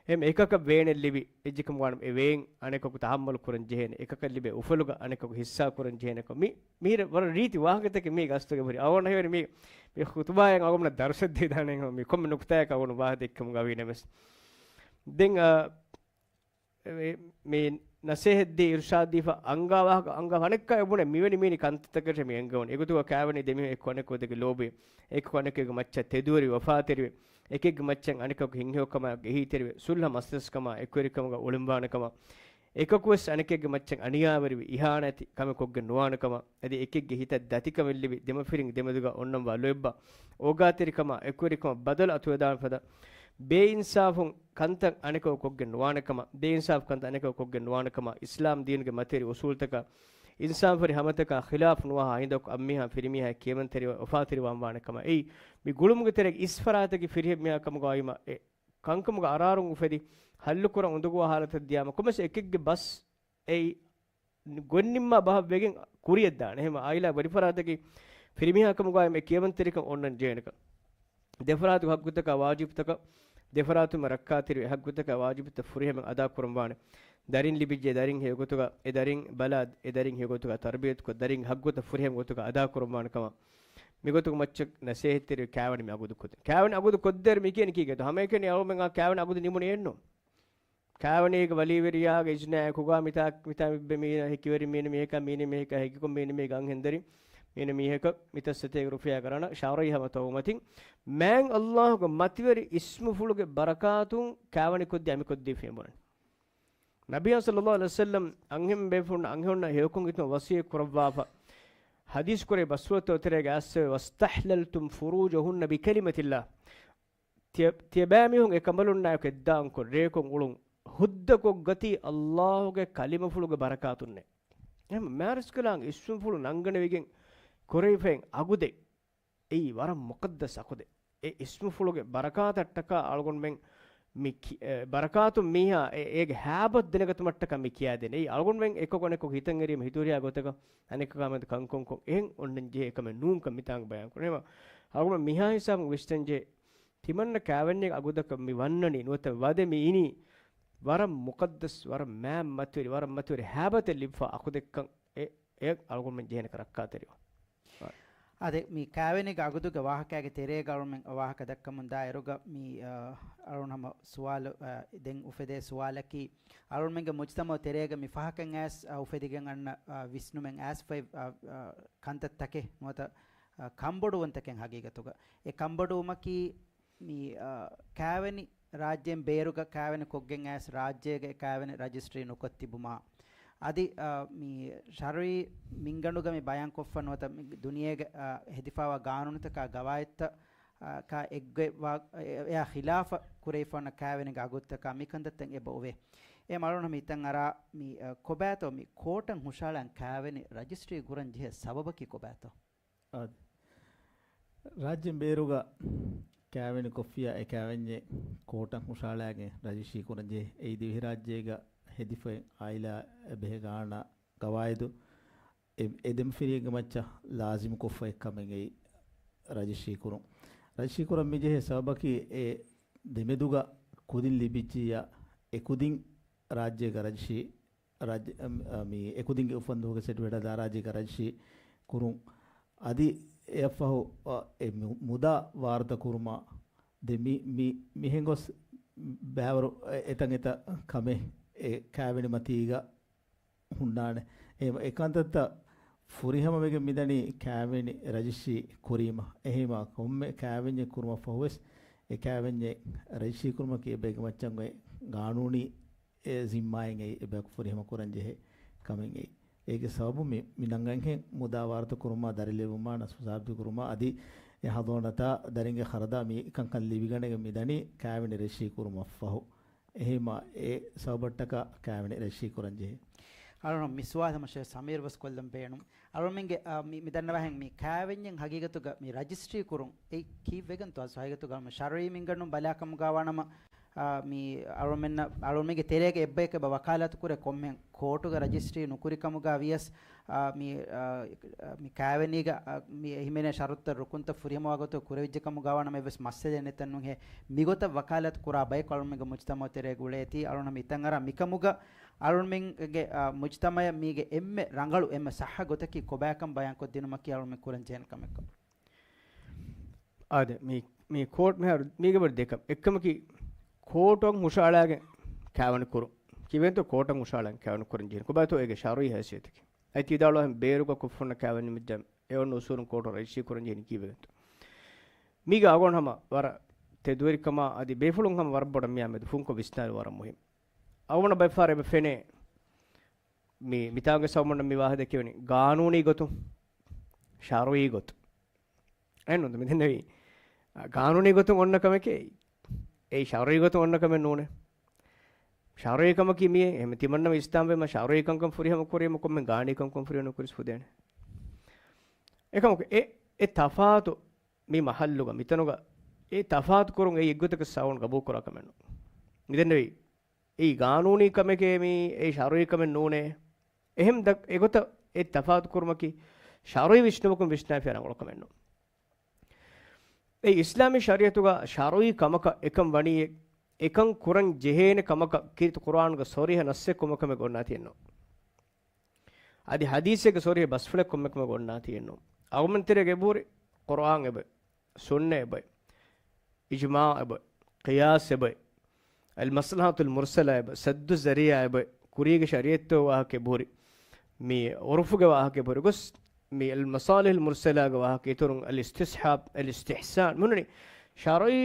އެހެން އެކަކަށް ވޭނެއް ލިބި، އެއްޗެއްކަމުގަ ވާނަމަ އެ ވޭން އަނެކަކު ތަހައްމަލު ކުރަން ޖެހޭނެ، އެކަކަށް ލިބޭ އުފަލުގަ އަނެކަކު ހިއްސާ ކުރަން ޖެހޭނެ ކަމަށް. މި-، މިހިރަ ވަރަށް ރީތި ވާހަކަތަކެއް މީ ގަސްތުގެ ހުރި. އަވަނަ ހެވެރި މީ، މި ޚުތުބާއެއް އަޅުގަނޑަށް ދަރުސެއް ދީދާނެ މި ކޮންމެ ނުކުތާއެއް އަޅުގަނޑު ވާހަކަ ދެއްކެމުގަ ވީނަމަވެސް. ދެން، އަ، އެ، މި ނަސޭހަތް ދީ، އިރުޝާދް ދީފަ، އަންގާ ވާހަކަ، އަންގާ އަނެއްކާ އެބުނެ މިވެނި މީނި ކަންތައްތަކަށެ މި އެންގެވުނު. އެގޮތުގަ ކާވެނި ދެމީހުން އެކު އަނެކު ދެކެ ލޯބި، އެކު އަނެކެއްގެ މައްޗަށް ތެދުވެރި ވަފާތެރިވެ، އެކެއްގެ މައްޗަށް އަނެކަކު ހިތްހެޔޮކަމާ އެހީތެރިވެ، ސުލްހަ މަސްލަސްކަމާ އެކުވެރިކަމުގަ އުޅެންވާނެ ކަމަށް، އެކަކުވެސް އަނެކެއްގެ މައްޗަށް އަނިޔާވެރިވެ، އިހާނަތި ކަމެއް ކޮށްގެން ނުވާނެ ކަމަށް، އަދި އެކެއްގެ ހިތަށް ދަތިކަމެއް ލިބި، ދެމަފިރިން ދެމެދުގަ އޮންނަންވާ ލޯތްބާ، އޯގާތެރިކަމާ އެކުވެރިކަމަށް ބަދަލު އަތުވެދާނެ ފަދަ، ބޭއިންސާފު ކަންތައް އަނެކަކު ކޮށްގެން ނުވާނެ ކަމަށް، ބޭއިންސާފު ކަންތައް އަނެކަކު ކޮށްގެން ނުވާނެ ކަމަށް، އިސްލާމް ދީނުގެ މަތިވެރި އުސޫލުތަކާ، އިންސާންފުރި ހަމަތަކާ ޚިލާފު ނުވާހާ ހިނދަކު އަންމީހާ ފިރިމީހާ ކިޔަމަންތެރިވާ ވަފާތެރިވާން ވާނެ ކަމަށް. އެއީ، މި ގުޅުމުގެ ތެރޭގަ އިސް ފަރާތަކީ ފިރިހެން މީހާ ކަމުގަ އޮތްމަ އެ ކަންކަމުގަ އަރާރުން އުފެދި، ހައްލުކުރަން އުނދަގޫވާ ހާލަތަށް ދިޔާމަ، ކޮންމެސް އެކެއްގެ ބަސް އެއީ ގޮތްނިންމާ ބަހަށް ވެގެން ކުރިޔަށް ދާނެ. އެހެން އާއިލާ ވެރިފަރާތަކީ ފިރިމީހާ ކަމުގައި އެ ކިޔަމަންތެރިކަން އޮންނަން ޖެހޭނެކަން. ދެފަރާތުގެ ހައްގުތަކާ ވާޖިބުތަކަށް، ދެފަރާތުން ރައްކާތެރި އެ ހައްގުތަކާ ވާޖިބުތައް ފުރިހަމަ އަދާކުރަން ވާނެ. ދަރިން ލިބިއްޖެ ދަރިން ހެޔޮގޮތުގަ، އެ ދަރިން ބަލާ، އެ ދަރިން ހެޔޮގޮތުގަ ތަރުބިޔަތުކޮށް، ދަރިން ހައްގުތައް ފުރިހަމަ ގޮތުގަ އަދާކުރަން ވާނެ ކަމަށް. މިގޮތުގެ މައްޗަށް ނަސޭހަތްތެރި ކާވެނި މި އަގުދު ކޮށްދޭން. ކާވެނި އަގުދު ކޮށްދޭއިރު މި ކިޔަނީ ކީކޭތޯ؟ ހަމައެކަނި އަޅުމެން އާ ކާވެނި އަގުދު ނިމުނީ އެއްނު. ކާވެނީގެ ވަލީވެރިޔާގެ އިޒްނާއެކުގަ މިތާ، މިތާ މިއްބެ މީނަ ހެކިވެރި މީނަ މީހަކާ، މީނަ މީހަކާ ހެކިކޮށް މީނަ މީހަކާ ހެކިކޮށް މީނަ މީހަކަށް މިތައް ސަތޭކަ ރުފިޔާ ގަންނަ ޝަރުޢީ ހަމަ ތައުމަތިން މާތް އައްލާހުގެ މަތިވެރި އިސްމުފުޅުގެ ބަރަކާތުން ކާވެނި ކޮށްދީ އަމިކޮށްދީފި އެބުނަން. ނަބިއްޔާ ޞައްލައްލާހު ޢަލައިހި ވަސައްލަމް އަންހެން ބޭފުޅުން އަންހެނުންނަށް ހެޔޮކޮށް ހިތުން ވަޞިއްޔަތް ކުރައްވާފަ ޙަދީޘް ކުރޭ ބަސްފުޅުތައް ތެރޭގަ އައްސެވެ، "وَاسْتَحْلَلْتُمْ فُرُوجَهُنَّ بِكَلِمَةِ اللَّهِ." ތިޔަ-، ތިޔަބައިމީހުން އެ ކަނބަލުންނާއެކު އެއްދާންކޮށް، ރޭކޮށް އުޅުން ހުއްދަކޮށްގަތީ އައްލާހުގެ ކަލިމަފުޅުގެ ބަރަކާތުންނޭ. އެހެން މާތްރަސްކަލާނގެ އިސްމުފުޅު ނަންގަނެވިގެން ކުރެވިފައި އަގުދެއް. އެއީ ވަރަށް މުޤައްދަސް އަގުދެއް. އެ އިސްމުފުޅުގެ ބަރަކާތަށްޓަކާ އަޅުގަނޑުމެން މި ކި-، އެ، ބަރަކާތުން މީހާ އެ، އޭގެ ހައިބަތު ދެނެގަތުމަށްޓަކާ މި ކިޔާދޭނެ. އެއީ އަޅުގަނޑުމެން އެކަކު އަނެކަކު ހިތަށް އެރީމަ ހިތުރިހާ ގޮތަކަށް އަނެކަކާމެދު ކަންކޮންކޮށް އެހެން އޮންނަން ޖެހޭ ކަމެއް ނޫންކަން މިތާނގަ ބަޔާން ކުރަން. އެހެންވީމަ އަޅުގަނޑު މިހާ ހިސާބުން ވިސްނަން ޖެހޭ. ތިމަންނަ ކާވެންޏެއް އަގުދަކަށް މި ވަންނަނީ ނުވަތަ ވަދެ މި އިނީ ވަރަށް މުޤައްދަސް، ވަރަށް މާތް މަތިވެރި، ވަރަށް މަތިވެރި ހައިބަތެއް ލިބިފަ އަގުދެއްކަން އެ، އެ އަޅުގަނޑުމެން ޖެހޭނެ ރައްކާތެރިވާން. އާދެ، މި ކާވެނީގެ އަގުދުގެ ވާހަކައިގެ ތެރޭގަ އަޅުމެން ވާހަކަ ދައްކަމުން ދާ އިރުގަ މި، އަ، އަޅުން ހަމަ ސުވާލު، އަ، ދެން އުފެދޭ ސުވާލަކީ، އަޅުމެންގެ މުޖްތަމައު ތެރޭގަ މި ފަހަކަށް އައިސް، އަ، އުފެދިގެން އަންނަ، އަ، ވިސްނުމެއް އައިސްފައި، އަ، އަ، ކަންތައްތަކެއް ނުވަތަ، އަ، ކަންބޮޑުވުންތަކެއް ހަގީގަތުގަ. އެ ކަންބޮޑުވުމަކީ، މި، އާ، ކާވެނި ރާއްޖޭން ބޭރުގަ ކާވެނި ކޮށްގެން އައިސް ރާއްޖޭގެ ކާވެނި ރަޖިސްޓްރީ ނުކޮށް ތިބުމާ. އަދި، އަ، މި ޝަރުއީ މިންގަނޑުގަ މި ބަޔާންކޮށްފަ ނުވަތަ މި ދުނިޔޭގެ، އަ، ހެދިފާވާ ގާނޫނުތަކާ ގަވާއިދުތައް، އަ، ކާ އެއްގޮތްވާ، އެ، އެއާ ޚިލާފަށް ކުރެވިފަ ވަންޏާ ކާވެނިގެ އަގުތަކާ މިކަންތައްތައް އެބަ އޮވޭ. އެ މަޅުން މިތަން އަރާ މި، އަ، ކޮބާތޯ މި ކޯޓަށް ހުށަހަޅަން ކާވެނި ރަޖިސްޓްރީ ކުރަން ޖެހޭ ސަބަބަކީ ކޮބާތޯ؟ އާދެ. ރާއްޖޭން ބޭރުގަ ކާވެނި ކޮށްފިއްޔާ އެ ކާވެންޏެއް ކޯޓަށް ހުށަހަޅާގެން ރަޖިސްޓްރީ ކުރަން ޖެހޭ. އެއީ ދިވެހިރާއްޖޭގަ ހެދިފައި އާއިލާ އެބަހޭ ގާނާ ގަވާއިދު އެ، އެ ދެމަފިރިއެއްގެ މައްޗަށް ލާޒިމުކޮށްފަ އެއްކަމެއް އެއީ ރަޖިސްޓްރީ ކުރުން. ރަޖިސްޓްރީ ކުރަން މިޖެހޭ ސަބަބަކީ އެ ދެމެދުގަ ކުދިން ލިބިއްޖިއްޔާ އެ ކުދިން ރާއްޖޭގަ ރަޖިސްޓްރީ ރާއްޖެ، އަ، މި އެކުދިންގެ އުފަންދުވަހުގެ ސެޓް ވެޑަ ދާ ރާއްޖޭގަ ރަޖިސްޓްރީ ކުރުން. އަދި އެއަށްފަހު، އަ، އެ މު-، މުދާ ވާރުތަ ކުރުމާ ދެ މި-، މި-، މިހެން ގޮސް ބައިވަރު އެ-، އެތަން އެތައް ކަމެއް އެ ކާވެނި މަތީގަ ހުންނާނެ. އެ-، އެކަންތައްތައް ފުރިހަމަވެގެން މިދަނީ ކާވެނި ރަޖިސްޓްރީ ކުރީމަ. އެހީމާ ކޮންމެ ކާވެންޏެއް ކުރުމަށްފަހުވެސް އެ ކާވެންޏެއް ރަޖިސްޓްރީ ކުރުމަކީ އެބައިގެ މައްޗަށް އޮތް ގާނޫނީ އެ ޒިންމާއެއް އެ އެބަޔަކު ފުރިހަމަ ކުރަން ޖެހޭ ކަމެއް އެއީ. އޭގެ ސަބަބު މި، މި ނަންގަންހެން މުދާ ވާރުތަ ކުރުމާ، ދަރި ލެއްވުމާ، ނަސްފު ސާބިތު ކުރުމާ، އަދި އެ ހަޟާނަތާ ދަރިންގެ ޚަރަދާ މި ކަންކަން ލިބިގަނެގެން މިދަނީ ކާވެނި ރަޖިސްޓްރީ ކުރުމަށްފަހު. އެހީމާ އެ ސަބަބަށްޓަކާ ކާވެނި ރަޖިސްޓްރީ ކުރަން ޖެހޭ. އަޅުން މި ސުވާލަށް މަށޭ ސަމީރު ވެސް ކޮށްލަން ބޭނުން. އަޅުމެންގެ، އާ، މި، މި ދަންނަވާހެން މި ކާވެންޏެއް ހަގީގަތުގަ މި ރަޖިސްޓްރީ ކުރުން އެއީ ކީއްވެގެންތޯ؟ ހަގީގަތުގަ ޝަރުއީ މިންގަނޑުން ބަލާކަމުގަ ވާނަމަ، އާ، މި އަޅުމެންނަށް، އަޅުމެންގެ ތެރޭގަ އެއްބަޔަކަށް އެބަ ވަކާލާތު ކުރޭ ކޮންމެ ކޯޓުގަ ރަޖިސްޓްރީ ނުކުރި ކަމުގަ ވިޔަސް، އާ، މި، އާ، މި ކާވެނީގަ، އާ، މި އެހިމެނޭ ޝަރުތުތައް ރުކުންތައް ފުރިހަމަވާ ގޮތަށް ކުރެވިއްޖެ ކަމުގަ ވާނަމަ އެއްވެސް މައްސަލައެއް ނެތަން ނޫންހޭ. މިގޮތަށް ވަކާލާތު ކުރާ ބަޔަކު އަޅުމެންގެ މުޖްތަމަޢު ތެރޭގަ އުޅޭތީ. އަޅުން މިތަން އަރާ މިކަމުގަ އަޅުމެންގެ، އާ، މުޖްތަމަޢަށް މީގެ އެންމެ ރަނގަޅު، އެންމެ ޞައްޙަ ގޮތަކީ ކޮބާކަން ބަޔާންކޮށްދިނުމަކީ އަޅުމެން ކުރަން ޖެހޭނެ ކަމެއްކަން. އާދެ، މި، މި ކޯޓް މިހާރު މީގެ ބޮޑު ދެކަން. އެއްކަމަކީ، ކޯޓަށް ހުށަހަޅާގެން ކާވެނި ކުރުން. ކިވެންތޯ ކޯޓަށް ހުށަހަޅާގެން ކާވެނި ކުރަން ޖެހެނީ؟ ކޮބާތޯ އޭގެ ޝަރުޢީ ހައިސިއްޔަތަކީ؟ އަދި ތި ވިދާޅުވާހެން ބޭރުގަ ކޮށްފަ ހުންނަ ކާވެނި މިއްޖަ އެ އޮންނަ އުސޫލުން ކޯޓު ރަޖިސްޓްރީ ކުރަން ޖެހެނީ ކީއްވެގެންތޯ؟ މީގެ އަގުން ހަމަ ވަރަށް ތެދުވެރިކަމާ އަދި ބޭފުޅުން ހަމަ ވަރަށް ބޮޑަށް މިއާމެދު ފުންކޮށް ވިސްނާލުން ވަރަށް މުހިންމު. އަޅުގަނޑަށް ބައެއްފަހަރު އެބަ ފެނޭ، މި، މިތާނގެ ސަބަބުން މި ވާހަކަ ދެކެވެނީ ގާނޫނީ ގޮތުން، ޝަރުޢީ ގޮތުން. އެއްނުން މި ދެންނެވީ، އަ، ގާނޫނީ ގޮތުން އޮންނަ ކަމެކޭ. އެއީ ޝަރުޢީ ގޮތުން އޮންނަ ކަމެއް ނޫނޭ. ޝަރުޢީ ކަމަކީ މިއޭ. އެހެން ތިމަންނަމެން އިސްލާމްވީމަ ޝަރުޢީ ކަންކަން ފުރިހަމަ ކުރީމަ ކޮންމެ ގާނޫނީ ކަންކަން ފުރިހަމަ ނުކުރިސް ފުދޭނެ. އެކަމަކު އެ، އެ ތަފާތު މި މަޙައްލުގަ މިތަނުގަ އެ ތަފާތު ކުރުން އެއީ އެއްގޮތަކަށް ސައުން ގަބޫލުކުރާ ކަމެއް ނޫން. މި ދެންނެވީ އެއީ ގާނޫނީ ކަމެކޭ މީ، އެއީ ޝަރުޢީ ކަމެއް ނޫނޭ. އެހެން ދަ-، އެގޮތަށް އެ ތަފާތު ކުރުމަކީ ޝަރުޢީ ވިސްނުމަކުން ވިސްނާފިޔާ ރަނގަޅު ކަމެއް ނޫން. އެ އިސްލާމީ ޝަރީޢަތުގަ ޝަރުޢީ ކަމަކަށް އެކަން ވަނީ، އެކަން ކުރަން ޖެހޭނެ ކަމަކަށް ކީރިތި ޤުރުއާނުގަ ޞަރީޙަ ނައްޞެއް ކޮންމެ ކަމެއް އޮންނާތީއެއްނު. އަދި ޙަދީޘެއްގެ ޞަރީޙަ ބަސްފުޅެއް ކޮންމެ ކަމެއް އޮންނާތީއެއްނު. އަޅުގަނޑުމެން ތެރޭގަ އެބަހުރި ޤުރުއާން އެބައޮތް، ސުންނަ އެބައޮތް، އިޖްމާޢު އެބައޮތް، ޤިޔާސް އެބައޮތް، އަލް މަޞްލަޙަތުލް މުރްސަލާ އެބައޮތް، ސައްދު ޒަރީޢާ އެބައޮތް، ކުރީގެ ޝަރީޢަތްތޯ ވާހަކަ އެބަހުރި، މި ޢުރުފުގެ ވާހަކަ އެބަހުރި ގޮސް، މި އަލް މަޞާލިޙުލް މުރްސަލާގެ ވާހަކަ، އިތުރުން އަލް އިސްތިޞްޙާބް، އަލް އިސްތިޙްސާން، މި ހުންނަނީ ޝަރުޢީ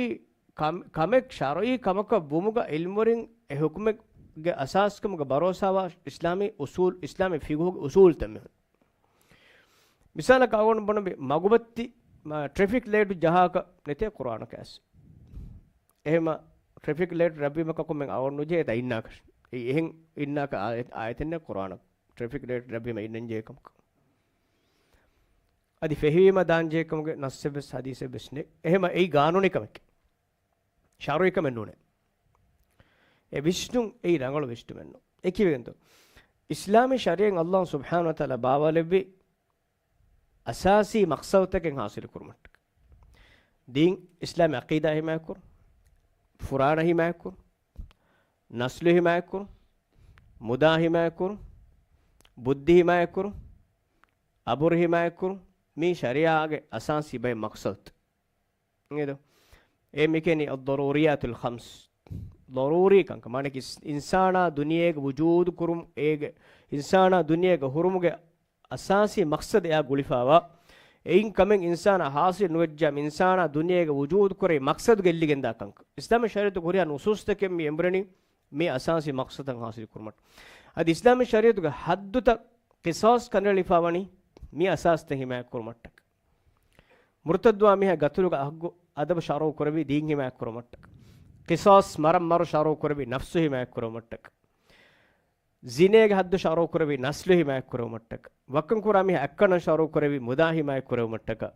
ކަމެއް، ޝަރުޢީ ކަމަކަށް ވުމުގަ ޢިލްމުވެރިން އެ ޙުކުމެއްގެ އަސާސްކަމުގަ ބަރޯސާވާ އިސްލާމީ އުޞޫލް، އިސްލާމީ ފިޤުހުގެ އުޞޫލްތައް މި ހުންނަ. މިސާލަކަށް އަޅުގަނޑު ބުނަންވީ މަގުބައްތި، މަ-، ޓްރެފިކް ލައިޓު ޖަހާކަށް ނެތޭ ޤުރުއާނަކަށް އައިސް. އެހެންމަ ޓްރެފިކް ލައިޓް ރަތްވީމަ ކަކުމެން އަޅުގަނޑު ނުޖެހޭ އެތާ އިންނާކަށް. އެ އެހެން އިންނާކަށް އާ-، އާޔަތެއް ނެތް ޤުރުއާނަށް ޓްރެފިކް ލައިޓް ރަތްވީމަ އިންނަން ޖެހޭ ކަމަކަށް. އަދި ފެހިވީމަ ދާން ޖެހޭ ކަމުގެ ނައްޞެއްވެސް ޙަދީޘެއްވެސް ނެތް. އެހެންމަ އެއީ ގާނޫނީ ކަމެކޭ. ޝަރުޢީ ކަމެއް ނޫނޭ. އެ ވިސްނުން އެއީ ރަނގަޅު ވިސްނުމެއް ނޫން. އެ ކީއްވެގެންތޯ؟ އިސްލާމީ ޝަރީޢަތް ﷲ ސުބްޙާނަހޫ ވަތަޢާލާ ބާވާލެއްވި އަސާސީ މަޤްޞަދުތަކެއް ޙާޞިލު ކުރުމަށްޓަކައި. ދީން، އިސްލާމީ ޢަޤީދާ ޙިމާޔަތްކުރުން، ފުރާނަ ޙިމާޔަތްކުރުން، ނަސްލު ޙިމާޔަތްކުރުން، މުދާ ޙިމާޔަތްކުރުން، ބުއްދި ޙިމާޔަތްކުރުން، އަބުރު ޙިމާޔަތްކުރުން، މީ ޝަރީޢާގެ އަސާސީ ބައެއް މަޤްޞަދުތައް. އިނގޭތޯ؟ އެ މިކެނީ އައްޟަރޫރިޔާތުލް ޚަމްސް. ޟަރޫރީ ކަންކަން. މާނައަކީ އިންސާނާ ދުނިޔޭގަ ވުޖޫދު ކުރުމުން އޭގެ، އިންސާނާ ދުނިޔޭގަ ހުރުމުގެ އަސާސީ މަޤްޞަދު އެއާ ގުޅިފައިވާ އެއިން ކަމެއް އިންސާނާ ހާސިލް ނުވެއްޖާ، އިންސާނާ ދުނިޔޭގަ ވުޖޫދު ކުރެވި މަޤްޞަދު ގެއްލިގެންދާ ކަންކަން. އިސްލާމީ ޝަރީޢަތުގެ ހުރިހާ ނުޞޫޞްތަކެއް މި އެނބުރެނީ މި އަސާސީ މަޤްޞަދަށް ހާސިލް ކުރުމަށް. އަދި އިސްލާމީ ޝަރީޢަތުގެ ޙައްދުތައް، ޤިޞާޞް ކަނޑައެޅިފަ ވަނީ މި އަސާސްތައް ޙިމާޔަތް ކުރުމަށްޓަކަ. މުރުތައްދުވާ މީހާ ގަތުލުގެ ޙައްޤު އަދަބު ޝަރުޢު ކުރެވި ދީން ޙިމާޔަތް ކުރުމަށްޓަކަ. ޤިޞާޞް މަރަށް މަރު ޝަރުޢު ކުރެވި ނަފްސު ޙިމާޔަތް ކުރުމަށްޓަކަ. ޒިނޭގެ ޙައްދު ޝަރުޢު ކުރެވި ނަސްލު ޙިމާޔަތް ކުރުމަށްޓަކަ. ވައްކަން ކުރާ މީހާ އަތްކަން ޝަރުޢު ކުރެވި މުދާ ޙިމާޔަތް ކުރުމަށްޓަކަ.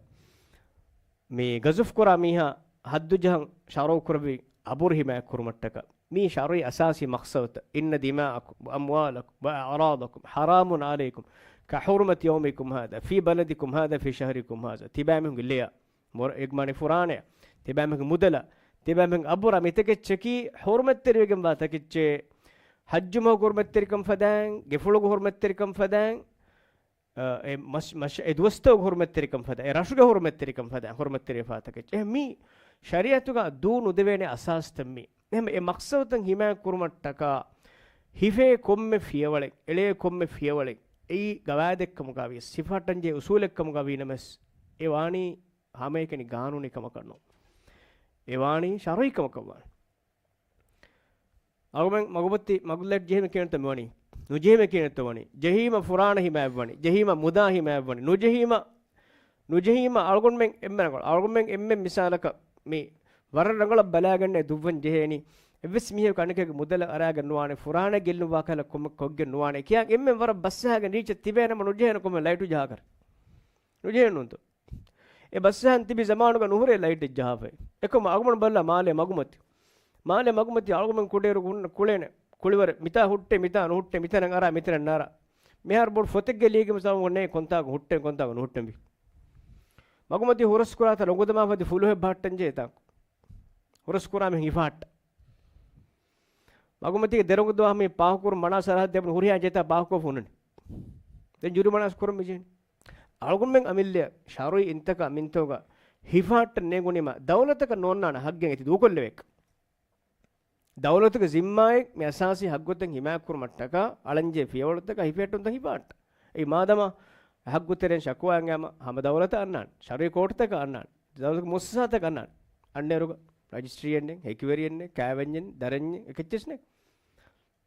މި ގަޒުފް ކުރާ މީހާ ޙައްދު ޖަހަން ޝަރުޢު ކުރެވި އަބުރު ޙިމާޔަތް ކުރުމަށްޓަކަ. މީ ޝަރުޢީ އަސާސީ މަޤްޞަދުތައް. إن دماءكم وأموالكم وأعراضكم حرام عليكم كحرمة يومكم هذا في بلدكم هذا في شهركم هذا. ތިބާމީހުންގެ ލެޔަށް، މޮރ-، އެ މާނަ ފުރާނަޔަށް، ތިބާމީހުންގެ މުދަލަށް، ތިބާމީހުންގެ އަބުރަށް މި ތަކެއްޗަކީ ޙުރުމަތްތެރިވެގެންވާ ތަކެއްޗެއް. ޙައްޖު މަހުގެ ޙުރުމަތްތެރިކަން ފަދައިން، ގެފުޅުގެ ޙުރުމަތްތެރިކަން ފަދައިން، އަ، އެ މަސް-، މަސް-، އެ ދުވަސްތަކުގެ ޙުރުމަތްތެރިކަން ފަދަ، އެ ރަށުގެ ޙުރުމަތްތެރިކަން ފަދަ، ޙުރުމަތްތެރިވެފާ ތަކެއްޗެއް. އެ މީ ޝަރީޢަތުގަ ދޫ ނުދެވޭނެ އަސާސްތައް މީ. އެހެން އެ މަޤްޞަދުތައް ޙިމާޔަތް ކުރުމަށްޓަކާ ހިފޭ ކޮންމެ ފިޔަވަޅެއް، އެޅޭ ކޮންމެ ފިޔަވަޅެއް، އެއީ ގަވާއިދެއްކަމުގަ ވިޔަސް، ސިފަހައްޓަންޖެހޭ އުޞޫލެއްކަމުގަ ވީނަމަވެސް، އެ ވާނީ ހަމައެކަނި ގާނޫނީ ކަމަކަށް ނޫން. އެ ވާނީ ޝަރުޢީ ކަމަކަށް ވާނެ. އަޅުގަނޑުމެން މަގުމަތީ މަގުލައިޓް ޖެހީމަ ކިހިނެއްތަ މިވަނީ؟ ނުޖެހީމަ ކިހިނެއްތަ ވަނީ؟ ޖެހީމަ ފުރާނަ ހިމާޔަށްވަނީ. ޖެހީމަ މުދާ ހިމާޔަށްވަނީ. ނުޖެހީމަ، ނުޖެހީމަ އަޅުގަނޑުމެން އެންމެ ރަނގަޅު. އަޅުގަނޑުމެން އެންމެ މިސާލަކަށް މި ވަރަށް ރަނގަޅަށް ބަލާގަންނޭ ދުއްވަން ޖެހޭނީ. އެއްވެސް މީހަކު އަނެކެއްގެ މުދަލަށް އަރާގަން ނުވާނެ، ފުރާނަ ގެއްލުން ވާކަހަލަ ކޮންމެ ކޮށްގެން ނުވާނެ ކިޔާ އެންމެން ވަރަށް ބަސްއަހާގެން ރީއްޗަށް ތިބޭނަމަ ނުޖެހޭނެ ކޮންމެ ލައިޓު ޖަހާކަށް. ނުޖެހޭނުންތޯ؟ އެ ބަސްއަހަން ތިބި ޒަމާނުގަ ނުހުރޭ ލައިޓެއް ޖަހާފައި. އެކަމަ އަޅުގަނޑު ބަލާ މާލޭ މަގުމަތި. މާލޭ މަގުމަތި އަޅުގަނޑުމެން ކުޑައިރު ހުންނަ ކުޅޭނެ. ކުޅިވަރެއް މިތާ ހުއްޓޭ، މިތާ ނުހުއްޓޭ، މިތަނަށް އަރާ، މިތަނަށް ނާރާ. މިހާރު ބޮޑު ފޮތެއްގެ ލީގެ މިސާލު ނޭ ކޮންތާކު ހުއްޓޭ، ކޮންތާކު ނުހުއްޓެންވީ. މަގުމަތި ހުރަސްކުރާތާ ރޮނގުދަމާފަދި ފުލުހެއް ބަހައްޓަންޖެހޭ ތާކު. ހުރަސްކުރާ މީހުން ހިފަހައްޓަ. މަގުމަތީގެ ދެރަނގަޅު ދުވަހު މި ޕާހުކުރުން މަނާ ސަރަހައްދު އެބަ ނުހުރިހާ ޖެތާ ޕާހުކޮށް ހުންނަނީ. ދެން ޖުރިމަނާސް ކުރަން މިޖެހެނީ. އަޅުގަނޑުމެން އަމިއްލަ ޝަރުޢީ އިންތަކާ މިންތޯގަ ހިފަހައްޓަން ނޭނގުނީމަ ދައުލަތަކަށް ނޯންނާނެ ހައްގެއް އެތި ދޫކޮށްލެވޭކަށް. ދައުލަތުގެ ޒިންމާއެއް މި އަސާސީ ހައްގުތައް ހިމާޔަތްކުރުމަށްޓަކާ އަޅަންޖެހޭ ފިޔަވަޅުތަކާ ހިފެހެއްޓުންތައް ހިފަހައްޓަ. އެއީ މާދަމާ ހައްގުތެރޭން ޝަކުވާއަށް އައީމަ ހަމަ ދައުލަތަށް އަންނާނެ. ޝަރުޢީ ކޯޓުތަކަށް އަންނާނެ. ދައުލަތުގެ މުއައްސަސާތަކަށް އަންނާނެ. އަންނައިރުގަ ރަޖިސްޓްރީއެއް ނެތް، ހެކިވެރިއެއް ނެތް، ކާވެންޏެއް ނެތް، އެކެއްޗެއް ނެތް.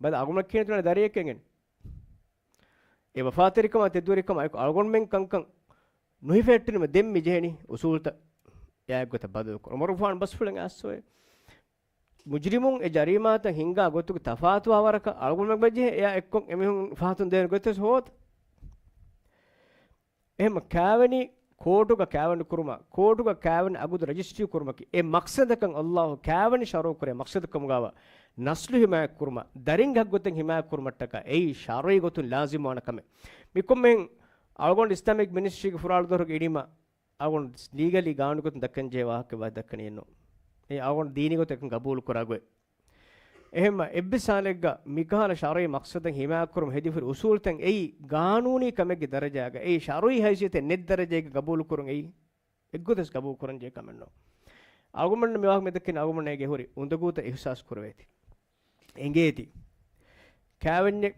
ބަލަ އަޅުގަނޑަށް ކިޔަން ތިބުނީ ދަރިއެއް އެނގެން. އެ ވަފާތެރިކަމާ ތެދުވެރިކަމާ އެކު އަޅުގަނޑުމެން ކަންކަން ނުހިފެހެއްޓުނީމަ ދެން މި ޖެހެނީ އުސޫލުތައް އެއާއެއްގޮތަށް ބަދަލުކުރަން. އުމަރުގެފާނު ބަސްފުޅެއް އައްސޯއެ. މުޖްރިމުން އެ ޖަރީމާތައް ހިންގާ ގޮތުގެ ތަފާތުވާ ވަރަކަށް އަޅުގަނޑުމެން ބަޖެހޭ އެއާ އެއްކޮށް އެމީހުން ފަހަތުން ދޭނެ ގޮތެއް ހޯދަ. އެހެން ކާވެނި ކޯޓުގަ ކާވެނި ކުރުމަށް، ކޯޓުގަ ކާވެނި އަގުދު ރަޖިސްޓްރީ ކުރުމަކީ އެ މަޤްޞަދަކަށް އައްލާހު ކާވެނި ޝަރުޢު ކުރޭ މަޤްޞަދަކަމުގަވާ ނަސްލު ހިމާޔަތް ކުރުމަށް، ދަރިންގެ ހައްގުތައް ހިމާޔަތް ކުރުމަށްޓަކާ އެއީ ޝަރުޢީ ގޮތުން ލާޒިމްވާނެ ކަމެއް. މިކޮންމެހެން އަޅުގަނޑު އިސްލާމިކް މިނިސްޓްރީގެ ފުރާޅު ދޮރުގަ އިނީމަ އަޅުގަނޑު ލީގަލީ ގާނޫނުގޮތުން ދައްކަން ޖެހޭ ވާހަކަ ދައްކަނީއެއްނު. އެ އަޅުގަނޑު ދީނީ ގޮތަކަށް ގަބޫލު ކުރާ ގޮތް. އެހެންމަ އެއްވެސް ހާލެއްގަ މިކަހަލަ ޝަރުޢީ މަޤްޞަދެއް ހިމާޔަތްކުރުމަށް ހެދިފައި އުސޫލުތައް އެއީ ގާނޫނީ ކަމެއްގެ ދަރަޖާގަ، އެއީ ޝަރުޢީ ހައިސިއްޔަތެއް ނެތް ދަރަޖައިގަ ގަބޫލު ކުރުން އެއީ އެއްގޮތަސް ގަބޫލު ކުރަން ޖެހޭ ކަމެއްނު. އަޅުގަނޑު މި ވާހަކަ މި ދައްކަނީ އަޅުގަނޑު އޭގެ ހުރި އުނދަގޫތައް އިޙްސާސް ކުރެވޭތީ. އެނގޭތީ. ކާވެންޏެއް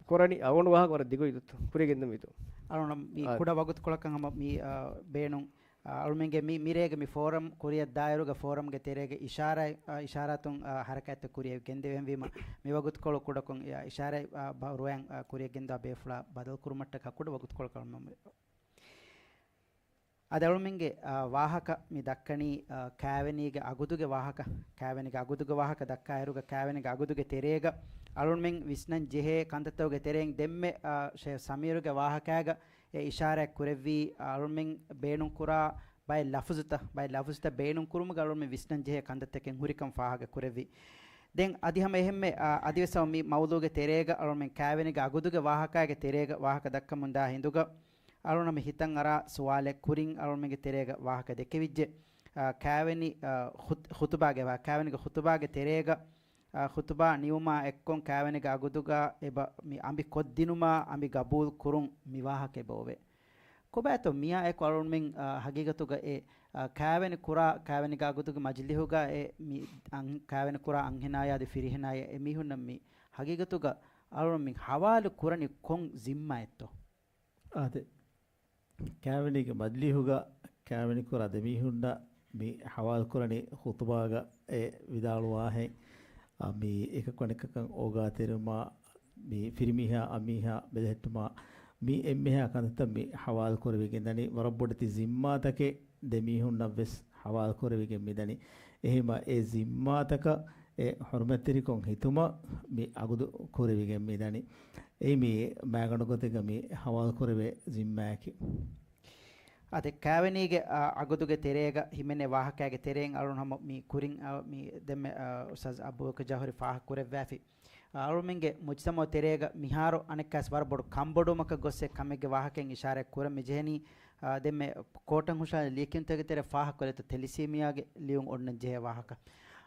ކުރަނީ އަޅުގަނޑު ވާހަކަ ވަރަށް ދިގު އިތު. ކުރިޔަށް ގެންދަމީތު. އަޅުގަނޑު މި އާ. ކުޑަ ވަގުތުކޮޅަކަށް ހަމަ މި، އާ، ބޭނުން. އަޅުމެންގެ މި، މިރޭގެ މި ފޯރަމް ކުރިއަށް ދާއިރުގަ ފޯރަމްގެ ތެރޭގަ އިޝާރާތް، އާ، އިޝާރާތުން، އާ، ހަރަކާތްތައް ކުރިއަށް ގެންދެވެންވީމަ، މި ވަގުތުކޮޅު ކުޑަކޮށް، އާ، އިޝާރާތް، އާ، ބަ-، ރުވަޔަން، އާ، ކުރިއަށް ގެންދާ ބޭފުޅާ ބަދަލުކުރުމަށްޓަކާ ކުޑަ ވަގުތުކޮޅަކަށް މަ-، އަދި އަޅުމެންގެ، އާ، ވާހަކަ މި ދައްކަނީ، އާ، ކާވެނީގެ އަގުދުގެ ވާހަކަ، ކާވެނީގެ އަގުދުގެ ވާހަކަ ދައްކާއިރުގަ ކާވެނީގެ އަގުދުގެ ތެރޭގަ އަޅުމެން ވިސްނަން ޖެހޭ ކަންތައްތަކުގެ ތެރެއިން ދެންމެ، އާ، ޝޭޚް ސަމީރުގެ ވާހަކާގަ އެ އިޝާރާތް ކުރެއްވީ، އަޅުމެން ބޭނުންކުރާ ބައެއް ލަފުޒުތައް، ބައެއް ލަފުޒުތައް ބޭނުންކުރުމުގަ އަޅުމެން ވިސްނަން ޖެހޭ ކަންތައްތަކެއް ހުރިކަން ފާހަގަ ކުރެއްވި. ދެން އަދި ހަމަ އެހެންމެ، އާ، އަދިވެސް ހަމަ މި މައުޟޫގެ ތެރޭގަ އަޅުމެން ކާވެނީގެ އަގުދުގެ ވާހަކާގެ ތެރޭގަ ވާހަކަ ދައްކަމުންދާ ހިނދުގަ އަޅުނަމި ހިތަށް އަރާ ސުވާލެއް ކުރިން އަޅުމެންގެ ތެރޭގަ ވާހަކަ ދެކެވިއްޖެ. އާ، ކާވެނި، އާ، ޚުތް-، ޚުތުބާގެ ވާ-، ކާވެނީގެ ޚުތުބާގެ ތެރޭގަ އާ، ޚުތުބާ ނިމުމާ އެއްކޮށް ކާވެނީގެ އަގުދުގަ އެބަ މި އަނބި ކޮށްދިނުމާ އަނބި ގަބޫލު ކުރުން މި ވާހަކަ އެބައޮވޭ. ކޮބާތޯ މިއާ އެކު އަޅުމެން، އާ، ހަގީގަތުގަ އެ، އާ، ކާވެނި ކުރާ، ކާވެނީގެ އަގުދުގެ މަޖިލީހުގަ އެ މި އަން-، ކާވެނި ކުރާ އަންހެނާޔާ އަދި ފިރިހެނާޔާ އެ މީހުންނަށް މި ހަގީގަތުގަ އަޅުމެން ހަވާލު ކުރަނީ ކޮން ޒިންމާއެއްތޯ؟ އާދެ. ކާވެނީގެ މަޖިލީހުގަ ކާވެނިކުރާ ދެމީހުންނަށް މި ހަވާލުކުރަނީ ޚުތުބާގަ އެ ވިދާޅުވާހެން، އާ، މި އެކަކު އަނެކަކަށް އޯގާތެރިވުމާ، މި ފިރިމީހާ އަމީހާ ބެލެހެއްޓުމާ، މި އެންމެހާ ކަންތައްތައް މި ހަވާލުކުރެވިގެންދަނީ. ވަރަށް ބޮޑެތި ޒިންމާތަކެއް ދެމީހުންނަށްވެސް ހަވާލުކުރެވިގެން މިދަނީ. އެހެންވީމާ އެ ޒިންމާތަކަށް އެ ޙުރުމަތްތެރިކޮށް ހިތުމަށް މި އަގުދު ކުރެވިގެން މިދަނީ. އެއީ މި މާގަނޑު ގޮތެއްގަ މި ހަވާލުކުރެވޭ ޒިންމާއަކީ. އާދެ، ކާވެނީގެ، އާ، އަގުދުގެ ތެރޭގަ ހިމެނޭ ވާހަކައިގެ ތެރެއިން އަޅުން ހަމަ މި ކުރިން، އާ، މި ދެންމެ، އާ، އުސްތާޛް އަބޫބަކުރު ޖައުހަރީ ފާހަގަ ކުރެއްވާފި. އާ، އަޅުމެންގެ މުޖްތަމަޢު ތެރޭގަ މިހާރު އަނެއްކާސް ވަރަށް ބޮޑު ކަންބޮޑުވުމަކަށް ގޮއްސޭ ކަމެއްގެ ވާހަކައިން އިޝާރާތް ކުރަން މި ޖެހެނީ. އާ، ދެންމެ ކޯޓަށް ހުށަހަޅި ލިޔެކިޔުންތަކެއްގެ ތެރޭ ފާހަގަކޮށްލިތަ ތެލިސީމިއާގެ ލިޔުން އޮންނަން ޖެހޭ ވާހަކަ.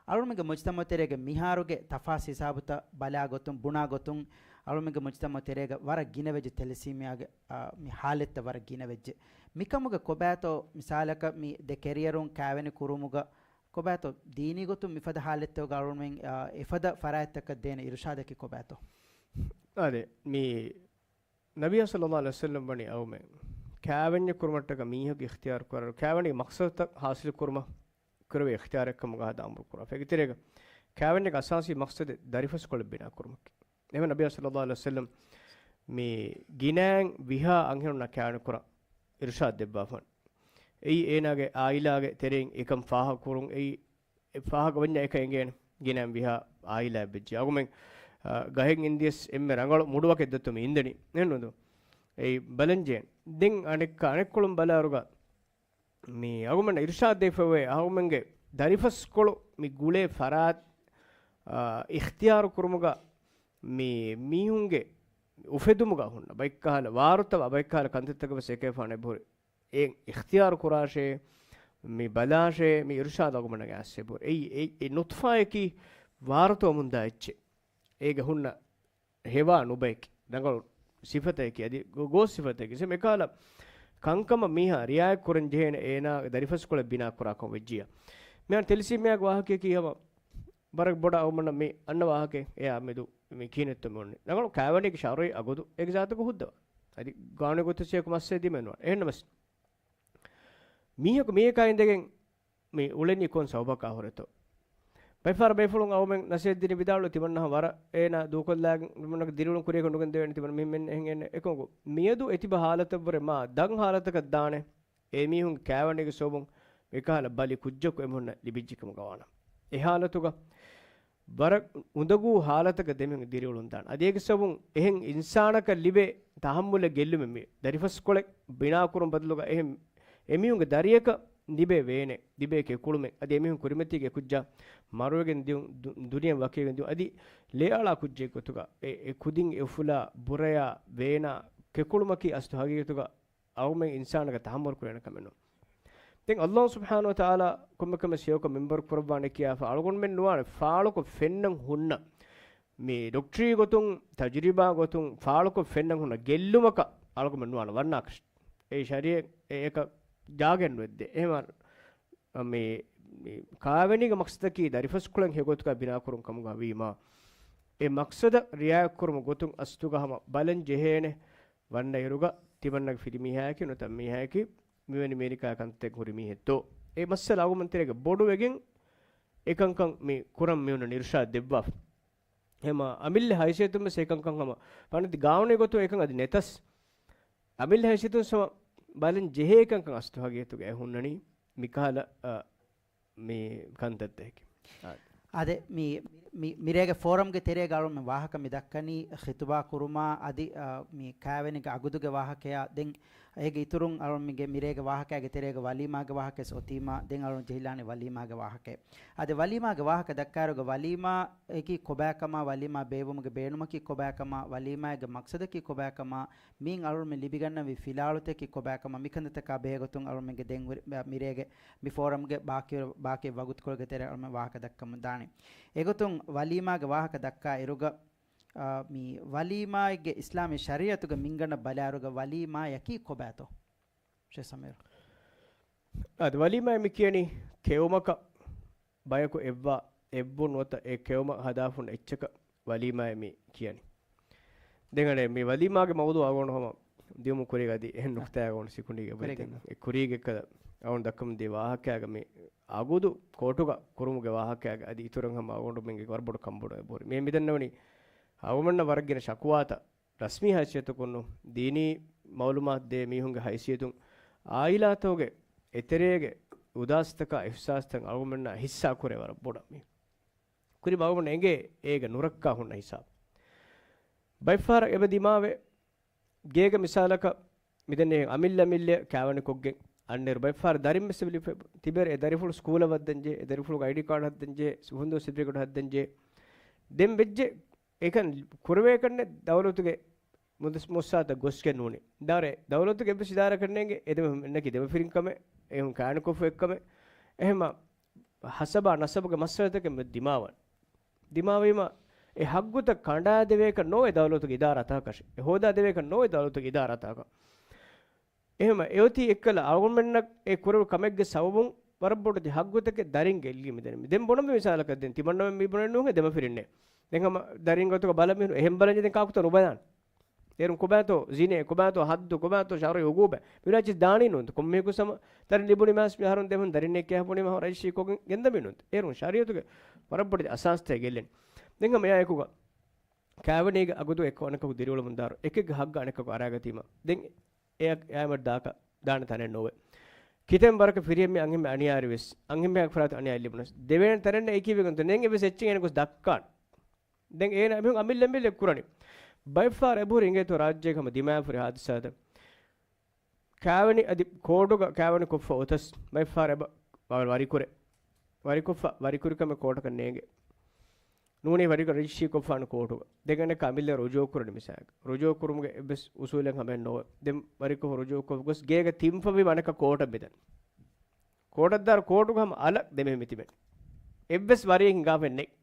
އަޅުމެންގެ މުޖްތަމަޢު ތެރޭގެ މިހާރުގެ ތަފާސް ހިސާބުތައް ބަލާ ގޮތުން، ބުނާ ގޮތުން، އަޅުމެންގެ މުޖްތަމަޢު ތެރޭގަ ވަރަށް ގިނަވެއްޖެ ތެލިސީމިއާގެ، އާ، މި ހާލަތްތައް ވަރަށް ގިނަވެއްޖެ. މިކަމުގަ ކޮބާތޯ މިސާލަކަށް މި ދެ ކެރިއަރުން ކާވެނި ކުރުމުގަ ކޮބާތޯ ދީނީ ގޮތުން މިފަދަ ހާލަތްތަކުގަ އަޅުމެން، އާ، އެފަދަ ފަރާތްތަކަށް ދޭނެ އިރުޝާދަކީ ކޮބާތޯ؟ އާދެ، މި ނަބިއްޔާ ޞައްލައްލާހު ޢަލައިހި ވަސައްލަމް ވަނީ އައުމެއް ކާވެންޏެއް ކުރުމަށްޓަކަ މީހަކު އިޚްތިޔާރު ކުރާ، ކާވެނީ މަޤްޞަދުތައް ޙާޞިލު ކުރުމަށް ކުރެވޭ އިޚްތިޔާރެއްކަމުގަ ހަދާ އަމުރު ކުރާ. އޭގެ ތެރޭގަ ކާވެންޏެއްގެ އަސާސީ މަޤްޞަދެއް ދަރިފަސްކޮޅެއް ބިނާ ކުރުމަކީ. އެހެން ނަބިއްޔާ ޞައްލައްލާހު ޢަލައިހި ވަސައްލަމް މި ގިނައިން ވިހާ އަންހެނުންނާ ކާވެނި ކުރަން އިރުޝާދު ދެއްވާފަން. އެއީ އޭނާގެ އާއިލާގެ ތެރެއިން އެކަން ފާހަގަކުރުން. އެއީ އެ ފާހަގަ ވަންޏާ އެކަން އެނގޭނެ. ގިނައިން ވިހާ އާއިލާއެއް ވެއްޖެ. އަގުމެން، އަ، ގަހެއް އިންދިޔަސް އެންމެ ރަނގަޅު މުޑު ވަކެއް ދޮތު މި އިންދެނީ. އެހެންނު ދޯ؟ އެއީ ބަލަންޖޭން. ދެން އަނެއްކާ އަނެއްކޮޅުން ބަލާރުގަ މި އަގުމެންނަށް އިރުޝާދު ދެއްވެފައިވޭ އަހަރުމެންގެ ދަރިފަސްކޮޅު މި ގުޅޭ ފަރާތް، އާ، އިޚްތިޔާރު ކުރުމުގަ މި މީހުންގެ އުފެދުމުގަ ހުންނަ ބައެއްކަހަލަ ވާރުތަވާ ބައެއްކަހަލަ ކަންތައްތަކަށް ވެސް އެކޭ ފާނެ ބުރި. އެ އިޚްތިޔާރު ކުރާށޭ، މި ބަލާށޭ، މި އިރުޝާދު އަގުމެންނަށް އައިސް ބުރި. އެއީ، އެ، އެ ނުތްފާއަކީ ވާރުތަވަމުންދާ އެއްޗެއް. އޭގެ ހުންނަ ހެވާ ނުބައެކި، ރަނގަޅު ސިފަތަކެކި، އަދި ގޯ-، ގޯސް ސިފަތަކެކި. އެކަހަލަ ކަންކަމަށް މީހާ ރިއާޔަތް ކުރަން ޖެހޭނެ އޭނާ ދަރިފަސްކޮޅެއް ބިނާ ކުރާކަން ވެއްޖިއްޔާ. މިހާރު ތެލިސީމިއާގެ ވާހަކަޔަކީ ހަމަ ވަރަށް ބޮޑަށް އަޅުމަންނަށް މި އަންނަ ވާހަކައެއް. އެއާ މެދު މި ކިހިނެއްތޯ މި އޮންނަނީ. ރަނގަޅު ކާވެނީގެ ޝަރުޢީ އަގުދު އޭގެ ޒާތުގަ ހުއްދަވާ. އަދި ގާނޫނީ ގޮތަށް ސިޔަކު މައްސަލަ ދިމެންވާނެ. އެހެންނަމަސް މީހަކު މީހަކާ އިނދެގެން މި އުޅެނީ ކޮން ސަބަބަކާ ހުރެތޯ؟ ބައެއްފަހަރަށް ބޭފުޅުން އަޅުމެން ނަސޭހަތް ދިނީ ވިދާޅުވި ތިމަންނަ ވަރަށް އޭނާ ދޫކޮށްލާގެން ތިމަންނަ ދިރިއުޅުން ކުރިޔަކަށް ނުގެންދެވޭނެ ތިމަން މި-، މިހެން އެހެން އެކަމަކު މިއަދު އެތިބަ ހާލަތަށްވުރެ މާ ދަށް ހާލަތަކަށް ދާނެ. އެ މީހުންގެ ކާވެނީގެ ސަބަބުން މިކަހަލަ ބަލި ކުއްޖަކު އެމީހުންނަށް ލިބިއްޖެކަމުގަ ވާނަމަ. އެ ހާލަތުގަ ވަރަށް އުނދަގޫ ހާލަތަކަށް ދެމީހުން ދިރިއުޅުން ދާނެ. އަދި އޭގެ ސަބަބުން އެހެން އިންސާނަކަށް ލިބޭ ތަހައްމުލެއް ގެއްލުމެއް މި ދަރިފަސްކޮޅެއް ބިނާކުރުން ބަދަލުގަ އެހެން އެމީހުންގެ ދަރިއަކަށް ލިބޭ ވޭނެ، ލިބޭ ކެކުޅުމެއް. އަދި އެމީހުން ކުރިމަތީގެ ކުއްޖާ މަރުވެގެން ދިޔުން، ދު-، ދުނިޔެ ވަކިވެގެން ދިޔުން. އަދި ލޭއަޅާ ކުއްޖެއް ގޮތުގަ އެ، އެ ކުދިން އެ އުފުލާ ބުރަޔާ ވޭނާ ކެކުޅުމަކީ އަސްލު ހަގީގަތުގަ އަޅުމެން އިންސާނަކަށް ތަހައްމަލު ކުރޭނެ ކަމެއް ނޫން. ދެން ﷲ ސުބްޙާނަހޫ ވަތަޢާލާ ކޮންމެ ކަމެއް ސިޔަކަށް މިންބަރު ކުރައްވާނެ ކިޔާފަ އަޅުގަނޑުމެން ނުވާނެ ފާޅުކޮށް ފެންނަން ހުންނަ މި ޑޮކްޓަރީ ގޮތުން، ތަޖުރިބާ ގޮތުން ފާޅުކޮށް ފެންނަން ހުންނަ ގެއްލުމަކަށް އަޅުގަނޑުމެން ނުވާނެ ވަންނާކަށް. އެ ޝަރީޢަތް އެ އެކަށް ޖާގައެއް ނުވެއްދޭ. އެހެން މި، މި ކާވެނީގެ މަޤްޞަދަކީ ދަރިފަސްކޮޅެއް ހެޔޮގޮތުގަ ބިނާކުރުން ކަމުގަ ވީމާ، އެ މަޤްޞަދަށް ރިޢާޔަތްކުރުމުގެ ގޮތުން އަސްލުގަ ހަމަ ބަލަން ޖެހޭނެ ވަންނަ އިރުގަ ތިމަންނަގެ ފިރިމީހާއަކީ ނުވަތަ މީހާއަކީ މިވެނި މިރިކާ ކަންތައް ހުރި މީހެއްތޯ؟ އެ މައްސަލަ އަޅުގަނޑުމެން ތެރޭގަ ބޮޑުވެގެން އެކަންކަން މި ކުރަން މިއޮންނަނީ އިރުޝާދު ދެއްވާފަ. ހަމަ އަމިއްލަ ހައިސިއްޔަތުން ވެސް އެކަންކަން ހަމަ ވަނަދި ގާނޫނީ ގޮތުން އެކަން އަދި ނެތަސް، އަމިއްލަ ހައިސިއްޔަތުން ހަމަ ބަލަން ޖެހޭ ކަންކަން އަސްލު ހަގީގަތުގަ އެ ހުންނަނީ މިކަހަލަ، އަ، މި ކަންތައްތަކެކޭ. އާ. އާދެ، މި، މި، މިރޭގެ ފޯރަމްގެ ތެރޭގަ އަޅުމެން ވާހަކަ މި ދައްކަނީ ޚިތުބާ ކުރުމާ އަދި، އަ، މި ކާވެނީގެ އަގުދުގެ ވާހަކަޔާ. ދެން އޭގެ އިތުރުން އަޅުމެންގެ މިރޭގެ ވާހަކައިގެ ތެރޭގަ ވަލީމާގެ ވާހަކަވެސް އޮތީމާ، ދެން އަޅުން ޖެހިލާނީ ވަލީމާގެ ވާހަކައެއް. އާދެ، ވަލީމާގެ ވާހަކަ ދައްކާއިރުގަ ވަލީމާއަކީ ކޮބާކަމާ، ވަލީމާ ބޭއްވުމުގެ ބޭނުމަކީ ކޮބާކަމާ، ވަލީމާއެއްގެ މަޤްޞަދަކީ ކޮބާކަމާ، މިއިން އަޅުމެން ލިބިގަންނަވި ފިލާވަޅުތަކަކީ ކޮބާކަމަށް މިކަންތައްތަކާ ބެހޭގޮތުން އަޅުމެންގެ ދެން ހުރި، މި ފޯރަމްގެ ބާކީ، ބާކީ ވަގުތުކޮޅުގެ ތެރޭ އަޅުމެން ވާހަކަ ދައްކަމުން ދާނީ. އެގޮތުން ވަލީމާގެ ވާހަކަ ދައްކާ އިރުގަ، އާ، މި ވަލީމާއެއްގެ އިސްލާމީ ޝަރީޢަތުގެ މިންގަނޑަށް ބަލާއިރުގަ ވަލީމާޔަކީ ކޮބާތޯ؟ ޝޭޚް ސަމީރު. އަދި ވަލީމާ މި ކިޔަނީ ކެއުމަކަށް ބަޔަކު އެއްވާ، އެއްވުން ނުވަތަ އެ ކެއުމަށް ހަދާފުން އެއްޗަކަށް ވަލީމާއޭ މި ކިޔަނީ. ދެން އަނެއް މި ވަލީމާގެ މައުޟޫޢު އަޅުގަނޑު ހަމަ ދިޔުމު ކުރީގަ އަދި އެހެން ނުކުތާގަ އޮން ސިކުނޑީގެ ބައިތެއް. އެ ކުރީގެ އެއްކަލަ އަވަން ދައްކަމުން ދިޔަ ވާހަކައިގަ މި އަގުދު ކޯޓުގަ ކުރުމުގެ ވާހަކައިގަ އަދި އިތުރަށް ހަމަ އަގުނޑުމެންގެ ވަރަށް ބޮޑު ކަންބޮޑު އެބަހުރި. މި މިދަންނަވަނީ އަޅުގަނޑުމެންނަށް ވަރަށް ގިނަ ޝަކުވާތައް ރަސްމީ ހައިސިއްޔަތަކުން ނޫން، ދީނީ މައުލޫމާތު ދޭ މީހުންގެ ހައިސިއްޔަތުން އާއިލާތަކުގެ އެތެރޭގެ އުދާސްތަކާ އިޙްސާސްތައް އަޅުގަނޑުމެންނާ ހިއްސާ ކުރޭ ވަރަށް ބޮޑަށް މީ. ކުރި އަޅުގަނޑު އެނގޭ އޭގެ ނުރައްކާ ހުންނަ ހިސާބު. ބައެއްފަހަރަށް އެބަ ދިމާވޭ، ގޭގެ މިސާލަކަށް މިދެންނެ އަމިއްލަ އަމިއްލަ ކާވެނިކޮށްގެން އަންނައިރު ބައެއްފަހަރަށް ދަރިން ވެސް ލިބިފަ-، ތިބޭ އެ ދަރިފުޅު ސްކޫލަށް ވައްދަންޖެހޭ، އެ ދަރިފުޅުގެ އައިޑީ ކާޑް ހައްދަންޖެހޭ، ހުންދޫ ސެޓްފިކެޓް ހައްދަންޖެހޭ. ދެން ވެއްޖެ އެކަން ކުރެވޭކަންނެ ދައުލަތުގެ މުދަސް-، މުއައްސަސާތައް ގޮސްގެން ނޫނީ. ދާރެ ދައުލަތުގެ އެއްވެސް އިދާރަކަށް ނޭނގެ އެދެމެ އެންނަކީ ދެމަފިރިން ކަމެއް، އެހުން ކާނުކޮށްފަ އެއްކަމެއް. އެހެމަ ހަސަބާ ނަސަބުގެ މައްސަލަތަކެއް މެ ދިމާވަން. ދިމާވީމަ އެ ހައްގުތައް ކަނޑާދެވޭކަށް ނޯވެ ދައުލަތުގެ އިދާރާތަކަށް. އެ ހޯދާދެވޭކަށް ނޯވެ ދައުލަތުގެ އިދާރާތަކަށް. އެހެމަ އެއޮތީ އެއްކަލަ އަޅުގަނޑުމެންނަށް އެ ކުރެވު ކަމެއްގެ ސަބަބުން ވަރަށް ބޮޑު ތި ހައްގުތަކެއް ދަރިން ގެއްލި މިދެން. ދެން ބުނަމެ މިސާލަކަށް ދެން ތިމަންނަމެން މި ބުނެ ނޫހެ ދެމަފިރިންނޭ. ދެން ހަމަ ދަރިން ގޮތުގަ ބަލަމިހުން އެހެން ބަލަންޖެ ދެން ކާކުތަ ނުބަލާން. އޭރުން ކޮބާތޯ ޒިނޭ، ކޮބާތޯ ހައްދު، ކޮބާތޯ ޝަރުއީ އުގޫބެ. މިރާ ޗިސް ދާނީ ނޫން. ކޮންމެހެކު ސަމަ ތަރި ލިބުނި މާސް މި އަހަރުން ދެމުން ދަރިންނެއް ކިޔާ ބުނީ މަހަ ރަޖިސްޓްރީ ކޮށްގެން ގެންދަމީ ނޫން. އޭރުން ޝަރީއަތުގެ ވަރަށް ބޮޑި އަސާސްތައް ގެއްލެން. ދެން ހަމަ އެއާއެކުގަ ކާވެނީގެ އަގުދު އެއްކޮށް އަނެއްކަކު ދިރިއުޅެމުންދާރު. އެކެއްގެ ހައްގަށް އަނެއްކަކު އަރާގަތީމަ. ދެން އެއަށް އެއާމެޑް ދާކަށް ދާނެ ތަނެއް ނޯވެ. ކިތަން ވަރަކަށް ފިރިހެން މި އަންހެން އަނިޔާރި ވެސް. އަންހެން ފަރާތު އަނިޔާ ލިބުނަސް. ދެވޭނެ ތަނެއް އެކީ ވެގެން ނޭނގެ ވެސް އެއްޗެއް އެނެގޮސް ދައްކާން. ދެން އޭނަ މިހުން އަމިއްލަ އަމިއްލަ ކުރަނީ. ބައެއްފަހަރަށް އެބަހުރި އިނގޭތޯ ރާއްޖޭގަ ހަމަ ދިމާވެފަހުރި ހާދިސާތައް. ކާވެނި އަދި ކޯޑުގަ ކާވެނި ކޮށްފަ އޮތަސް ބައެއްފަހަރަށް އެބަ ވަ-، ވަރިކުރޭ. ވަރިކޮށްފަ ވަރިކުރިކަމެއް ކޯޓަކަށް ނޭނގެ. ނޫނީ ވަރިކޮށް ރަޖިސްޓްރީ ކޮށްފާނެ ކޯޓުގަ. ދެން އަނެއްކާ އަމިއްލަ ރުޖޫ ކުރަނީ މިސާލަކަށް. ރުޖޫ ކުރުމުގެ އެއްވެސް އުސޫލެއް ހަމައެއް ނޯވެ. ދެން ވަރިކޮށް ރުޖޫ ކޮށް ގޮސް ގޭގަ ތިންފަވީމަ އަނެއްކާ ކޯޓަށް މިދަން. ކޯޓަށް ދާރު ކޯޓުގަ ހަމަ އަލަށް ދެމެހެ މިތިބެން. އެއްވެސް ވަރިއެއް ހިނގާފައެއް ނެތް.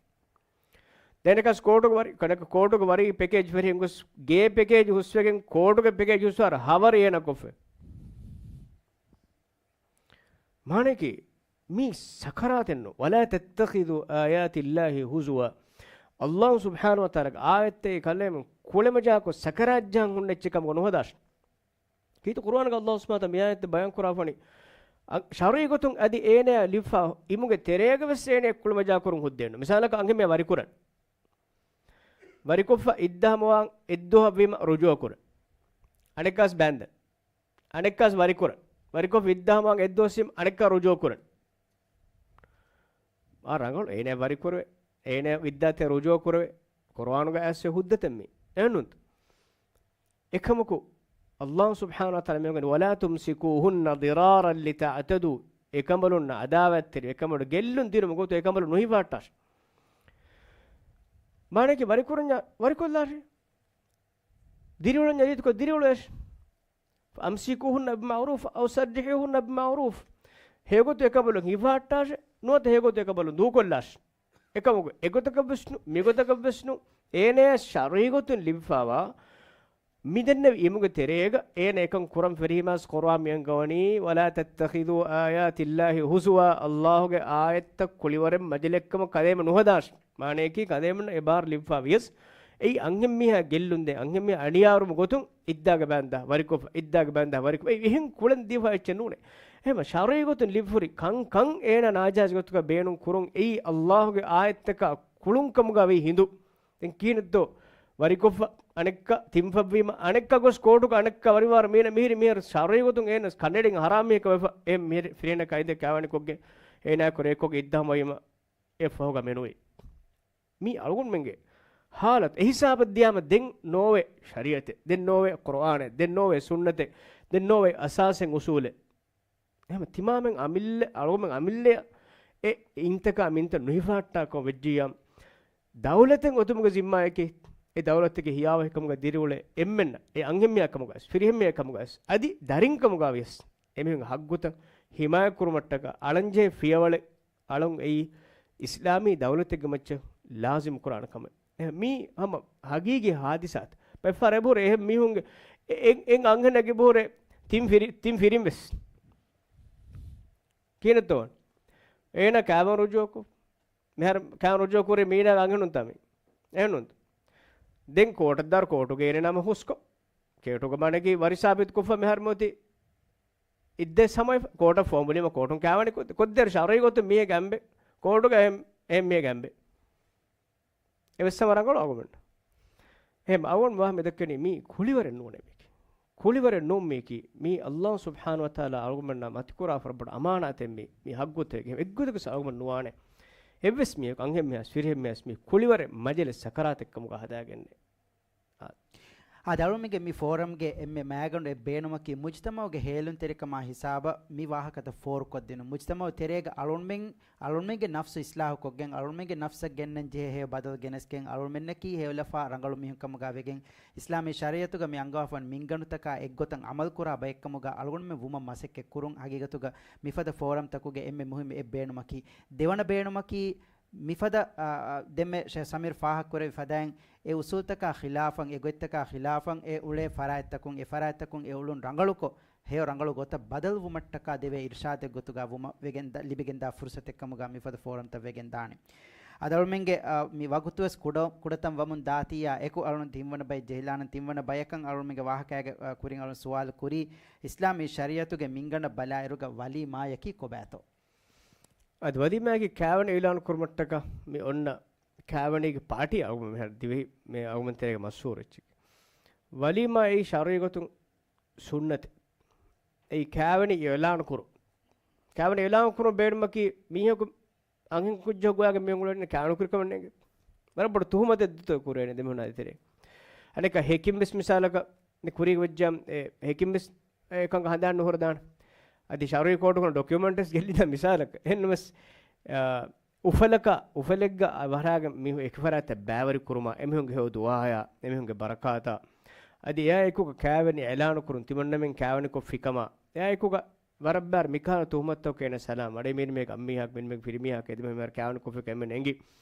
ދެނެކަސް ކޯޓުގެ ވަރި، ކަނެކަ ކޯޓުގެ ވަރީ ޕެކޭޖް ފެރިހެން ގޮސް، ގޭ ޕެކޭޖް ހުސްވެގެން ކޯޓުގެ ޕެކޭޖް ހުސްވާރ ހަވަރު އޭނަ ކޮށްފަ. މާނައަކީ، މީ ސަކަރާތެއްނު. ولا تتخذوا آيات الله هزوا. ﷲ ސުބްޙާނަހޫ ވަތަޢާލާގެ އާޔަތްތައް ކަލޭމެން ކުޅެމަޖާކޮށް ސަކަރާތްޖަހަން ހުންނަ އެއްޗެއް ކަމުގަ ނުހަދާށި. ކީރިތި ޤުރުއާނުގަ ﷲ ސުބްޙާނަހޫ ވަތަޢާލާ މި އާޔަތްތައް ބަޔާން ކުރާފަނީ، އަ، ޝަރުޢީ ގޮތުން އަދި އޭނަޔަށް ލިބިފާ އިމުގެ ތެރޭގަ ވެސް އޭނަޔަށް ކުޅެމަޖާކުރުން ހުއްދައެއްނު. މިސާލަކަށް އަންހެންމެ ވަރިކުރަން. ވަރިކޮށްފަ އިއްދަ ހަމަވާން އެއްދުވަހަށްވީމަ ރުޖޫޢަކުރަން. އަނެއްކާސް ބައިންދަން. އަނެއްކާސް ވަރިކުރަން. ވަރިކޮށްފަ އިއްދަ ހަމަވާން އެއްދުވަސްވީމަ އަނެއްކާ ރުޖޫޢަކުރަން. އާ ރަނގަޅު. އޭނަ ވަރިކުރެވޭ. އޭނަ އިއްދާތެ ރުޖޫޢަކުރެވޭ. ޤުރުއާނުގަ އައިސް ހުއްދަތެއް މީ. އެހެންނޫންތަ؟ އެކަމަކު، ﷲ ސުބްޙާނަހޫ ވަތަޢާލާ މި ވަނީ، "ولا تمسكوهن ضرارا لتعتدوا." އެކަނބަލުންނަށް އަދާވަތްތެރި، އެކަނބަލުން ގެއްލުން ދިނުމުގެ ގޮތުން އެކަނބަލުން ނުހިފާއްޓާށި. މާނައަކީ ވަރިކުރަންޏާ ވަރިކޮށްލާށި. ދިރިއުޅަންޏާ ރީތިކޮށް ދިރިއުޅޭށި. فأمسكوهن بمعروف أو سرحوهن بمعروف. ހެޔޮގޮތުން އެކަނބަލުން ހިފާއްޓާށޭ، ނުވަތަ ހެޔޮގޮތުން އެކަނބަލުން ދޫކޮށްލާށޭ. އެކަމަކު، އެގޮތަކަށްވެސް ނު، މިގޮތަކަށްވެސް ނު، އޭނަޔަށް ޝަރުޢީ ގޮތުން ލިބިފާވާ މިދެންނެވި އިމުގެ ތެރޭގަ އޭނަ އެކަން ކުރަން ފެށީމާސް ޤުރުއާން މިއަންގަވަނީ، "ولا تتخذوا آيات الله هزوا." ﷲގެ އާޔަތްތައް ކުޅިވަރެއް މަޖިލެއްކަމަށް ކަލޭމެން ނުހަދާށި. މާނައަކީ ކަލޭމެންނަށް އެބާރު ލިބިފާވިޔަސް، އެއީ އަންހެންމީހާ ގެއްލުންދޭ، އަންހެންމީހާ އަނިޔާރުމު ގޮތުން އިއްދާގެ ބައިންދާ ވަރިކޮށްފަ، އިއްދާގެ ބައިންދާ ވަރިކޮށްފަ. އެ އެހެން ކުޅެން ދީފާ އެއްޗެއް ނޫނޭ. އެހެމަ ޝަރުޢީ ގޮތުން ލިބިފުރި ކަންކަން އޭނާ ނާޖާއިޒް ގޮތުގަ ބޭނުން ކުރުން އެއީ ﷲގެ އާޔަތްތަކާ ކުޅުން ކަމުގަ ވީ ހިނދު. ދެން ކީނެއްދޯ؟ ވަރިކޮށްފަ އަނެއްކާ ތިންފަށްވީމަ، އަނެއްކާ ގޮސް ކޯޓުގަ އަނެއްކާ ވަރިވާރު މީނަ މިހިރި މިހިރު ޝަރުޢީ ގޮތުން އޭނަ ކަންނެޑިން ހަރާމީހަކަ ވެފަ، އެ މިހިރި ފިރިހެނަކާ އިނދެ ކާވެނިކޮށްގެން އޭނާއަކު ރޭކޮށްގެ އިއްދާ ހަމަވީމަ އެއަށްފަހުގަ މެނުވީ. މީ އަޅުގަނޑުމެންގެ ހާލަތު. އެހިސާބަށް ދިޔާމަ ދެން ނޯވޭ ޝަރީޢަތެއް، ދެން ނޯވޭ ޤުރުއާނެއް، ދެން ނޯވޭ ސުންނަތެއް، ދެން ނޯވޭ އަސާސެއް އުސޫލެއް. އެހެމަ ތިމާމެން އަމިއްލަ، އަޅުގަނޑުމެން އަމިއްލައަށް އެ އިންތަކާ މިންތައް ނުހިފާއްޓާކަށް ވެއްޖިއްޔާ، ދައުލަތެއް އޮތުމުގެ ޒިންމާއަކީ، އެ ދައުލަތެއްގެ ހިޔާވަހިކަމުގަ ދިރިއުޅޭ އެންމެންނަށް، އެ އަންހެންމީހާ ކަމުގަ ވެސް، ފިރިހެންމީހާ ކަމުގަ ވެސް، އަދި ދަރިން ކަމުގަ ވިޔަސް، އެމީހުންގެ ހައްގުތައް ހިމާޔަތްކުރުމަށްޓަކާ އަޅަންޖެހޭ ފިޔަވަޅެއް އަޅުން އެއީ އިސްލާމީ ދައުލަތެއްގެ މައްޗަށް ލާޒިމް ކުރާނެ ކަމެއް. އެ، މީ ހަމަ ހަގީގީ ހާދިސާތައް. ބައެއްފަހަރަށް އެބަހުރޭ އެހެން މީހުންގެ، އެ، އެ، އެ އަންހެނެއްގެ އެބަހުރޭ ތިން ފިރި-، ތިން ފިރިން ވެސް. ކިހިނެއްތޯ؟ އޭނާ ކާވެނި ރުޖޫޢަކު. މިހާރު ކާވެނި ރުޖޫޢަ ކުރީ މީނާގެ އަންހެނުންތަ މީ؟ އެހެންނޫންތަ؟ ދެން ކޯޓަށް ދާރު ކޯޓުގެ އޭނަ ނަމަ ހުސްކޮށް. ކޭޓުގަ މާނަކީ ވަރި ސާބިތު ކޮށްފަ މިހާރު މިއޮތީ އިއްދަތް ހަމަވެފަ ކޯޓަށް ފޯމުލީމަ ކޯޓުން ކާވެނި ކޮށްދޭ. ކޮށްދޭ ޝަރުއީ ގޮތުން މީހެއް ގަނބެ. ކޯޓުގަ އެހެން، އެހެން މީހެއް ގަނބެ. އެވެސް ހަމަ ރަނގަޅު އަޅުގަނޑު. އެހެން އަޅުގަނޑު ވާހަ މިދައްކަނީ މީ ކުޅިވަރެއް ނޫނޭ މީކީ. ކުޅިވަރެއް ނޫން މީކީ. މީ ﷲ ސުބްޙާނަހޫ ވަތަޢާލާ އަޅުގަނޑުމެންނާ މަތިކުރާ ވަރަށް ބޮޑު އަމާނާތެއް މީ. މީ ހައްގުތަކެއް. އެއްގޮތަކަސް އަޅުގަނޑު ނުވާނެ. އެއްވެސް މީހަކު އަންހެން މީހާސް ފިރިހެން މީހާސް މީ ކުޅިވަރެއް މަޖަލެއް ސަކަރާތެއްކަމުގަ ހަދާގެންނެ. އާ. އާދެ، އަޅުމެންގެ މި ފޯރަމްގެ އެންމެ މައިގަނޑު އެއް ބޭނުމަކީ މުޖްތަމަޢުގެ ހޭލުންތެރިކަމާ ހިސާބަށް މި ވާހަކަތައް ފޯރުކޮށްދިނުން. މުޖްތަމަޢު ތެރޭގަ އަޅުމެން، އަޅުމެންގެ ނަފްސު އިސްލާހުކޮށްގެން، އަޅުމެންގެ ނަފްސަށް ގެންނަން ޖެހޭ ހެޔޮ ބަދަލު ގެނެސްގެން، އަޅުމެންނަކީ ހެޔޮލަފާ ރަނގަޅު މީހުންކަމުގަ ވެގެން، އިސްލާމީ ޝަރީޢަތުގަ މި އަންގަވާފަވާ މިންގަނޑުތަކާ އެއްގޮތަށް ޢަމަލުކުރާ ބައެއްކަމުގަ އަޅުގަނޑުމެން ވުމަށް މަސައްކަތްކުރުން. ހަގީގަތުގަ މިފަދަ ފޯރަމްތަކުގެ އެންމެ މުހިއްމު އެއް ބޭނުމަކީ. ދެވަނަ ބޭނުމަކީ، މިފަދަ، އާ، އާ، ދެންމެ ޝޭޚް ސަމީރް ފާހަގަކުރެއްވި ފަދައިން، އެ އުސޫލްތަކާ ޚިލާފަށް، އެ ގޮތްތަކާ ޚިލާފަށް، އެ އުޅޭ ފަރާތްތަކުން، އެ ފަރާތްތަކުން އެ އުޅުން ރަނގަޅުކޮށް، ހެޔޮ ރަނގަޅު ގޮތަށް ބަދަލުވުމަށްޓަކާ ދެވޭ އިރްޝާދެއް ގޮތުގަ ވުމަށް ވެގެން ދަ-، ލިބިގެންދާ ފުރުސަތެއްކަމުގަ މިފަދަ ފޯރަމްތައް ވެގެންދާނެ. އަދި އަޅުމެންގެ، އާ، މި ވަގުތުވެސް ކުޑަ-، ކުޑަތަން ވަމުން ދާތީއާ އެކު އަޅުން ތިންވަނަ ބައެއް ޖެހިލާނަން. ތިންވަނަ ބަޔަކަށް އަޅުމެންގެ ވާހަކައިގެ، އާ، ކުރިން އަޅުން ސުވާލު ކުރީ، އިސްލާމީ ޝަރީޢަތުގެ މިންގަނޑަށް ބަލާއިރުގަ ވަލީމާޔަކީ ކޮބާތޯ؟ އަދި ވަލީމާއަކީ ކާވެނި އިޢުލާނު ކުރުމަށްޓަކާ މި އޮންނަ ކާވެނީގެ ޕާޓީ އަޅުގަނޑު މިހާރު ދިވެހި މި އަޅުގަނޑު ތެރޭގެ މަޝްހޫރު އެއްޗެއް. ވަލީމާ އެއީ ޝަރުޢީ ގޮތުން ސުންނަތެއް. އެއީ ކާވެނި އިޢުލާނު ކުރުން. ކާވެނި އިޢުލާނު ކުރުން ބޭނުމަކީ މީހަކު އަންހެން ކުއްޖަކު ގޮވާގެން މީހުން އުޅެނީ ކާވެނި ކުރި ކަމެއް ނޭނގެ. ވަރަށް ބޮޑު ތުހުމަތެއް ދޫކުރޭނެ ދެމީހުނާ ދޭތެރޭ. އަނެއްކާ ހެކިން ވެސް މިސާލަކަށް މި ކުރީގަ ވެއްޖާ، އެ ހެކިން ވެސް އެކަން ހަނދާން ނުހުރެދާނެ. އަދި ޝަރުޢީ ކޯޓުގަ ޑޮކިއުމެންޓްސް ގެއްލިދާ މިސާލަކަށް. އެހެންނަމަވެސް، އާ، އުފަލަކަށް، އުފަލެއްގަ ވަރާގެ މީހުން އެކި ފަރާތަށް ބައިވެރި ކުރުމާ، އެމީހުންގެ ހެޔޮ ދުޢާއާ، އެމީހުންގެ ބަރަކާތާ، އަދި އެއާ އެކުގަ ކާވެނި އިޢުލާނު ކުރުން ތިމަންނަމެން ކާވެނި ކޮށްފި ކަމާ، އެއާ އެކުގަ ވަރަށް ބާރު މިކަހަލަ ތުހުމަތުތަކުގެ އޭނަ ސަލާމް އަޑެ މީން މީހަކަށް އަންމީހާ މީން މީހަކަށް ފިރިމީހާ އެދެމެ މިހާރު ކާވެނި ކޮށްފި ކަމެއް ނެނގި.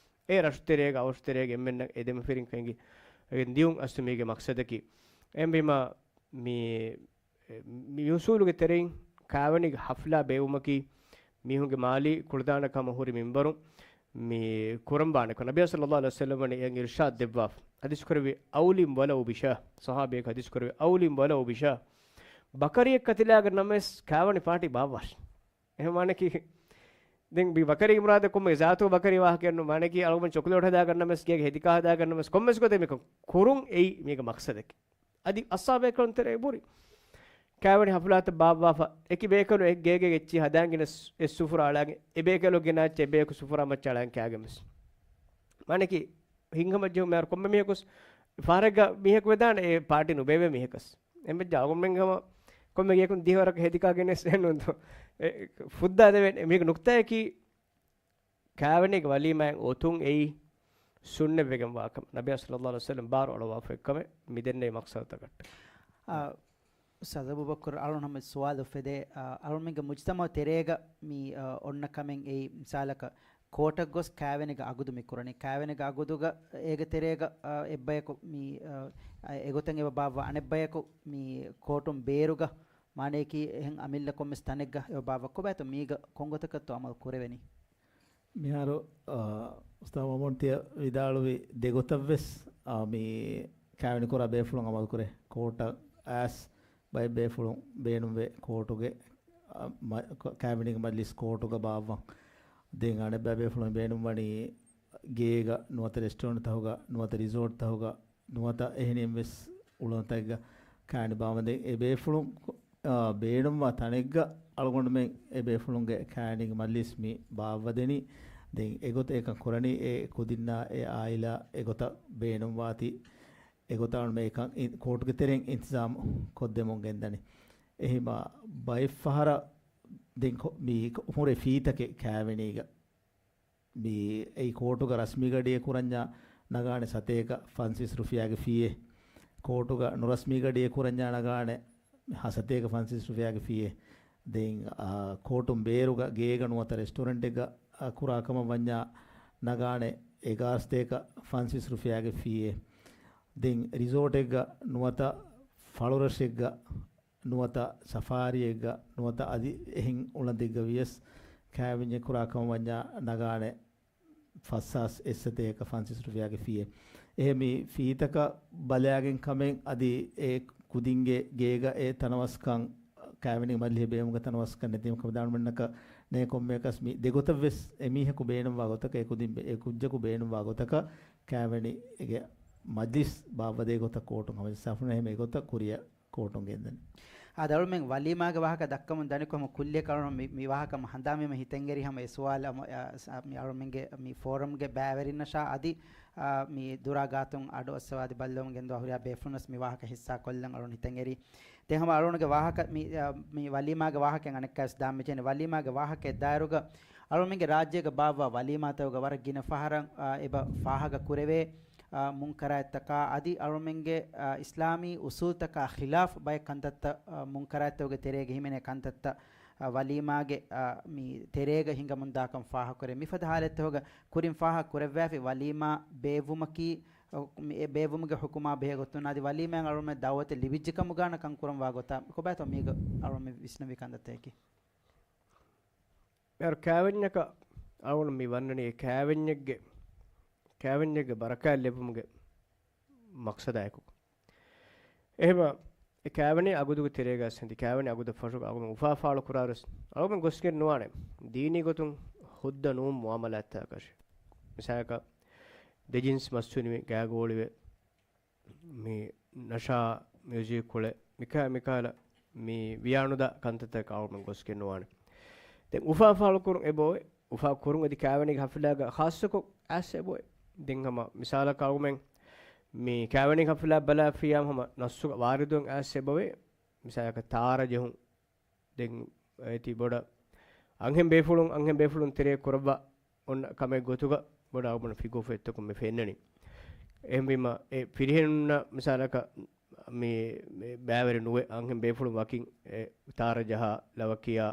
އެ ރަށު ތެރޭގަ އަވަށު ތެރޭގަ އެންމެންނަށް އެދެމެ ފިރިން ކެނގި އެ ދިޔުން އަސްލު މީގެ މަޤްޞަދަކީ. އެހެންވީމާ މި، މި އުސޫލުގެ ތެރެއިން ކާވެނީގެ ޙަފްލާ ބޭއްވުމަކީ މީހުންގެ މާލީ ކުޅަދާނަ ކަމަށް ހުރި މިންވަރު މި ކުރަންވާނެކަން ނަބިއްޔާ ޞައްލައްލާހު ޢަލައިހި ވަސައްލަމަ އެއަށް އިރްޝާދު ދެއްވާފަ. ޙަދީޘް ކުރެއްވި، "أولم ولو بشاة." ޞަޙާބީއަކު ޙަދީޘް ކުރެއްވި، "أولم ولو بشاة." ބަކަރިއެއް ކަތިލާގަންނަމަވެސް ކާވެނި ޕާޓީ ބާއްވާށި. އެހެން މާނައަކީ، ދެން މި ބަކަރީގެ މުރާދަށް ކޮންމެ ޒާތު ބަކަރީ ވާހަކައެއް ނޫން. މާނައަކީ އަޅުގަނޑު ޗޮކްލޭޓް ހަދާގަންނަމަވެސް، ގޭގެ ހެދިކާ ހަދާގަންނަމަވެސް، ކޮންމެސް ގޮތެއް މިކަން ކުރުން އެއީ މީގެ މަޤްޞަދަކީ. އަދި އަޞްޙާބު ބޭކަލުން ތެރޭ ބުރި ކާވެނި ޙަފްލާތައް ބާއްވާފަ، އެކި ބޭކަލު އެ ގޭގެ އެއްޗިހި ހަދާން ގެނެސް އެއް ސުފުރާ އަޅާގެން، އެ ބޭކަލު ގެނާ އެއްޗެއް އެ ބޭކަލު ސުފުރާ މައްޗަށް އަޅާން ކާގެން ވެސް. މާނައަކީ ހިތްހަމަޖެހުން މިހާރު ކޮންމެ މީހަކުސް ފާރެއްގަ މީހަކު ވެދާނެ އެ ޕާޓީ ނުބޭއްވޭ މީހަކަސް. އެންމެ ޖާގުމެން ހަމަ ކޮންމެ ގެޔަކުން ދިހަވަރަކަށް ހެދިކާ ގެނެސް ނުންތޯ. އެ ފުއްދާ ދެވޭނެ. މީގެ ނުކްތާއަކީ ކާވެނީގެ ވަލީމާއިން އޮތުން އެއީ ސުންނަތްވެގެން ވާކަމަށް ނަބިއްޔާ ޞައްލައްލާހު ޢަލައިހި ވަސައްލަމް ބާރު އަޅުވާފައި ކަމެއް މި ދެންނެވި މަޤްޞަދުތަކަށްޓަކާ. އާ، އުސްތާޛް އަބޫބަކުރު އަޅުން ހަމަ ސުވާލު އުފެދޭ، އާ، އަޅުމެންގެ މުޖްތަމަޢު ތެރޭގަ މި، އާ، އޮންނަ ކަމެއް އެއީ މިސާލަކަށް ކޯޓަށް ގޮސް ކާވެނީގެ އަގުދު މި ކުރަނީ. ކާވެނީގެ އަގުދުގަ އޭގެ ތެރޭގަ، އާ، އެއްބަޔަކު މި، އާ، އެގޮތަށް އެބަ ބާއްވާ އަނެއްބަޔަކު މި ކޯޓުން ބޭރުގަ މާނައަކީ އެހެން އަމިއްލަ ކޮންމެސް ތަނެއްގަ އެބަ ބާއްވާ ކޮބާތޯ މީގަ ކޮންގޮތަކަށްތޯ އަމަލު ކުރެވެނީ؟ މިހާރު، އާ، އުސްތާޛް މައުމޫން ތިޔަ ވިދާޅުވި ދެގޮތަށްވެސް، އާ، މި ކާވެނި ކުރާ ބޭފުޅުން އަމަލުކުރޭ. ކޯޓަށް އައިސް ބައެއް ބޭފުޅުން ބޭނުންވޭ ކޯޓުގެ، އާ، މަ-، ކ-، ކާވެނީގެ މަޖްލިސް ކޯޓުގަ ބާއްވަން. ދެން އަނެއްބައި ބޭފުޅުން ބޭނުންވަނީ ގޭގަ ނުވަތަ ރެސްޓޯރެންޓްތަކުގަ ނުވަތަ ރިސޯޓްތަކުގަ ނުވަތަ އެހެނިން ވެސް އުޅުނުތަކެއްގަ ކާވެނި ބާއްވަން. ދެން އެ ބޭފުޅުން، އާ، ބޭނުންވާ ތަނެއްގަ އަޅުގަނޑުމެން އެ ބޭފުޅުންގެ ކާވެނީގެ މަޖްލިސް މި ބާއްވަދެނީ. ދެން އެގޮތަށް އެކަން ކުރަނީ އެ ކުދިންނާ އެ އާއިލާ އެގޮތަށް ބޭނުންވާތީ. އެގޮތަށް އަޅުމެން އެކަން އި-، ކޯޓުގެ ތެރެއިން އިންތިޒާމު ކޮށްދެމުން ގެންދަނީ. އެހިމާ ބައެއްފަހަރަށް ދެން ކޮ-، މި ހުރެ ފީތަކެއް ކާވެނީގަ މި އެއީ ކޯޓުގަ ރަސްމީ ގަޑިއެއް ކުރަންޏާ ނަގާނެ ސަތޭކަ ފަންސަވީސް ރުފިޔާގެ ފީއެއް. ކޯޓުގަ ނުރަސްމީ ގަޑިއެއް ކުރަންޏާ ނަގާނެ ހަ-، ސަތޭކަ ފަންސަވީސް ރުފިޔާގެ ފީއެއް. ދެން، އާ، ކޯޓުން ބޭރުގަ ގޭގަ ނުވަތަ ރެސްޓޯރެންޓެއްގަ، އާ، ކުރާ ކަމަށް ވަންޏާ ނަގާނެ އެގާރަ ސަތޭކަ ފަންސަވީސް ރުފިޔާގެ ފީއެއް. ދެން ރިސޯޓެއްގަ ނުވަތަ ފަޅުރަށެއްގަ ނުވަތަ ސަފާރީއެއްގަ ނުވަތަ އަދި އެހެން އުޅަނދެއްގަ ވިޔަސް ކާވެންޏެއް ކުރާ ކަމަށް ވަންޏާ ނަގާނެ ފަސްހާސް އެއްސަތޭކަ ފަންސަވީސް ރުފިޔާގެ ފީއެއް. އެހެން މި ފީތަކަށް ބަލާގެން ކަމެއް އަދި އެ ކުދިންގެ ގޭގަ އެ ތަނަވަސްކަން، ކާވެނި މަޖިލީހެއް ބޭނުމުގަ ތަނަވަސްކަން ނެތީމަ ކަމަށް ދާން މެންނަކަށް ނޭ ކޮންމެއަކަސް މި ދެގޮތަށް ވެސް އެމީހަކު ބޭނުންވާ ގޮތަކަށް، އެ ކުދިން ބޭ-، އެ ކުއްޖަކު ބޭނުންވާ ގޮތަކަށް ކާވެނި އޭގެ މަޖިލިސް ބާއްވަދޭ ގޮތަށް ކޯޓުން ހަމަޖައްސާފަ ހުންނަ އެހެން އެގޮތަށް ކުރިއަށް ކޯޓުން ގެންދަނީ. އާދެ، އަޅުމެން ވަލީމާގެ ވާހަކަ ދައްކަމުން ދަނިކޮށް ކުއްލިއަކަށް އަޅުން މި، މި ވާހަކަ ހަނދާންވީމަ ހިތެއް އެރި ހަމަ އެ ސުވާލު އަމަ-، އަ، ސ-، މި އަޅުމެންގެ މި ފޯރަމްގެ ބައިވެރިންނަށާ އަދި، އަ، މި ދުރާ ގާތުން އަޑު އައްސަވާދި ބައްލަވަމުން ގެންދަވާ ހުރިހާ ބޭފުޅުންވެސް މި ވާހަކަ ހިއްސާ ކޮށްލަން އަޅުން ހިތެއް އެރި. ދެން ހަމަ އަޅުންގެ ވާހަކަ މި، އަ، މި ވަލީމާގެ ވާހަކައިން އަނެއްކާވެސް ދާން މިޖެހެނީ. ވަލީމާގެ ވާހަކައެއް ދާއިރުގަ އަޅުމެންގެ ރާއްޖޭގަ ބާއްވާ ވަލީމާތަކުގަ ވަރަށް ގިނަ ފަހަރަށް، އާ، އެބަ ފާހަގަ ކުރެވޭ، އާ، މުންކަރާތްތަކާ އަދި އަޅުމެންގެ، އާ، އިސްލާމީ އުސޫލްތަކާ ޚިލާފް ބައެއް ކަންތައްތައް، އާ، މުންކަރާތްތަކުގެ ތެރޭގަ ހިމެނޭ ކަންތައްތައް، އާ، ވަލީމާގެ، އާ، މި ތެރޭގަ ހިނގަމުންދާކަން ފާހަގަކުރޭ. މިފަދަ ހާލަތްތަކުގަ ކުރިން ފާހަގަ ކުރެއްވާފި ވަލީމާ ބޭއްވުމަކީ، އަ، މި އެ ބޭއްވުމުގެ ޙުކުމާ ބެހޭ ގޮތުން އަދި ވަލީމާއިން އަޅުމެން ދަޢުވަތެއް ލިބިއްޖެކަމުގާ ކަންކުރަންވާ ގޮތާ ކޮބާތޯ މީގަ އަޅުމެން ވިސްނެވި ކަންތައްތަކަކީ؟ އޭރު ކާވެންޏަކަށް އަޅުގަނޑު މި ވަންނަނީ އެ ކާވެންޏެއްގެ، ކާވެންޏެއްގެ ބަރަކާތް ލެއްވުމުގެ މަޤްޞަދާއެކު. އެހެމަ އެ ކާވެނި އަގުދުގެ ތެރޭގަ ސެނދި ކާވެނި އަގުދަށް ފަށުގަ އަޅުގަނޑު އުފާ ފާޅު ކުރާރުސް އަޅުގަނޑު ގޮސްގެން ނުވާނެ. ދީނީ ގޮތުން ހުއްދަ ނޫން މުއާމަލާތްތަކަށް. މިސާލަކަށް ދެޖިންސް މައްސުނިވި ގާގޯޅިވެ މި ނަޝާ، މިއުޒިކް ކުޅެ، މިކާ-، މިކާލަ މި ވިޔާނުދާ ކަންތައްތަކަށް އަޅުގަނޑު ގޮސްގެން ނުވާނެ. ދެން އުފާ ފާޅުކުރުން އެބައޮތް، އުފާ ކުރުން އަދި ކާވެނީގެ ހަފްލާގަ ޚާއްޞަކޮށް އައިސް އެބައޮތް. ދެން ހަމަ މިސާލަކަށް އަޅުގަމެން މި ކާވެނީގެ ހަފްލާ ބަލާފިޔާ ހަމަ ނައްސުގަ ވާރިދުވެން އައިސް އެބައޮތް. މިސާލަކަށް ތާރަ ޖެހުން. ދެން އޭތި ބޮޑަށް އަންހެން ބޭފުޅުން، އަންހެން ބޭފުޅުން ތެރޭ ކުރައްވާ އޮންނަ ކަމެއް ގޮތުގަ ބޮޑަށް އަޅުގަނޑު ފިގޯފުއްތަކުން މި ފެންނަނީ. އެހެންވީމަ، އެ ފިރިހެނުންނަށް މިސާލަކަށް މި، މި ބައިވެރި ނުވެ، އަންހެން ބޭފުޅުން ވަކިން އެ ތާރަ ޖަހާ، ލަވަ ކިޔާ،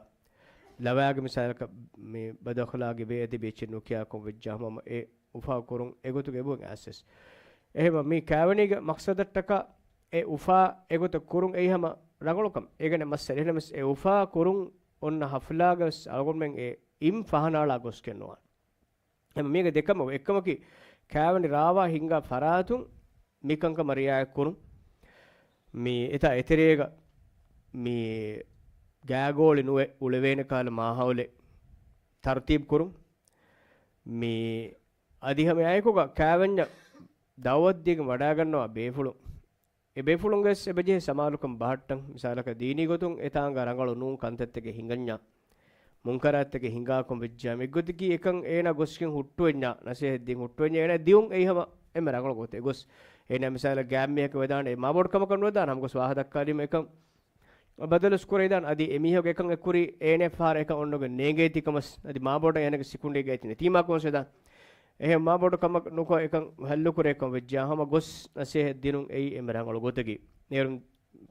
ލަވައިގެ މިސާލަކަށް މި ބަދުއަޚްލާގީ ބޭއަދަބީ އެއްޗެއް ނުކިޔާކަން ވެއްޖާ ހަމަ އެ އުފާ ކުރުން އެގޮތުގަ އެބައޮތް އައިސް. އެހެންވީމަ މި ކާވެނީގެ މަޤްޞަދަށްޓަކާ އެ އުފާ އެގޮތަށް ކުރުން އެއީ ހަމަ ރަނގަޅު ކަމެއް. އޭގެ މައްސަލަ. އެހެނަސް އެ އުފާ ކުރުން އޮންނަ ހަފްލާގަވެސް އަޅުގަނޑުމެން އެ އިން ފަހަނައަޅާ ގޮސްގެން ނުވާނެ. އެހެން މީގެ ދެކަމަށް އެއްކަމަކީ، ކާވެނި ރާވާ ހިންގާ ފަރާތުން މިކަންކަމަށް ރިއާޔަތް ކުރުން. މި އެތާ އެތެރޭގަ މި ގާގޯޅި ނުވެ އުޅެވޭނެ ކަހަލަ މާހައުލެއް ތަރުތީބު ކުރުން. މި އަދި ހަމަ އެއާއެކުގަ ކާވެންޏަށް ދަޢުވަތު ދީގެން ވަޑައިގަންނަވާ ބޭފުޅުން، އެ ބޭފުޅުންގެވެސް އެބަޖެހޭ ސަމާލުކަން ބަހައްޓަން. މިސާލަކަށް ދީނީ ގޮތުން އެތާނގަ ރަނގަޅު ނޫން ކަންތައްތަކެއް ހިނގަންޏާ، މުންކަރާތްތަކެއް ހިނގާކަން ވެއްޖާ، އެއްގޮތަކީ އެކަން އޭނާ ގޮސްގެން ހުއްޓުވެންޏާ، ނަސޭހަތް ދީން ހުއްޓުވެންޏާ އޭނާ ދިއުން އެއީ ހަމަ އެންމެ ރަނގަޅު ގޮތެއް. އެގޮސް އޭނާ މިސާލަށް ގާތް މީހަކަށް ވެދާނެ، އެ މާބޮޑު ކަމަކަށް ނުވެދާނެ، ހަމަ ގޮސް ވާހަކަ ދައްކާލީމަ އެކަން ބަދަލުވެސް ކުރެވިދާނެ. އަދި އެމީހަކު އެކަން އެ ކުރީ އޭނަ ފަހަރަށް އެކަން އޮންނަގެން ނޭނގޭތީ ކަމަސް، އަދި މާބޮޑަށް އޭނަގެ ސިކުނޑީގައި ތި ނެތީމާ ކަމަސް ވެދާނެ. އެހެން މާބޮޑު ކަމަށް ނުކޮށް އެކަން ހައްލުކުރޭ ކަމަށް ވެއްޖާ ހަމަ ގޮސް ނަސޭހަތް ދިނުން އެއީ އެންމެ ރަނގަޅު ގޮތަކީ. އޭރުން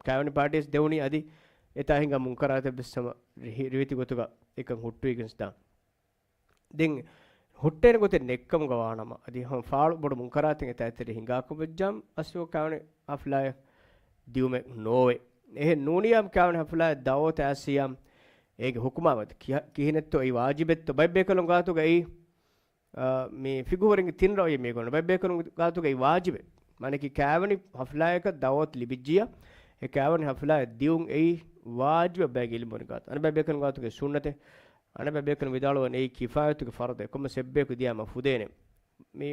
ކާވެނި ޕާޓީސް ދެވުނީ އަދި އެތާ ހިނގާ މުންކަރާތެއް ވެސް ހަމަ ރި-، ރިވެތި ގޮތުގަ އެކަން ހުއްޓުވިގެން ސްދާން. ދެން ހުއްޓޭނެ ގޮތެއް ނެއްކަމުގަ ވާނަމަ، އަދި ހަމަ ފާޅު ބޮޑު މުންކަރާތެއް އެތާ އެތެރެ ހިނގާކަން ވެއްޖާމަ، އަސްލު ކާވެނި ހަފްލާއެއް ދިއުމެއް ނޯވޭ. އެހެން ނޫނިޔާމަ ކާވެނި ހަފްލާއެއް ދަޢުވަތު އައިސިޔާމަ، އޭގެ ޙުކުމާ ވަދެ ކިހަ-، ކިހިނެއްތޯ އެއީ ވާޖިބެއްތޯ؟ ބައެއް ބޭކަލުން ގާތުގައި، އާ، މި ފިޤުހުވެރިންގެ ތިން ރައުޔެއް މީގަ އޮންނަ. ބައެއް ބޭކަލުން ގާތުގައި ވާޖިބެއް. މާނައަކީ ކާވެނި ހަފްލާއަކަށް ދަޢުވަތު ލިބިއްޖިޔާ، އެ ކާވެނި ހަފްލާއެއް ދިއުން އެއީ ވާޖިބެއް ބައެއް ޢިލްމުވެރިން ގާތު. އަނެއް ބައެއް ބޭކަލުން ގާތުގައި ސުންނަތެއް. އަނެއް ބައެއް ބޭކަލުން ވިދާޅުވަނީ އެއީ ކިފާޔަތުގެ ފަރުޟެއް. ކޮންމެސް އެއްބަޔަކު ދިޔާމަ ފުދޭނެ. މި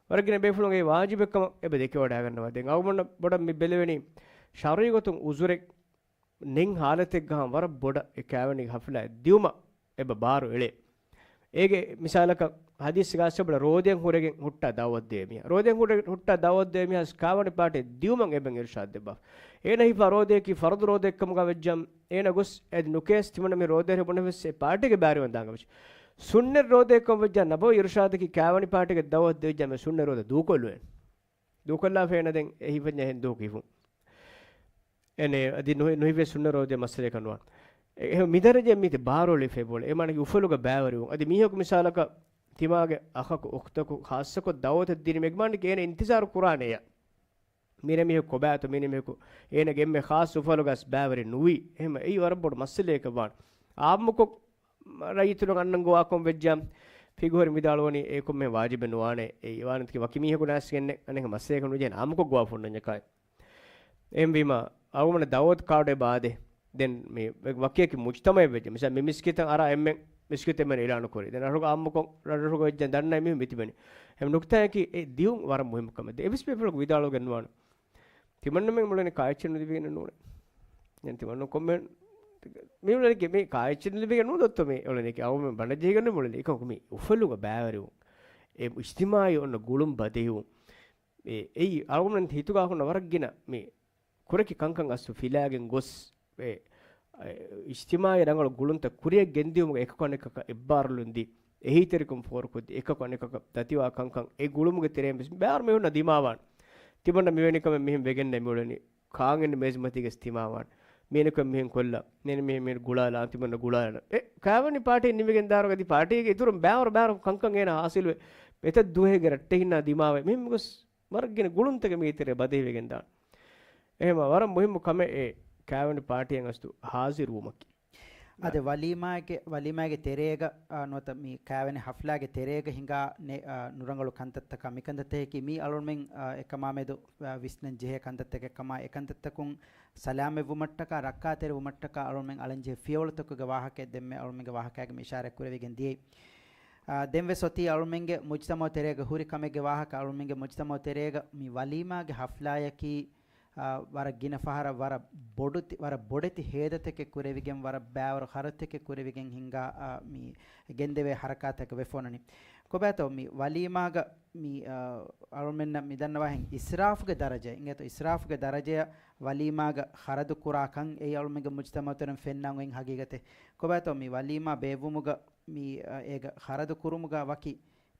ވަރަށް ގިނަ ބޭފުޅުން އެއީ ވާޖިބެއް ކަމަށް އެބަ ދެކެވަޑައިގަންނަވާ. ދެން އަޅުގަނޑަށް ބޮޑަށް މި ބެލެވެނީ ޝަރުޢީ ގޮތުން ޢުޛުރެއް ނެތް ހާލަތެއްގަ ވަރަށް ބޮޑަށް އެ ކާވެނި ހަފްލާއެއް ދިއުމަށް އެބަ ބާރު އެޅޭ. އޭގެ މިސާލަކަށް ޙަދީޘްގަ އައިސް ބޮޑަށް ރޯދައިން ހުރެގެން ހުއްޓާ ދަޢުވަތު ދޭ މީހާ. ރޯދައިން ހުރެ-، ހުއްޓާ ދަޢުވަތު ދޭ މީހާ ވެސް ކާވެނި ޕާޓީ ދިއުމަށް އެބަ އިރުޝާދު ދެއްވާ. އޭނަ ހިފާ ރޯދައަކީ ފަރުޟު ރޯދައެއްކަމުގަ ވެއްޖާމަ، އޭނަ ގޮސް އަދި ނުކޭސް ތިމަންނަ މި ރޯދައިން ހުރެ ބުނެ ވެސް އެ ޕާޓީގެ ބާރުވަން ދާނގަ ވެއްޖެ. ސުންނަތް ރޯދައެއްކަމަށް ވެއްޖާ ނަބަވީ އިރުޝާދަކީ ކާވެނި ޕާޓީގެ ދަޢުވަތު ދެވިއްޖާ މި ސުންނަތް ރޯދަ ދޫކޮށްލުވޭނެ. ދޫކޮށްލާފަ އޭނަ ދެން އެ ހިފަންޏާ އެހެން ދޫކޮށް ހިފުން. އެނެ އަދި ނުހި-، ނުހިފޭ ސުންނަތް ރޯދައެއް މައްސަލައެއް ކަން ނުވާނެ. އެ-، އެ މިދަރަޖައެއް މީތި ބާރުއެޅިފައި ބޯޅަ. އެ މާނައަކީ އުފަލުގަ ބައިވެރިވުން. އަދި މީހަކު މިސާލަކަށް ތިމާގެ އަޚަކު އުޚްތަކު ޚާއްޞަކޮށް ދަޢުވަތެއް ދިނީމަ އެ މާނައަކީ އޭނަ އިންތިޒާރު ކުރާނެޔާ. މީނަ މީހަކު ކޮބާތޯ، މީނަ މީހަކު އޭނަގެ އެންމެ ޚާއްޞަ އުފަލުގަސް ބައިވެރި ނުވީ. އެހެން އެއީ ވަރަށް ބޮޑު މައްސަލައެއް ވާނެ. އާއްމުކޮށް ރައްޔިތުން އަންނަން ގޮވާކަން ވެއްޖާ، ފިޤުހުވެރިން ވިދާޅުވަނީ އެ ކޮންމެ ވާޖިބެއް ނުވާނެ. އެ ވާނެތަކެ ވަކި މީހަކު ނާސްގެންނެ އަނެއް މައްސަލައެއް ނުޖެހޭނެ އާއްމުކޮށް ގޮވާފަ އޮންނަންޏަކާ. އެހެންވީމަ، އަޅުގަނޑު ދައުވަތު ކާޑެއް ބާދޭ. ދެން މި ވަކިވަކި މުޖްތަމައެއް ވެއްޖެ. މިސާ މި މިސްކިތަށް އަރާ އެންމެން މިސްކިތު އެންމެން އިލާނު ކުރީ. ދެން ރަށުގަ އާއްމުކޮށް ރަށުގަ ވެއްޖެ ދަންނަ މީހުން މިތިބެނީ. އެހެން ނުކްތާއަކީ އެ ދިއުން ވަރަށް މުހިއްމު ކަމެއް. އެވެސް ބޭފުޅަކު ވިދާޅުވެގެން ނުވާނެ. ތިމަންނަމެން މުޅެނި ކާއެއްޗެއް ނުލިބިގެން ނޫނެ. ދެން ތިމަންނަ ކޮންމެ މި މުޅެނި މި ކާއެއްޗެއް ނުލިބިގެން ނޫން ދޮއްތޯ މި އުޅެނީކީ. އަޅުގަނޑު ބަނޑަޖެހިގެން މުޅެނީ. އެކަމަކު މި އުފަލުގަ ބައިވެރިވުން. އެ އިޖްތިމާޢީ އޮންނަ ގުޅުން ބަދަހިވުން. އެ، އެއީ އަޅުގަނޑު ހިތުގަ ހުންނަ ވަރަށް ގިނަ މި ކުރެކި ކަންކަން އަސްލު ފިލާގެން ގޮސް، އެ، އެ، އިޖްތިމާޢީ ރަނގަޅު ގުޅުންތައް ކުރިއަށް ގެންދިއުމުގެ އެކަކު އަނެކަކަށް އެއްބާރުލުން ދީ، އެހީތެރިކަން ފޯރުކޮށްދީ، އެކަކު އަނެކަކަށް ދަތިވާ ކަންކަން އެ ގުޅުމުގެ ތެރެއިން ވެސް ބައިވަރު މީހުންނަށް ދިމާވާނެ. ތިމަންނަ މިވެނި ކަމެއް މިހެން ވެގެންނެއް މިއުޅެނީ. ކާން އެންމެ މޭޒުމަތީގަ ތިމާވާނެ. މީނަކު މިހެން ކޮށްލާ، ނޭނެ މިހެން މިހެން ގުޅާލާ، ތިމަންނަ ގުޅާލާ. އެ ކާވެނި ޕާޓީ ނިމިގެން ދާއިރުގަ އަދި ޕާޓީގެ އިތުރުން ބައިވަރު ބައިވަރު ކަންކަން އޭނާ ހާސިލުވެ، އެތައް ދުވަހެއްގެ ރައްޓެހިންނާ ދިމާވެ، މިހެން ގޮސް ވަރަށް ގިނަ ގުޅުންތަކެއް މީ ތެރޭ ބަދަހިވެގެން ދާނެ. އެހެން ވަރަށް މުހިއްމު ކަމެއް އެ ކާވެނި ޕާޓީއަށް އަސްލު ހާޒިރުވުމަކީ. އަދި ވަލީމާގެ، ވަލީމާގެ ތެރޭގަ، އާ، ނުވަތަ މި ކާވެނި ހަފްލާގެ ތެރޭގަ ހިނގާ ނެ-، އާ، ނުރަނގަޅު ކަންތައްތަކާ މިކަންތައްތަކަކީ މީ އަޅުމެން، އާ، އެކަމާމެދު، އާ، ވިސްނަން ޖެހޭ ކަންތައްތަކެއް ކަމާ، އެކަންތައްތަކުން ސަލާމަތްވުމަށްޓަކާ، ރައްކާތެރިވުމަށްޓަކާ އަޅުމެން އަޅަންޖެހޭ ފިޔަވަޅުތަކުގެ ވާހަކައެއް ދެންމެ އަޅުމެންގެ ވާހަކައިގެ މި އިޝާރާތް ކުރެވިގެން ދިޔައީ. އާ، ދެން ވެސް އޮތީ އަޅުމެންގެ މުޖްތަމަޢު ތެރޭގަ ހުރި ކަމެއްގެ ވާހަކަ. އަޅުމެންގެ މުޖްތަމަޢު ތެރޭގަ މި ވަލީމާގެ ހަފްލާޔަކީ، އާ، ވަރަށް ގިނަ ފަހަރަށް ވަރަށް ބޮޑު ތި-، ވަރަށް ބޮޑެތި ހޭދަތަކެއް ކުރެވިގެން، ވަރަށް ބައިވަރު ޚަރަދުތަކެއް ކުރެވިގެން ހިނގާ، އާ، މި ގެންދެވޭ ހަރަކާތްތަކެއް ވެފަ އޮންނަނީ. ކޮބާތޯ މި ވަލީމާގަ މި، އާ، އަޅުމެންނަށް މި ދަންނަވާހެން އިސްރާފުގެ ދަރަޖަ، އިނގޭތޯ އިސްރާފުގެ ދަރަޖަޔަށް ވަލީމާގަ ޚަރަދު ކުރާ ކަން އެއީ އަޅުމެންގެ މުޖްތަމަޢުތެރެން ފެންނަން އޮތް ހަގީގަތެއް. ކޮބާތޯ މި ވަލީމާ ބޭއްވުމުގަ މި، އަ، އޭގަ ޚަރަދު ކުރުމުގަ ވަކި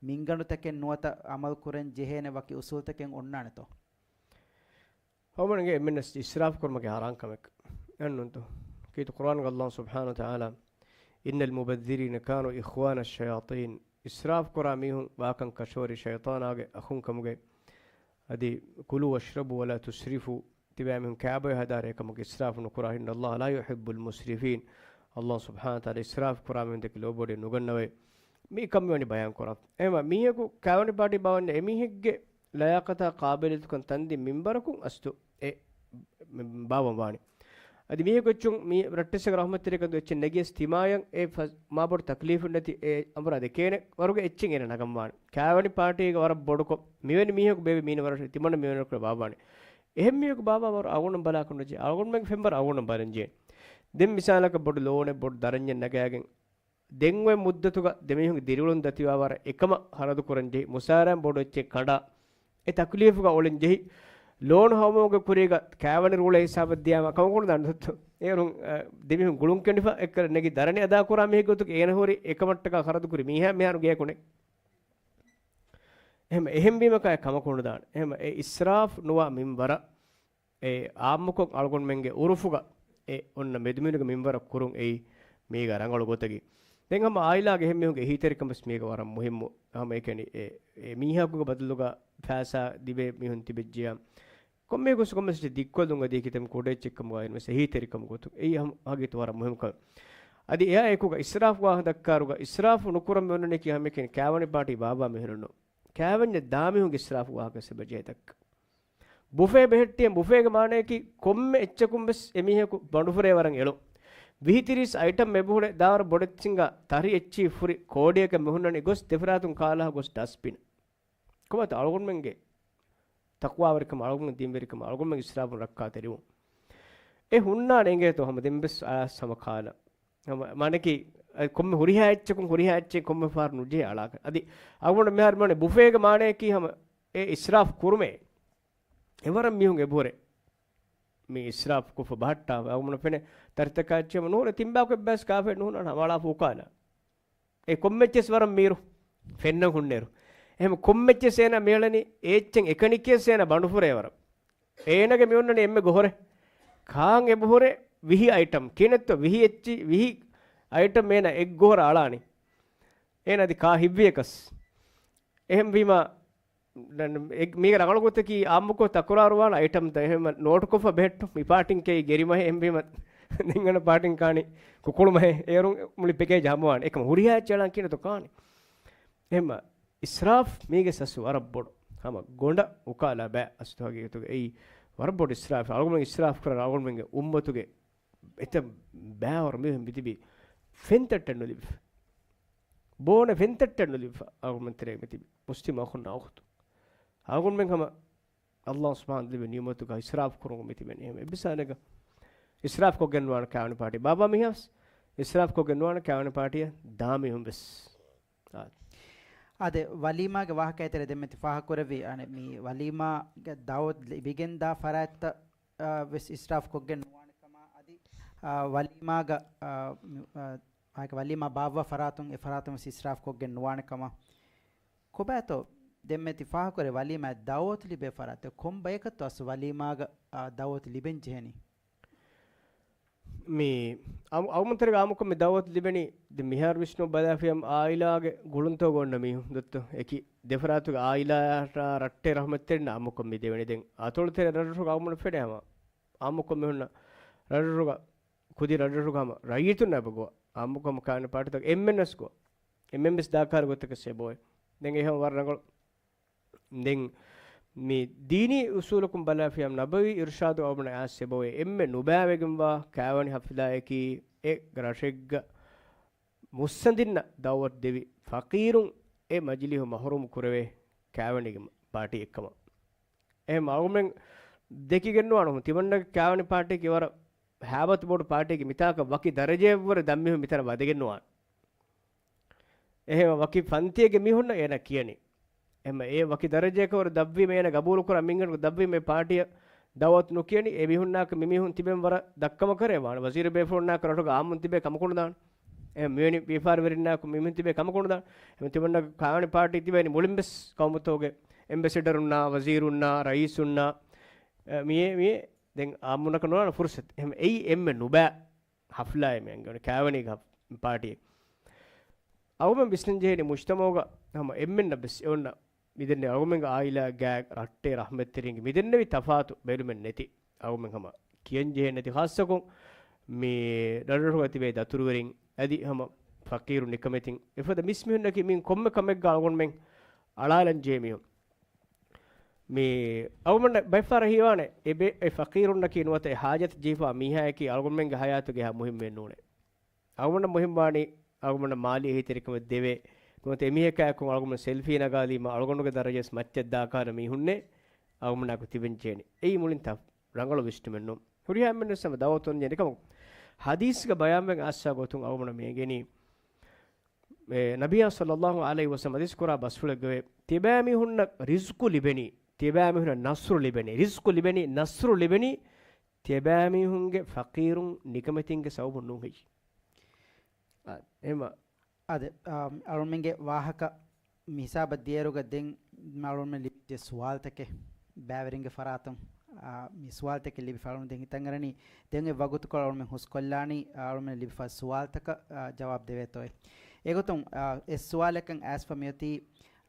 މިންގަނޑުތަކެއް ނުވަތަ އަމަލު ކުރަން ޖެހޭނެ ވަކި އުސޫލުތަކެއް އޮންނާނެތޯ؟ އަޅުގަނޑުގެ އެންމެންނަށް އިސްރާފު ކުރުމަކީ ހަރާން ކަމެއް އެއްނޫންތޯ؟ ކީރިތި ޤުރުއާނުގަ ﷲ ސުބްޙާނަހޫ ވަތަޢާލާ، "إن المبذرين كانوا إخوان الشياطين." އިސްރާފު ކުރާ މީހުން ވާކަން ކަށަވަރީ ޝައިޠާނާގެ އަޚުން ކަމުގައި. އަދި، "كلوا واشربوا ولا تسرفوا." ތިބާމީހުން ކާބޮއެ ހަދާރޭ ކަމަކު އިސްރާފު ނުކުރާ. "إن الله لا يحب المسرفين." ﷲ ސުބްޙާނަހޫ ވަތަޢާލާ އިސްރާފު ކުރާ މީހުންދެކެ ލޯބޯޑި ނުގަންނަވައި. މި ކަން މިވަނީ ބަޔާން ކުރާ. އެހެންވީމަ މީހަކު ކާވެނި ޕާޓީ ބާވަންޏާ އެމީހެއްގެ ލަޔާޤަތާ ޤާބިލިއްޔަތުކަން ތަންދިން މިންބަރަކުން އަސްލު އެ މި ބާވަން ވާނެ. އަދި މީހަކު އެއްޗުން މި ރައްޓެއްސަކަށް ރަޙްމަތްތެރިކަން ދު އެއްޗެއް ނެގިޔަސް ތިމާޔަށް އެ ފަ-، މާބޮޑު ތަކްލީފުން ނެތި އެ އަމުރާ ދެކޭނެ ވަރުގެ އެއްޗެއް އޭނަ ނަގަން ވާނެ. ކާވެނި ޕާޓީގެ ވަރަށް ބޮޑުކޮށް މިވެނި މީހަކު ބޭބެ މީނަ ވަރަށް ތިމަންނަ މިވެނި ކުރެ ބާވާނެ. އެހެން މީހަކު ބާވާ ވަރު އަޅުގަނޑު ބަލާކަށް ނުޖެހޭ. އަޅުގަނޑުމެންގެ ފެންވަރު އަޅުގަނޑު ބަލަން ޖެހޭ. ދެން މިސާލަކަށް ބޮޑު ލޯނެއް ބޮޑު ދަރަންޏެއް ނަގާގެން ދެން އޮތް މުއްދަތުގަ ދެމީހުންގެ ދިރިއުޅުން ދަތިވާވަރަށް އެކަމަށް ޚަރަދު ކުރަން ޖެހި، މުސާރައިން ބޮޑު އެއްޗެއް ކަނޑާ، އެ ތަކުލީފުގަ އުޅެން ޖެހި، ލޯނު ހަމަވުމުގެ ކުރީގަ ކާވެނި ރޫޅޭ ހިސާބަށް ދިޔާމަ ކަމަކު ނުދާނެ ދޮއްތޯ. އޭރުން، އަ، ދެމީހުން ގުޅުން ކެނޑިފަ އެއްކަލަ ނެގި ދަރަނި އަދާކުރާ މީހެއް ގޮތުގަ އޭނަ ހުރި އެކަމަށްޓަކާ ޚަރަދު ކުރި މީހާ މިހާރު ގެޔަކު ނެތް. އެހެމަ އެހެން ވީމަކާ ކަމަކު ނުދާނެ. އެހެމަ އެ އިސްރާފް ނުވާ މިންވަރަށް އެ އާއްމުކޮށް އަޅުގަނޑުމެންގެ އުރުފުގަ އެ އޮންނަ މެދުމިނުގެ މިންވަރަށް ކުރުން އެއީ މީގަ ރަނގަޅު ގޮތަކީ. ދެން ހަމަ އާއިލާގެ އެހެން މީހުންގެ އެހީތެރިކަން ވެސް މީގަ ވަރަށް މުހިއްމު. ހަމަ އެކަނި އެ، އެ މީހަކުގެ ބަދަލުގަ ފައިސާ ލިބޭ މީހުން ތިބެއްޖިޔާ، ކޮންމެ ގޮސް ކޮންމެސް ދިއްކޮށްލުން އަދި ކިތަން ކުޑައެއްޗެއްކަމުގައި ވެސް އެހީތެރިކަމުގެ ގޮތުން އެއީ ހަމަ ހަގީގަތު ވަރަށް މުހިއްމު ކަމެއް. އަދި އެއާ އެކުގަ އިސްރާފު ވާހަކަ ދައްކާއިރުގަ އިސްރާފު ނުކުރަން މި އޮންނަނީކީ ހަމައެކަނި ކާވެނި ޕާޓީ ބާއްވާ މީހުންނު. ކާވެންޏަށް ދާ މީހުންގެ އިސްރާފު ވާހަކަ ސަބަޖޭތަކަށް. ބުފޭ ބެހެއްޓިއެއް، ބުފޭގެ މާނަޔަކީ ކޮންމެ އެއްޗަކުން ވެސް އެމީހަކު ބަނޑުފުރޭ ވަރަށް އެޅުން. ވިހި ތިރީސް އައިޓަމް އެބަހުރެ ދާވަރު ބޮޑެއްޗިންގާ ތަރި އެއްޗި ފުރި ކޯޑިއަކަށް މިހުންނަނީ ގޮސް ދެފަރާތުން ކާލާ ގޮސް ޑަސްބިން. ކޮބާތަ އަޅުގަނޑުމެންގެ ތަޤްވާވެރިކަމަށް، އަޅުގަނޑުމެންގެ ދީންވެރިކަމަށް، އަޅުގަނޑުމެންގެ އިސްރާފުން ރައްކާތެރިވުން. އެ ހުންނާނެ އިނގޭތޯ ހަމަ ދެން ވެސް އައިސް ހަމަ ކާލަ. ހަމަ މާނަކީ، އަ، ކޮންމެ ހުރިހާ އެއްޗަކުން ހުރިހާ އެއްޗެއް ކޮންމެ ފަހަރު ނުޖެހޭ އަޅާކަށް. އަދި އަޅުގަނޑު މިހާރު މާނަ ބުފޭގެ މާނަޔަކީ ހަމަ އެ އިސްރާފު ކުރުމޭ. އެވަރަށް މީހުން އެބަހުރޭ. މި އިސްރާފް ކޮށްފަ ބަހައްޓާފަ އަޅުގަނޑު ފެނޭ ތަރިތަކާ އެއްޗެއް ނޫން ތިންބާކޮށް އެއްބަސް ކާފެ ނޫން ހަމަ އަޅާފަ އުކާލާ. އެ ކޮންމެއްޗެސް ވަރަށް މީރު ފެންނަން ހުންނޭރު. އެހެން ކޮންމެއްޗެސް އޭނަ މިއަޅަނީ އެއްޗެއް އެކަނި ކިޔަސް އޭނަ ބަނޑުފުރޭ ވަރަށް. އޭނަގެ މިއޮންނަނީ އެންމެ ގޮހޮރެއް. ކާން އެބަހުރޭ ވިހި އައިޓަމް. ކިޔަނެއްތޯ ވިހި އެއްޗި، ވިހި އައިޓަމް އޭނަ އެއްގޮހޮރަށް އަޅާނީ. އޭނަ އަދި ކާ ހިއްވިޔަކަސް. އެހެންވީމާ، ނ-، ނ-، އެ-، މީގެ ރަނގަޅު ގޮތަކީ އާއްމުކޮށް ތަކުރާރުވާން އައިޓަމްތައް. އެހެން ނޯޓުކޮށްފަ ބެހެއްޓު މި ޕާޓީން ކެއި ގެރިމަހެއް އެހެންވީމަ ނިންގަނޑަ ޕާޓީން ކާނީ ކުކުޅުމަހެއް. އޭރުން މުޅި ޕެކޭޖް ހަމަވާން. އެކަމަ ހުރިހާ އެއްޗެއް އަޅާން ކިޔަންތޯ ކާނީ. އެހެންމަ އިސްރާފް މީގެ ސަސް ވަރަށް ބޮޑު. ހަމަ ގޮނޑަށް އުކާލާ ބައި އަސްލު ހަގީގަތުގަ އެއީ ވަރަށް ބޮޑު އިސްރާފެއް. އަޅުގަނޑުމެން އިސްރާފް ކުރާ އަޅުގަނޑުމެންގެ އުއްމަތުގެ އެތައް ބައިވަރު މީހުން މިތިބީ ފެންތައްޓެއް ނުލިބިފަ. ބޯނަ ފެންތައްޓެއް ނުލިބިފަ އަޅުގަނޑުމެން ތެރޭ މިތިބީ މުސްލިމް އަޚުންނާ އުޚްތުން. އަޅުގަނޑުމެން ހަމަ އައްލާހު ސުބްޙާނަހު ލިބި ނިޢުމަތުގަ އިސްރާފް ކުރުމުގަ މިތިބެނީ. އެހެން އެއްބިސާނެގަ އިސްރާފް ކޮށްގެން ނުވާނެ ކާވެނި ޕާޓީ. ބާބާ މިހާސް އިސްރާފް ކޮށްގެން ނުވާނެ ކާވެނި ޕާޓީއަށް ދާމީހުން ވެސް. އާ. އާދެ، ވަލީމާގެ ވާހަކައި ތެރޭ ދެންމެ ތި ފާހަގަކުރެއްވި، އަނެއް މި ވަލީމާގެ ދައުވަތު ލިބިގެން ދާ ފަރާތްތައް، އާ، ވެސް އިސްރާފް ކޮށްގެން ނުވާނެ ކަމާ އަދި، އާ، ވަލީމާގަ، އާ، މި، އާ، ވަލީމާ ބާއްވާ ފަރާތުން އެ ފަރާތުން ވެސް އިސްރާފް ކޮށްގެން ނުވާނެ ކަމަށް. ކޮބާތޯ ދެންމެ ތި ފާހަގަކުރެ ވަލީމާ ދައުވަތު ލިބޭ ފަރާތެއް؟ ކޮން ބަޔަކަށްތޯ އަސް ވަލީމާގަ، އާ، ދައުވަތު ލިބެން ޖެހެނީ؟ މި އަމް-، އަޅުގަނޑުމެން ތެރޭގަ އާއްމުކޮށް މި ދައުވަތު ލިބެނީ ދެން މިހާރު ވިސްނުން ބަލާފިޔަމް އާއިލާގެ ގުޅުންތަކުގަ އޮންނަ މީހުން ދޮއްތޯ އެކި ދެފަރާތުގެ އާއިލާއަށް ރައްޓެ ރަޙްމަތްތެރިންނަށް އާއްމުކޮށް މި ދެވެނީ. ދެން އަތޮޅުތެރެ ރަށްރަށުގަ އަޅުގަނޑު ފެނޭ ހަމަ އާއްމުކޮށް މި ހުންނަ ރަށްރަށުގަ ކުދި ރަށްރަށުގަ ހަމަ ރައްޔިތުންނަށް އެބަ ގޮވާ. އާއްމުކޮށް ހަމަ ކާވެނި ޕާޓީތަކު އެންމެން ވެސް ގޮވާ. އެންމެން ވެސް ދާކާރު ގޮތަކަށް އެބައޮތް. ދެން އެ ހަމަ ވަރަށް ރަނގަޅު. ދެން މި ދީނީ އުސޫލަކުން ބަލާފިޔަމް ނަބަވީ އިރުޝާދު އަޅުގަނޑަށް އައިސް އެބައޮތް އެންމެ ނުބައިވެގެންވާ ކާވެނި ހަފްލާއަކީ އެ ރަށެއްގަ މުއްސަނދިންނަށް ދައުވަތު ދެވި ފަޤީރުން އެ މަޖިލީހު މަޙްރޫމު ކުރެވޭ ކާވެނިގެ ޕާޓީ އެއްކަމަށް. އެހެން އަޅުގަނޑުމެން ދެކިގެން ނުވާނަމު ތިމަންނަގެ ކާވެނި ޕާޓީގެ ވަރަށް ހައިބަތު ބޮޑު ޕާޓީގެ މިތާކަށް ވަކި ދަރަޖައެއްވުރެ ދަންމީހުން މިތަނަށް ވަދެގެން ނުވާނެ. އެހެން ވަކި ފަންތިއެއްގެ މީހުންނަށް އޭނަ ކިޔަނީ. އެހެން އެ ވަކި ދަރަޖައަކަށް ވަރަށް ދަށްވީމަ އޭނަ ގަބޫލުކުރާ މިންގަނޑު ދަށްވީމަ އެ ޕާޓީއަށް ދައުވަތު ނުކިޔަނީ. އެ މީހުންނާކަށް މި މީހުން ތިބެން ވަރަށް ދަށްކަމަކަށް ވާނެ. ވަޒީރު ބޭފުޅުންނާކަށް ރަށުގަ އާއްމުން ތިބޭ ކަމަކު ނުދާނެ. އެ މިވެނި ވިޔަފާރިވެރިންނާކު މީހުން ތިބޭ ކަމަކު ނުދާނެ. އެ ތިމަންނަ ކާވެނި ޕާޓީ ތިބޭނީ މުޅިން ވެސް ޤައުމުތަކުގެ އެމްބެސެޑަރުންނާ، ވަޒީރުންނާ، ރައީސުންނާ، އެ، މިއޭ، މިއޭ ދެން އާއްމުންނަކަށް ނުވާނެ ފުރުސަތު. އެހެން އެއީ އެންމެ ނުބައި ހަފްލާއެއް މި އަންގަވަނީ ކާވެނީގެ ހަފް-، ޕާޓީއެއް. އަޅުގަނޑުމެން ވިސްނަން ޖެހޭނީ މުޖްތަމަޢުގަ ހަމަ އެންމެންނަށް ވެސް އެ އޮންނަ މިދެންނެވި އަޅުގަނޑުމެންގެ އާއިލާ ގާތް ރައްޓެ ރަޙްމަތްތެރިންގެ މިދެންނެވި ތަފާތު ބެލުމެއް ނެތި. އަޅުގަނޑުމެން ހަމަ ކިޔަން ޖެހޭ ނެތި ޚާއްޞަކޮށް މި ރަށްރަށުގަ ތިބޭ ދަތުރުވެރިން އަދި ހަމަ ފަޤީރު ނިކަމެތިން އެފަދަ މިސް މީހުންނަކީ މި ކޮންމެ ކަމެއްގަ އަޅުގަނޑުމެން އަޅާލަން ޖެހޭ މީހުން. މި އަޅުގަނޑަށް ބައެއްފަހަރަށް ހީވާނެ، އެ ބެ-، އެ ފަޤީރުންނަކީ ނުވަތަ އެ ޙާޖަތު ޖެހިފާ މީހާއަކީ އަޅުގަނޑުމެންގެ ޙަޔާތުގެ އެހާ މުހިއްމުއެއް ނޫނޭ. އަޅުގަނޑަށް މުހިއްމުވާނީ އަޅުގަނޑަށް މާލީ އެހީތެރިކަމެއް ދެވޭ، ނުވަތަ އެމީހަކާއެކު އަޅުގަނޑު ސެލްފީ ނަގާލީމަ އަޅުގަނޑުގެ ދަރަޖައަށް މައްޗަށް ދާކާނެ މީހުންނޭ އަޅުގަނޑާއެކު ތިބެން ޖެހެނީ. އެއީ މުޅިން ތަ-، ރަނގަޅު ވިސްނުމެއް ނޫން. ހުރިހާ އެންމެންވެސް ހަމަ ދައުވަތު އޮންނަ ކަމަކު ޙަދީޘްގަ ބަޔާންވެގެން އައިސްފަ ގޮތުން އަޅުގަނޑަށް މި އެނގެނީ އެ، ނަބިއްޔާ ޞައްލައްލާހު ޢަލައިހި ވަސައްލަމަ ޙަދީޘް ކުރާ ބަސްފުޅެއްގައި ތިބާމީހުންނަށް ރިޒްޤު ލިބެނީ، ތިބާމީހުންނަށް ނަޞްރު ލިބެނީ، ރިޒްޤު ލިބެނީ، ނަޞްރު ލިބެނީ ތިބާމީހުންގެ ފަޤީރުން ނިކަމެތިންގެ ސަބަބުން ނޫން ހެއްޔެވެ؟ އާ، އެހެންވާ. އާދެ، އާ، އަޅުމެންގެ ވާހަކަ މި ހިސާބަށް ދިޔައިރުގަ ދެން އަޅުމެން ލިބިއްޖެ ސުވާލުތަކެއް ބައިވެރިންގެ ފަރާތުން، އާ، މި ސުވާލުތަކެއް ލިބިފަ އަޅުމެން ދެން ހިތަށް އަރަނީ، ދެން އެ ވަގުތުކޮޅު އަޅުމެން ހުސްކޮށްލާނީ، އާ، އަޅުމެން ލިބިފަ ސުވާލުތަކަށް، އާ، ޖަވާބު ދެވޭތޯއޭ. އެގޮތުން، އާ، އެއް ސުވާލަކަށް އައިސްފަ މިއޮތީ،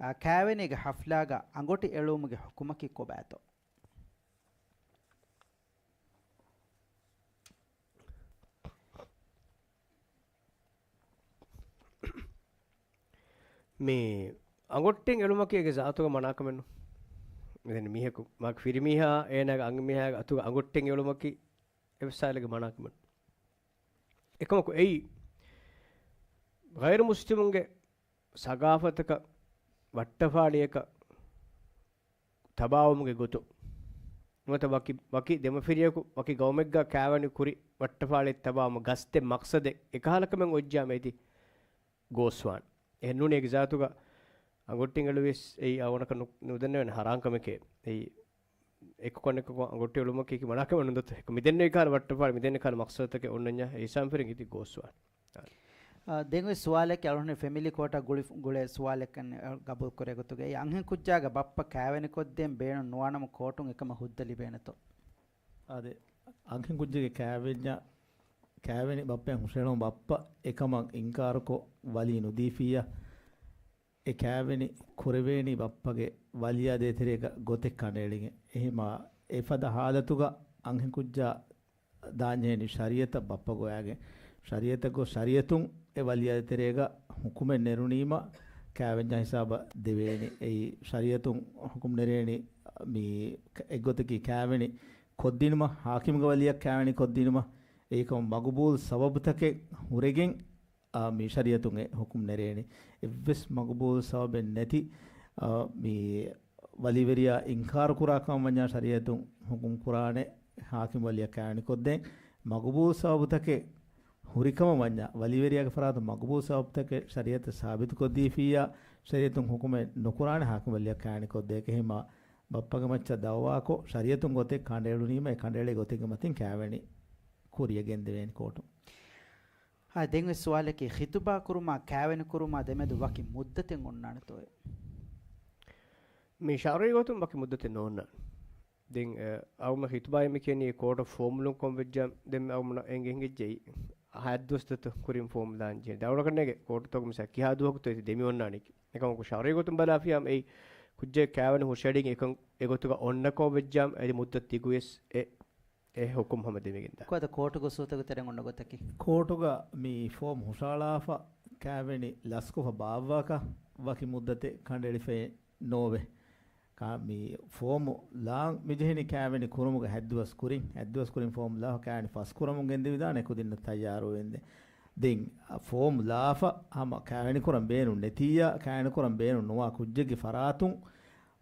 އާ، ކާވެނީގެ ޙަފްލާގަ އަނގޮޓި އެޅުވުމުގެ ޙުކުމަކީ ކޮބާތޯ؟ މި އަނގޮއްޓެއް އެޅުމަކީ އޭގެ ޒާތުގަ މަނާކަމެއް ނޫން. ދެން މީހަކު މާކު ފިރިމީހާ އޭނާގެ އަންގަމީހާގެ އަތުގަ އަނގޮއްޓެއް އެޅުމަކީ އެއްވެސް ހާލެއްގެ މަނާކަމެއް ނޫން. އެކަމަކު އެއީ ޣައިރު މުސްލިމުންގެ ސަގާފަތަކަށް ވައްޓަފާޅިއަކަށް ތަބާވުމުގެ ގޮތުން ނުވަތަ ވަކި، ވަކި ދެމަފިރިޔަކު ވަކި ގައުމެއްގަ ކާވެނި ކުރި ވައްޓަފާޅި ތަބާވުމަށް ގަސްދެއް މަޤްޞަދެއް އެކަހަލަ ކަމެއް އޮތްޖާމަ އޭތި ގޯސްވާނެ. އެހެންނޫނީ އޭގެ ޒާތުގަ އަނގޮއްޓިން އެޅުވިޔަސް އެއީ އަވަނަކަށް ނު-، ނުދެންނެވެން ހަރާން ކަމެކޭ. އެއީ އެކުކޮނެކު އަނގޮއްޓި އެޅުމަކީ މަނާކަމެއް ނުދޮތަ؟ އެކު މިދެންނެވި ކަހަލަ ވައްޓަފާޅި، މިދެންނެވި ކަހަލަ މަޤްޞަދުތަކެއް އޮންނަންޏާ އެ ހިސާބުން ފެރިން އިތި ގޯސްވާނެ. އާ، ދެން އޮތް ސުވާލެއް އަޅުގަނޑު ފެމިލީ ކޯޓާ ގުޅި-، ގުޅޭ ސުވާލެއްކަން ގަބޫލު ކުރޭ ގޮތުގައި އަންހެން ކުއްޖާގެ ބައްޕަ ކާވެނިކޮށްދޭން ބޭނުން ނުވާނަމަ ކޯޓުން އެކަމަށް ހުއްދަ ލިބޭނެތޯ؟ އާދެ، އަންހެން ކުއްޖެއްގެ ކާވެންޏާ، ކާވެނި ބައްޕައަށް ހުށަހެޅުނު ބައްޕަ އެކަމަށް އިންކާރުކޮށް ވަލީ ނުދީފިއްޔާ، އެ ކާވެނި ކުރެވޭނީ ބައްޕަގެ ވަލީއާ ދޭތެރޭގަ ގޮތެއް ކަނޑައެޅިގެން. އެހެމާ އެފަދަ ހާލަތުގަ އަންހެން ކުއްޖާ ދާންޖެހެނީ ޝަރީއަތަށް ބައްޕަ ގޮވާގެން. ޝަރީއަތަށް ގޮސް ޝަރީއަތުން އެ ވަލީއާ ދޭތެރޭގަ ހުކުމެއް ނެރުނީމަ ކާވެންޏާ ހިސާބަށް ދެވޭނީ. އެއީ ޝަރީއަތުން ހުކުމް ނެރޭނީ މި އެއްގޮތަކީ ކާވެނި ކޮށްދިނުމަށް، ޙާކިމުގެ ވަލިއަށް ކާވެނި ކޮށްދިނުމަށް، އެއީކަމަށް މަގުބޫލް ސަބަބުތަކެއް ހުރެގެން، އާ، މި ޝަރީޢަތުން އެ ޙުކުމް ނެރޭނެ. އެއްވެސް މަގުބޫލް ސަބަބެއް ނެތި، އާ، މި ވަލީވެރިޔާ އިންކާރު ކުރާ ކަމަށް ވަންޏާ ޝަރީޢަތުން ޙުކުމް ކުރާނެ ޙާކިމު ވަލިއަށް ކާވެނި ކޮށްދޭން. މަގުބޫލް ސަބަބުތަކެއް ހުރިކަމަށް ވަންޏާ، ވަލީވެރިޔާގެ ފަރާތުން މަގުބޫލް ސަބަބުތަކެއް ޝަރީޢަތަށް ސާބިތުކޮށްދީފިއްޔާ، ޝަރީޢަތުން ޙުކުމެއް ނުކުރާނެ ޙާކިމު ވަލިއަށް ކާވެނި ކޮށްދޭކަށް. އެހެންމާ ބައްޕަގެ މައްޗަށް ދަޢުވާކޮށް، ޝަރީޢަތުން ގޮތެއް ކަނޑައެޅުނީމަ، އެ ކަނޑައެޅޭ ގޮތެއްގެ މަތިން ކާވެނި ކުރިއަށް ގެންދެވޭނެ ކޯޓުން. އާ، ދެން އޮތް ސުވާލަކީ، ޚިތުބާ ކުރުމާ ކާވެނި ކުރުމާ ދެމެދު ވަކި މުއްދަތެއް އޮންނާނެތޯއޭ؟ މި ޝަރުޢީ ގޮތުން ވަކި މުއްދަތެއް ނޯންނާނެ. ދެން، އަ، އަޅުގަނޑު ޚިތުބާއިން މި ކިޔަނީ ކޯޓަށް ފޯމުލުން ކޮން ވެއްޖާ ދެން އަޅުގަނޑަށް އެނގި ހިނގިއްޖެ އެއީ ހަތް ދުވަސް ދުވަސް ކުރިން ފޯމު ލާން ޖެހޭ. ދެ އަޅުގަނޑުގެ ކޯޓުތަކު މިސާ ކިހާ ދުވަހަކުތޯ އެތި ދެމި އޮންނާނީކީ. އެކަމަކު ޝަރުޢީ ގޮތުން ބަލާފިއްޔާ އެއީ ކުއްޖެއް ކާވެނި ހުށައެޅިގެން އެކަން އެގޮތުގަ އޮންނަ ކޮން ވެއްޖާ އެދި މުއްދަތު ދިގުވިޔަސް އެ، އެ ޙުކުމް ހަމަ ދެމިގެންދާ. ކޮބާތަ ކޯޓުގެ އުސޫލުތަކުގެ ތެރެއިން އޮންނަ ގޮތަކީ؟ ކޯޓުގަ މި ފޯމް ހުށައަޅާފަ ކާވެނި ލަސްކޮށްފަ ބާއްވާކަށް ވަކި މުއްދަތެއް ކަނޑައެޅިފައެއް ނޯވޭ. ކާ-، މި ފޯމު ލާން މިޖެހެނީ ކާވެނި ކުރުމުގެ ހަތް ދުވަސް ކުރިން، ހަތް ދުވަސް ކުރިން ފޯމު ލާފަ ކާވެނި ފަސް ކުރަމުން ގެންދެވިދާނެ ކުދިންނަށް ތައްޔާރުވެގެންދޭ. ދެން ފޯމު ލާފަ ހަމަ ކާވެނި ކުރަން ބޭނުން ނެތިއްޔާ، ކާވެނި ކުރަން ބޭނުން ނުވާ ކުއްޖެއްގެ ފަރާތުން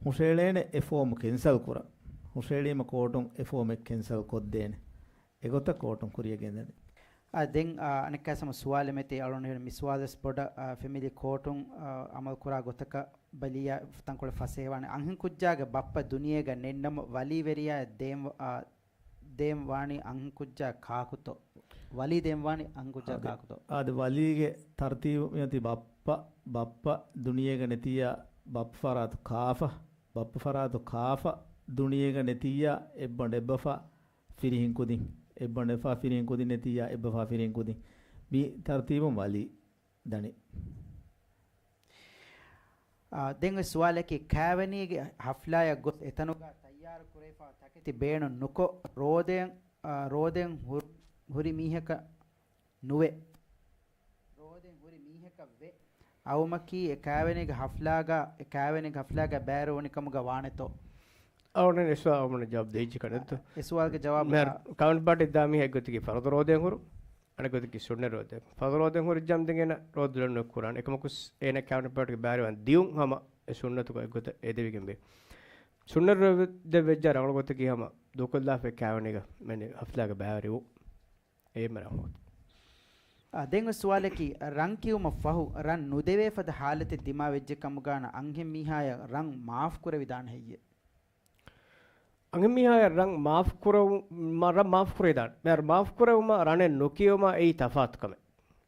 ހުށައެޅޭނެ އެ ފޯމު ކެންސަލް ކުރަން. ހުށައެޅީމަ ކޯޓުން އެ ފޯމެއް ކެންސަލް ކޮށްދޭނެ. އެގޮތަށް ކޯޓުން ކުރިއަށް ގެންދަނީ. އާ، ދެން، އާ، އަނެއްކާ ހަމަ ސުވާލެއް މެތި އަޅުން މި ސުވާލަސް ބޮޑަށް، އާ، ފެމިލީ ކޯޓުން، އާ، އަމަލު ކުރާ ގޮތަކަށް ބަލިޔާ ތަންކޮޅެއް ފަސޭހަވާނެ. އަންހެން ކުއްޖާގެ ބައްޕަ ދުނިޔޭގަ ނެތްނަމަ ވަލީވެރިޔާ ދޭން، އާ، ދޭން ވާނީ އަންހެން ކުއްޖާ ކާކުތޯ؟ ވަލީ ދޭން ވާނީ އަންހެން ކުއްޖާ އާދެ، ކާކުތޯ؟ އާދެ، ވަލީގެ ތަރުތީބު މިއޮތީ ބައްޕަ، ބައްޕަ ދުނިޔޭގަ ނެތިއްޔާ ބައްޕަ ފަރާތު ކާފަ، ބައްޕަ ފަރާތު ކާފަ ދުނިޔޭގަ ނެތިއްޔާ އެއްބަނޑު އެއްބަފާ ފިރިހެން ކުދިން، އެއްބަނޑު އެއްބަފާ ފިރިހެން ކުދިން ނެތިއްޔާ އެއްބަފާ ފިރިހެން ކުދިން. މި ތަރުތީބުން ވަލީ ދަނީ. އާ، ދެން އޮތް ސުވާލަކީ، ކާވެނީގެ ހަފްލާއަށް ގޮސް އެތަނުގަ ތައްޔާރު ކުރެވިފަ ތަކެތި ބޭނުން ނުކޮށް، ރޯދައިން، އާ، ރޯދައިން ހުރި، ހުރި މީހަކަށް ނުވެ. ރޯދައިން ހުރި މީހަކަށް ވެ. އައުމަކީ އެ ކާވެނީގެ ހަފްލާގަ، އެ ކާވެނީގެ ހަފްލާގަ ބައިވެރިވުނި ކަމުގަ ވާނެތޯ؟ އަޅުގަނޑު އެ ސުވާލަށް އަޅުގަނޑު ޖަވާބު ދޭއްޖެ ކަންތައްތައް. އެ ސުވާލުގެ ޖަވާބު މިހާރު އާ، ކައުންޓަޕާޓެއް ދާ މީހާ އެއްގޮތަކީ ފަރުޟު ރޯދައިން ހުރު، އަނެއްގޮތަކީ ސުންނަތް ރޯދައިން. ފަރުޟު ރޯދައިން ހުރިއްޖާމަ ދެން އޭނަ ރޯދަ ލޮނު ނުކުރާނެ. އެކަމަކުސް އޭނަ ކައުންޓަޕާޓްގެ ބައިވެރިވާން ދިޔުން ހަމަ އެ ސުންނަތުގަ އެއްގޮތަށް އެދެވިގެންވޭ. ސުންނަތް ރޯދަ ވެއްޖާ ރަނގަޅު ގޮތަކީ ހަމަ ދޫކޮށްލާފައި ކާވެނީގަ މެނި ހަފްލާގަ ބައިވެރިވުން. އެއީ މަ ރަނގަޅު ގޮތެއް. އާ، ދެން އޮތް ސުވާލަކީ، ރަން ކިޔުމަށް ފަހު ރަން ނުދެވޭ ފަދަ ހާލަތެއް ދިމާވެއްޖެ ކަމުގާ އަންހެން މީހާޔަށް ރަން މާފް ކުރެވިދާނެ ހެއްޔޭ؟ އަންހެން މީހާޔަށް ރަން މާފް ކުރެވު-، މަ-، ރަން މާފް ކުރެވިދާނެ. މާފް ކުރެވުމާ ރަނެއް ނުކިޔުމާ އެއީ ތަފާތު ކަމެއް.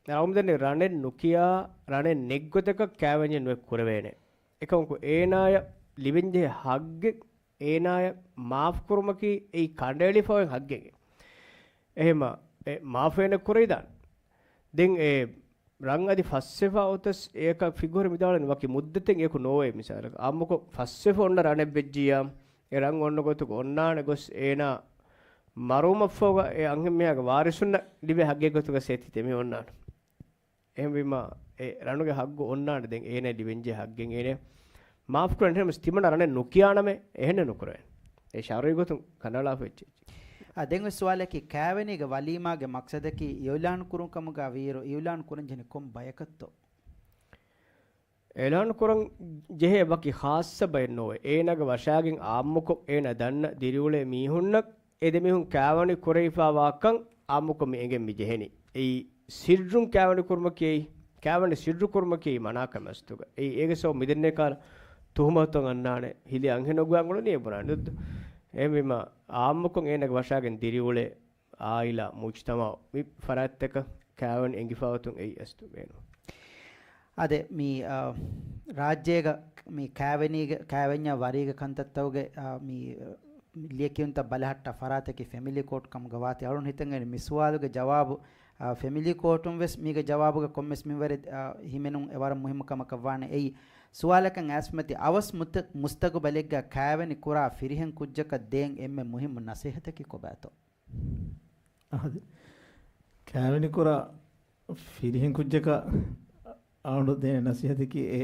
އަޅުގަނޑުމެން ދަނީ ރަނެއް ނުކިޔާ، ރަނެއް ނެތް ގޮތަކަށް ކާވެންޏެއް ނުއެއް ކުރެވޭނެ. އެކަމަކު އޭނާޔަށް ލިބެންޖެހޭ ހައްގެއް، އޭނާޔަށް މާފް ކުރުމަކީ އެއީ ކަނޑައެޅިފައި ހައްގެއް. އެހެމަ އެ މާފް އޭނަ ކުރެވިދާނެ. ދެން އެ ރަން އަދި ފަސްވެފަ އޮތަސް އެއަކަށް ފިގުހުރި މިދާޅަނީ ވަކި މުއްދަތެއް އެކު ނޯވޭ. މިސާލަކަށް އާއްމުކޮށް ފަސްވެފަ އޮންނަ ރަނެއް ވެއްޖިއްޔާ، އެ ރަން އޮންނަ ގޮތުގަ އޮންނާނެ ގޮސް އޭނާ މަރުވުމަށްފަހުގަ އެ އަންހެން މީހާގެ ވާރިސުންނަށް ލިބޭ ހައްގެއް ގޮތުގަ ސޭތި ދެމި އޮންނާނެ. އެހެންވީމަ، އެ ރަނުގެ ހައްގު އޮންނާނެ ދެން އޭނަ ލިބެންޖެހޭ ހައްގެއް އޭނަ މާފް ކުރަން. އެހެން ތިމަންނަ ރަނެއް ނުކިޔާނަމޭ، އެހެން ނުކުރޭ. އެ ޝަރުޢީ ގޮތުން ކަނޑައަޅާފަ އެއްޗެއް. އާ، ދެން އޮތް ސުވާލަކީ، ކާވެނީގެ ވަލީމާގެ މަޤްޞަދަކީ އިޢުލާން ކުރުން ކަމުގަ ވީއިރު، އިޢުލާން ކުރަން ޖެހެނީ ކޮން ބަޔަކަށްތޯ؟ އިޢުލާން ކުރަން ޖެހޭ ވަކި ޚާއްޞަ ބައެއް ނޯވޭ. އޭނާގެ ވަށާގެން އާއްމުކޮށް އޭނާ ދަންނަ ދިރިއުޅޭ މީހުންނަށް އެ ދެމީހުން ކާވެނި ކުރެވިފައިވާކަން އާއްމުކޮށް މި އެނގެން މި ޖެހެނީ. އެއީ ސިއްރުން ކާވެނި ކުރުމަކީ، ކާވެނި ސިއްރު ކުރުމަކީ މަނާކަމެއް އަސްލުގަ. އެއީ އޭގެ ސަބަބުން މިދެންނެވި ކަހަލަ ތުހުމަތުތައް އަންނާނެ، ހިލޭ އަންހެން ނުގޮވާ އުޅެނީ އެ ބުނާނެ. އެހެންވީމަ އާއްމުކޮށް އޭނާގެ ވަށާގެން ދިރިއުޅޭ އާއިލާ، މުޖްތަމަޢު މި ފަރާތްތަކަށް ކާވެނި އެނގިފައި އޮތުން އެއީ އަސްލު ބޭނުން. އާދެ، މި، އާ، ރާއްޖޭގަ މި ކާވެނީގެ، ކާވެންޏާ ވަރީގެ ކަންތައްތަކުގެ، އާ، މި، މި ލިޔެކިޔުންތައް ބަލަހައްޓާ ފަރާތަކީ ފެމިލީ ކޯޓް ކަމުގަ ވާތީ. އަޅުން ހިތަށް އެނގެނީ މި ސުވާލުގެ ޖަވާބު، އާ، ފެމިލީ ކޯޓުން ވެސް މީގެ ޖަވާބުގަ ކޮންމެސް މިންވަރެއް، އާ، ހިމެނުން އެ ވަރަށް މުހިއްމު ކަމަކަށް ވާނެ. އެއީ ސުވާލަކަށް އައިސް މަތި އަވަސް މުތަ-، މުސްތަގުބަލެއްގަ ކާވެނި ކުރާ ފިރިހެން ކުއްޖަކަށް ދޭން އެންމެ މުހިއްމު ނަސޭހަތަކީ ކޮބާތޯ؟ އާދެ، ކާވެނި ކުރާ ފިރިހެން ކުއްޖަކަށް އަޅުގަނޑު ދޭނެ ނަސޭހަތަކީ އެ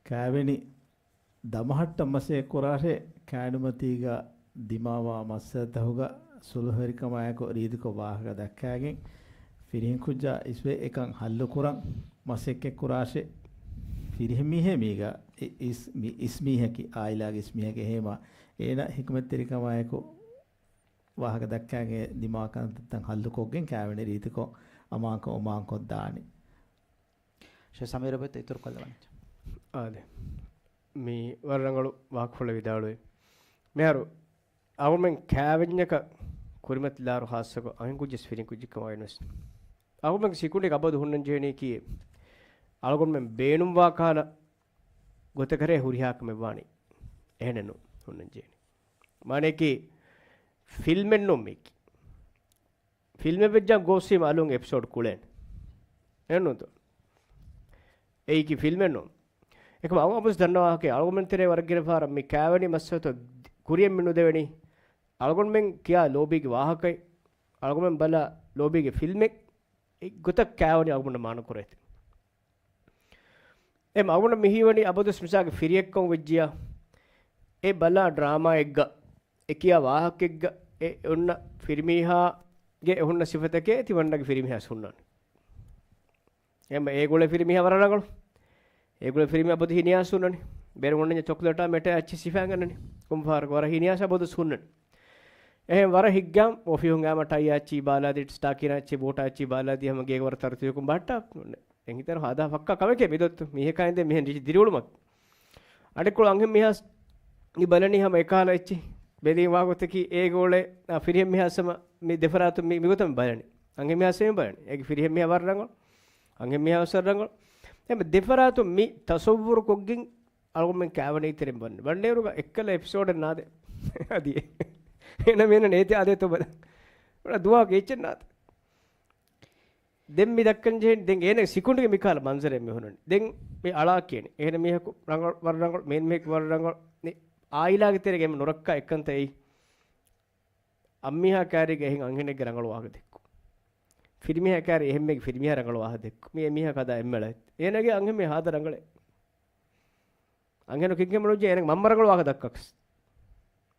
ކާވެނި ދަމަހައްޓަން މަސައްކަތް ކުރާށޭ، ކާނުމަތީގަ ދިމާވާ މައްސަލަތަކުގަ ސުލްހުވެރިކަމާއެކު ރީތިކޮށް ވާހަކަ ދައްކާގެން، ފިރިހެން ކުއްޖާ އިސްވެ އެކަން ހައްލުކުރަން މަސައްކަތް ކުރާށޭ. ފިރިހެން މީހޭ މީގަ އި-، އިސް-، މި-، އިސް މީހަކީ، އާއިލާގެ އިސް މީހަކީ އެހެމަ އޭނަ ހިކުމަތްތެރިކަމާއެކު ވާހަކަ ދައްކާގެ ދިމާކަންތައް ހައްލުކޮށްގެން ކާވެނި ރީތިކޮށް އަމާންކޮށް އޮމާންކޮށްދާނެ. ޝޭ ސަމީރަށް އިތުރު ކޮށްލަވަން. އާދެ. މީ ވަރަށް ރަނގަޅު ވާހަކަފުޅެއް ވިދާޅުވި. މިހާރު އަޅުމެން ކާވެންޏަކަށް ކުރިމަތިލާރު ހާއްސަކޮށް އަންހެންކުއްޖެސް ފިރިހެންކުއްޖެއްކަމާ ވެސް އަޅުމެންގެ ސިކުނޑިގެ އަބަދު ހުންނަން ޖެހެނީކީ އަޅުގަނޑުމެން ބޭނުންވާ ކަހަލަ ގޮތަކަށޭ ހުރިހާ ކަމެއް ވާނީ. އެހެނެއް ނޫން ހުންނަން ޖެހެނީ. މާނައަކީ ފިލްމެއް ނޫން މީކީ. ފިލްމެއް ވެއްޖާ ގޯސީމް އަލުން އެޕިސޯޑް ކުޅޭނެ. އެހެންނޫންތޯ؟ އެއީކީ ފިލްމެއް ނޫން. އެކަމަ އަވަސް ދަންނަވާކޭ އަޅުގަނޑުމެން ތެރޭ ވަރަށް ގިނަ ފަހަރަށް މި ކާވެނި މައްސަލަތައް ކުރިއަށް މި ނުދެވެނީ. އަޅުގަނޑުމެން ކިޔާ ލޯބީގެ ވާހަކައެއް، އަޅުގަނޑުމެން ބަލާ ލޯބީގެ ފިލްމެއް، އެ ގޮތަށް ކާވެނި އަޅުގަނޑަށް މާނަ ކުރޭތީ. އެ އަޅުގަނޑަށް މި ހީވަނީ އަބަދުވެސް މިސާލަކަށް ފިރިއެއްކަމު ވެއްޖިޔާ، އެ ބަލާ ޑްރާމާއެއްގަ، އެ ކިޔާ ވާހަކައެއްގަ، އެ އޮންނަ ފިރިމީހާގެ އެ ހުންނަ ސިފަތަކޭ ތިމަންނަގެ ފިރިމީހާ ހުންނާނެ. އެހެން އޭގޮޅޭ ފިރިމީހާ ވަރަށް ރަނގަޅު. އޭގޮޅޭ ފިރިމީހާ އަބަދު ހިނިއާސް ހުންނަނީ. ބޭރު އޮންނަންޏާ ޗޮކްލެޓާ މެޓާ އައްޗި ސިފައިން ގަންނަނީ. ކޮންފަހަރަކު ވަރަށް ހިނިއާސް އަބަދު ހުންނަނީ. އެހެން ވަރަށް ހިތްގައިމު އޮފީހުން އައިމަ ޓައި އައްޗި ބާލާދީ، ސްޓާކީން އައްޗި ބޫޓް އައްޗި ބާލާދީ ހަމަ ގޭގަ ވަރަށް ތަރުތީބުކޮށް ބަހައްޓާ. އެހިތަރު ހާދަ ފައްކާ ކަމެކޭ މި ދޮއްތު. މީހަކާ އިނދެ މިހެން ރި-، ދިރިއުޅުމަކީ. އަނެއްކޮޅު އަންހެން މީހާ މި ބަލަނީ ހަމަ އެކަހަލަ އެއްޗި ބެލީ ވާގޮތަކީ އޭގޮޅޭ، އާ، ފިރިހެން މީހާ ހަމަ މި ދެފަރާތުން މި، މިގޮތަށް މި ބަލަނީ. އަންހެން މީހާ ހަމަ މި ބަލަނީ. އޭގެ ފިރިހެން މީހާ ވަރަށް ރަނގަޅު. އަންހެން މީހާ ވެސް ވަރަށް ރަނގަޅު. އެހެން ދެފަރާތުން މި ތަސައްވުރު ކޮށްގެން އަޅުގަނޑުމެން ކާވެނީ ތެރެއިން ބަން-، ބަންނޭރުގަ އެއްކަލަ އެޕިސޯޑެއް ނާދޭ. އަދި އޭނަ މީނަ ނޭތި އާދޭތޯ ބަލަ. ދުވަހަކު އެއްޗެއް ނާދޭ. ދެން މި ދައްކަން ޖެހެނީ ދެން އޭނަ ސިކުނޑިގެ މިކަހަލަ މަންޒަރެއް މި ހުންނަނީ. ދެން މި އަޅާ ކިޔަނީ. އޭނަ މީހަކު ރަނގަޅު، ވަރަށް ރަނގަޅު، މޭން މީހަކު ވަރަށް ރަނގަޅު. މި އާއިލާގެ ތެރޭގަ އެންމެ ނުރައްކާ އެއްކަންތައް އެއީ. އަންމީހާ ކާރީގަ އެހެން އަންހެނެއްގެ ރަނގަޅު ވާހަކަ ދެއްކު. ފިރިމީހާ ކާރީ އެހެންމެގެ ފިރިމީހާ ރަނގަޅު ވާހަކަ ދެއްކު. މި އެމީހާ ކަދާ އެންމެ އަޅައެއް. އޭނަގެ އަންހެން މީ ހާދަ ރަނގަޅޭ. އަންހެނު ކިންކަމެއް ނުޖެހޭ އޭނަގެ މަންމަ ރަނގަޅު ވާހަކަ ދައްކަކަސް.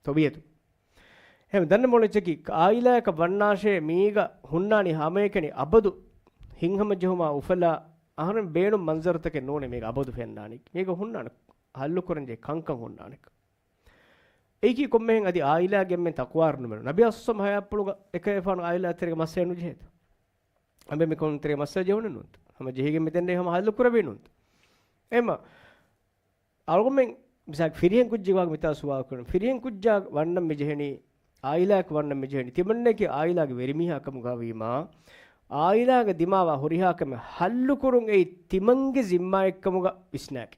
ތޮބިއްޔަތު. އެހެން ދަންނަ މޮޅެއްޗަކީ އާއިލާއަކަށް ވަންނާށޭ މީގަ ހުންނާނީ ހަމައެކަނި އަބަދު ހިތްހަމަޖެހުމާ އުފަލާ އަހަރެން ބޭނުން މަންޒަރުތަކެއް ނޫނޭ މީގަ އަބަދު ފެންނާނީ. މީގަ ހުންނާނެ ހައްލުކުރަންޖެހޭ ކަންކަން ހުންނާނެ. އެއީކީ ކޮންމެހެން އަދި އާއިލާގެ އެންމެން ތަޤްވާވެރި ނުބޭނުން. ނަބީ އަސްސަމް ހަޔާތްޕުޅުގަ އެކަލޭގެފާނު އާއިލާ ތެރޭގަ މައްސަލަ ނުޖެހޭތަ؟ އަނބެ މިކޮން ތެރޭ މައްސަލަ ޖެހުނެއް ނޫންތަ؟ ހަމަ ޖެހިގެން މިދެންނެވި ހަމަ ހައްލު ކުރެވީ ނޫންތަ؟ އެމަ އަޅުގަނޑުމެން މިސާލަކަށް ފިރިހެން ކުއްޖެއް ވާގޮތަށް މިތާ ސުވާލު ކުރަން. ފިރިހެން ކުއްޖާ ވަންނަން މި ޖެހެނީ، އާއިލާއަކަށް ވަންނަން މި ޖެހެނީ، ތިމަންނައަކީ އާއިލާގެ ވެރިމީހާ ކަމުގަ ވީމާ، އާއިލާގަ ދިމާވާ ހުރިހާ ކަމެއް ހައްލު ކުރުން އެއީ ތިމަންގެ ޒިންމާއެއްކަމުގަ ވިސްނާކި.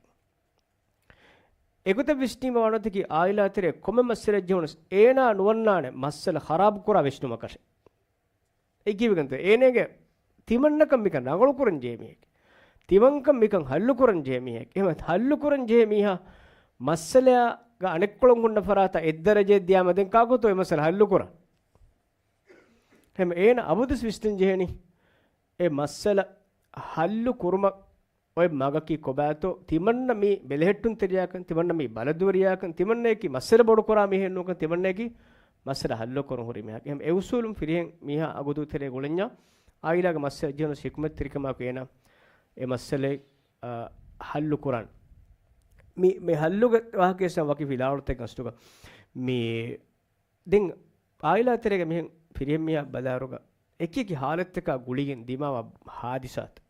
އެގޮތަށް ވިސްނީމަ ވާނަތަކީ އާއިލާ ތެރޭ ކޮންމެ މައްސަލައެއް ޖެހުނަސް އޭނާ ނުވަންނާނެ މައްސަލަ ޚަރާބު ކުރާ ވިސްނުމަކަށެއް. އެ ކީއްވެގެންތޯ؟ އޭނޭގެ ތިމަންނަކަން މިކަން ރަނގަޅު ކުރަން ޖެހޭ މީހެއް. ތިމަންކަން މިކަން ހައްލު ކުރަން ޖެހޭ މީހެއް. އެހެން ހައްލު ކުރަން ޖެހޭ މީހާ މައްސަލައަށް އަނެއްކޮޅުން ހުންނަ ފަރާތަށް އެއްދަރަޖައެއް ދިޔާމަ ދެން ކާކުތޯ އެ މައްސަލަ ހައްލު ކުރާ؟ އެހެން އޭނަ އަބަދުވެސް ވިސްނަން ޖެހެނީ އެ މައްސަލަ ހައްލު ކުރުމަށް އޮތް މަގަކީ ކޮބާތޯ، ތިމަންނަ މީ ބެލެހެއްޓުންތެރިޔާކަން، ތިމަންނަ މީ ބަލަދުވެރިޔާކަން، ތިމަންނައަކީ މައްސަލަ ބޮޑުކުރާ މީހެއް ނޫންކަން، ތިމަންނައަކީ މައްސަލަ ހައްލުކުރަން ހުރި މީހާ. އެހެން އެ އުސޫލުން ފިރިހެން މީހާ އަގުދޫ ތެރޭ ގުޅެންޏާ އާއިލާގެ މައްސަލަ ޖެހުނަސް ހިކުމަތްތެރިކަމާއެކު އޭނާ އެ މައްސަލައެއް، އާ، ހައްލު ކުރާނެ. މި، މި ހައްލުގެ ވާހަކައެއް ވަކި ފިލާވަޅުތަކެއް ގަސްތުގަ މި ދެން އާއިލާ ތެރޭގަ މިހެން ފިރިހެން މީހާ ބަލާއިރުގަ އެކި އެކި ހާލަތްތަކާ ގުޅިގެން ދިމާވާ ހާދިސާތައް.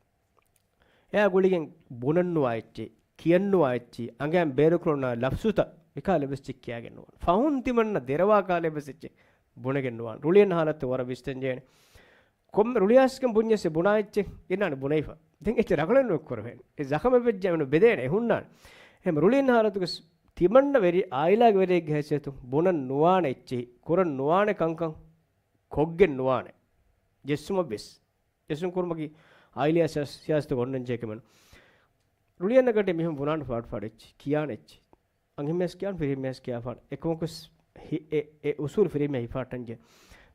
އެއާ ގުޅިގެން ބުނަންނުވާ އެއްޗެއް، ކިޔަންނުވާ އެއްޗެއް، އަނގައިން ބޭރުކުރަންނާ ލަފްޒުތައް މިކާލަ އެއްވެސް އެއްޗެއް ކިޔާގެން ނުވާނެ. ފަހުން ތިމަންނަ ދެރަވާ ކާލަ އެއްވެސް އެއްޗެއް ބުނެގެން ނުވާނެ. ރުޅިއެއް ހާލަތު ވަރަށް ވިސްނަން ޖެހޭނެ. ކޮންމެ ރުޅިއައިސްގެން ބުންޏަސް އެ ބުނާ އެއްޗެއް އިންނާނެ ބުނެފަ. ދެން އެއްޗެއް ރަނގަޅެއް ނުކުރެވޭނެ. އެ ޒަޚަމެއް ވެއްޖާ އެންމެ ބެދޭނެ އެ ހުންނާނެ. އެހެން ރުޅިއެއް ހާލަތުގަ ތިމަންނަ ވެރި އާއިލާގެ ވެރިއެއްގެ ހައިސިއްޔަތުން ބުނަން ނުވާނެ އެއްޗެހި، ކުރަން ނުވާނެ ކަންކަން ކޮށްގެން ނުވާނެ. ޖެއްސުމަށް ވެސް. ޖެއްސުން ކުރުމަކީ އާއިލީ ސިޔާ-، ސިޔާސަތުގަ އޮންނަން ޖެހޭ ކަމެއް ނޫން. ރުޅިއަންނަ ގަޑި މިހެން ބުނާނެ ފާޑު ފާޑު އެއްޗި، ކިޔާނެ އެއްޗި. އަންހެން މީހަސް ކިޔާން ފިރިހެން މީހަސް ކިޔާފާނެ. އެކަމަކުސް ހި-، އެ، އެ އުސޫލު ފިރިހެން މީހާ ހިފާއްޓަން ޖެ.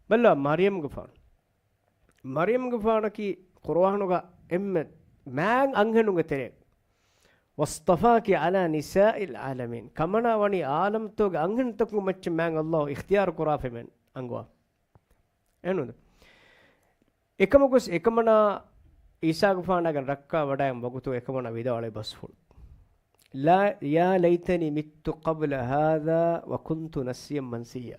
ބައްލަ މަރިޔަމްގެފާނު. މަރިޔަމްގެފާނަކީ ޤުރުއާނުގަ އެންމެ މާތް އަންހެނުންގެ ތެރޭ واصطفاك على نساء العالمين. ކަމަނާ ވަނީ އާލަމްތަކުގެ އަންހެންތަކުން މައްޗަށް މާތް ﷲ އިޚްތިޔާރު ކުރާފައި މެން އަންގަވާ. އެހެންނޫން. އެކަމަކުވެސް އެކަމަނާ އީސާގެފާނާގެ ރައްކާ ވަޑައިގެން ވަގުތު އެކަމަނާ ވިދާޅުވި ބަސްފުޅު، لا، يا ليتني مت قبل هذا وكنت نسيا منسيا.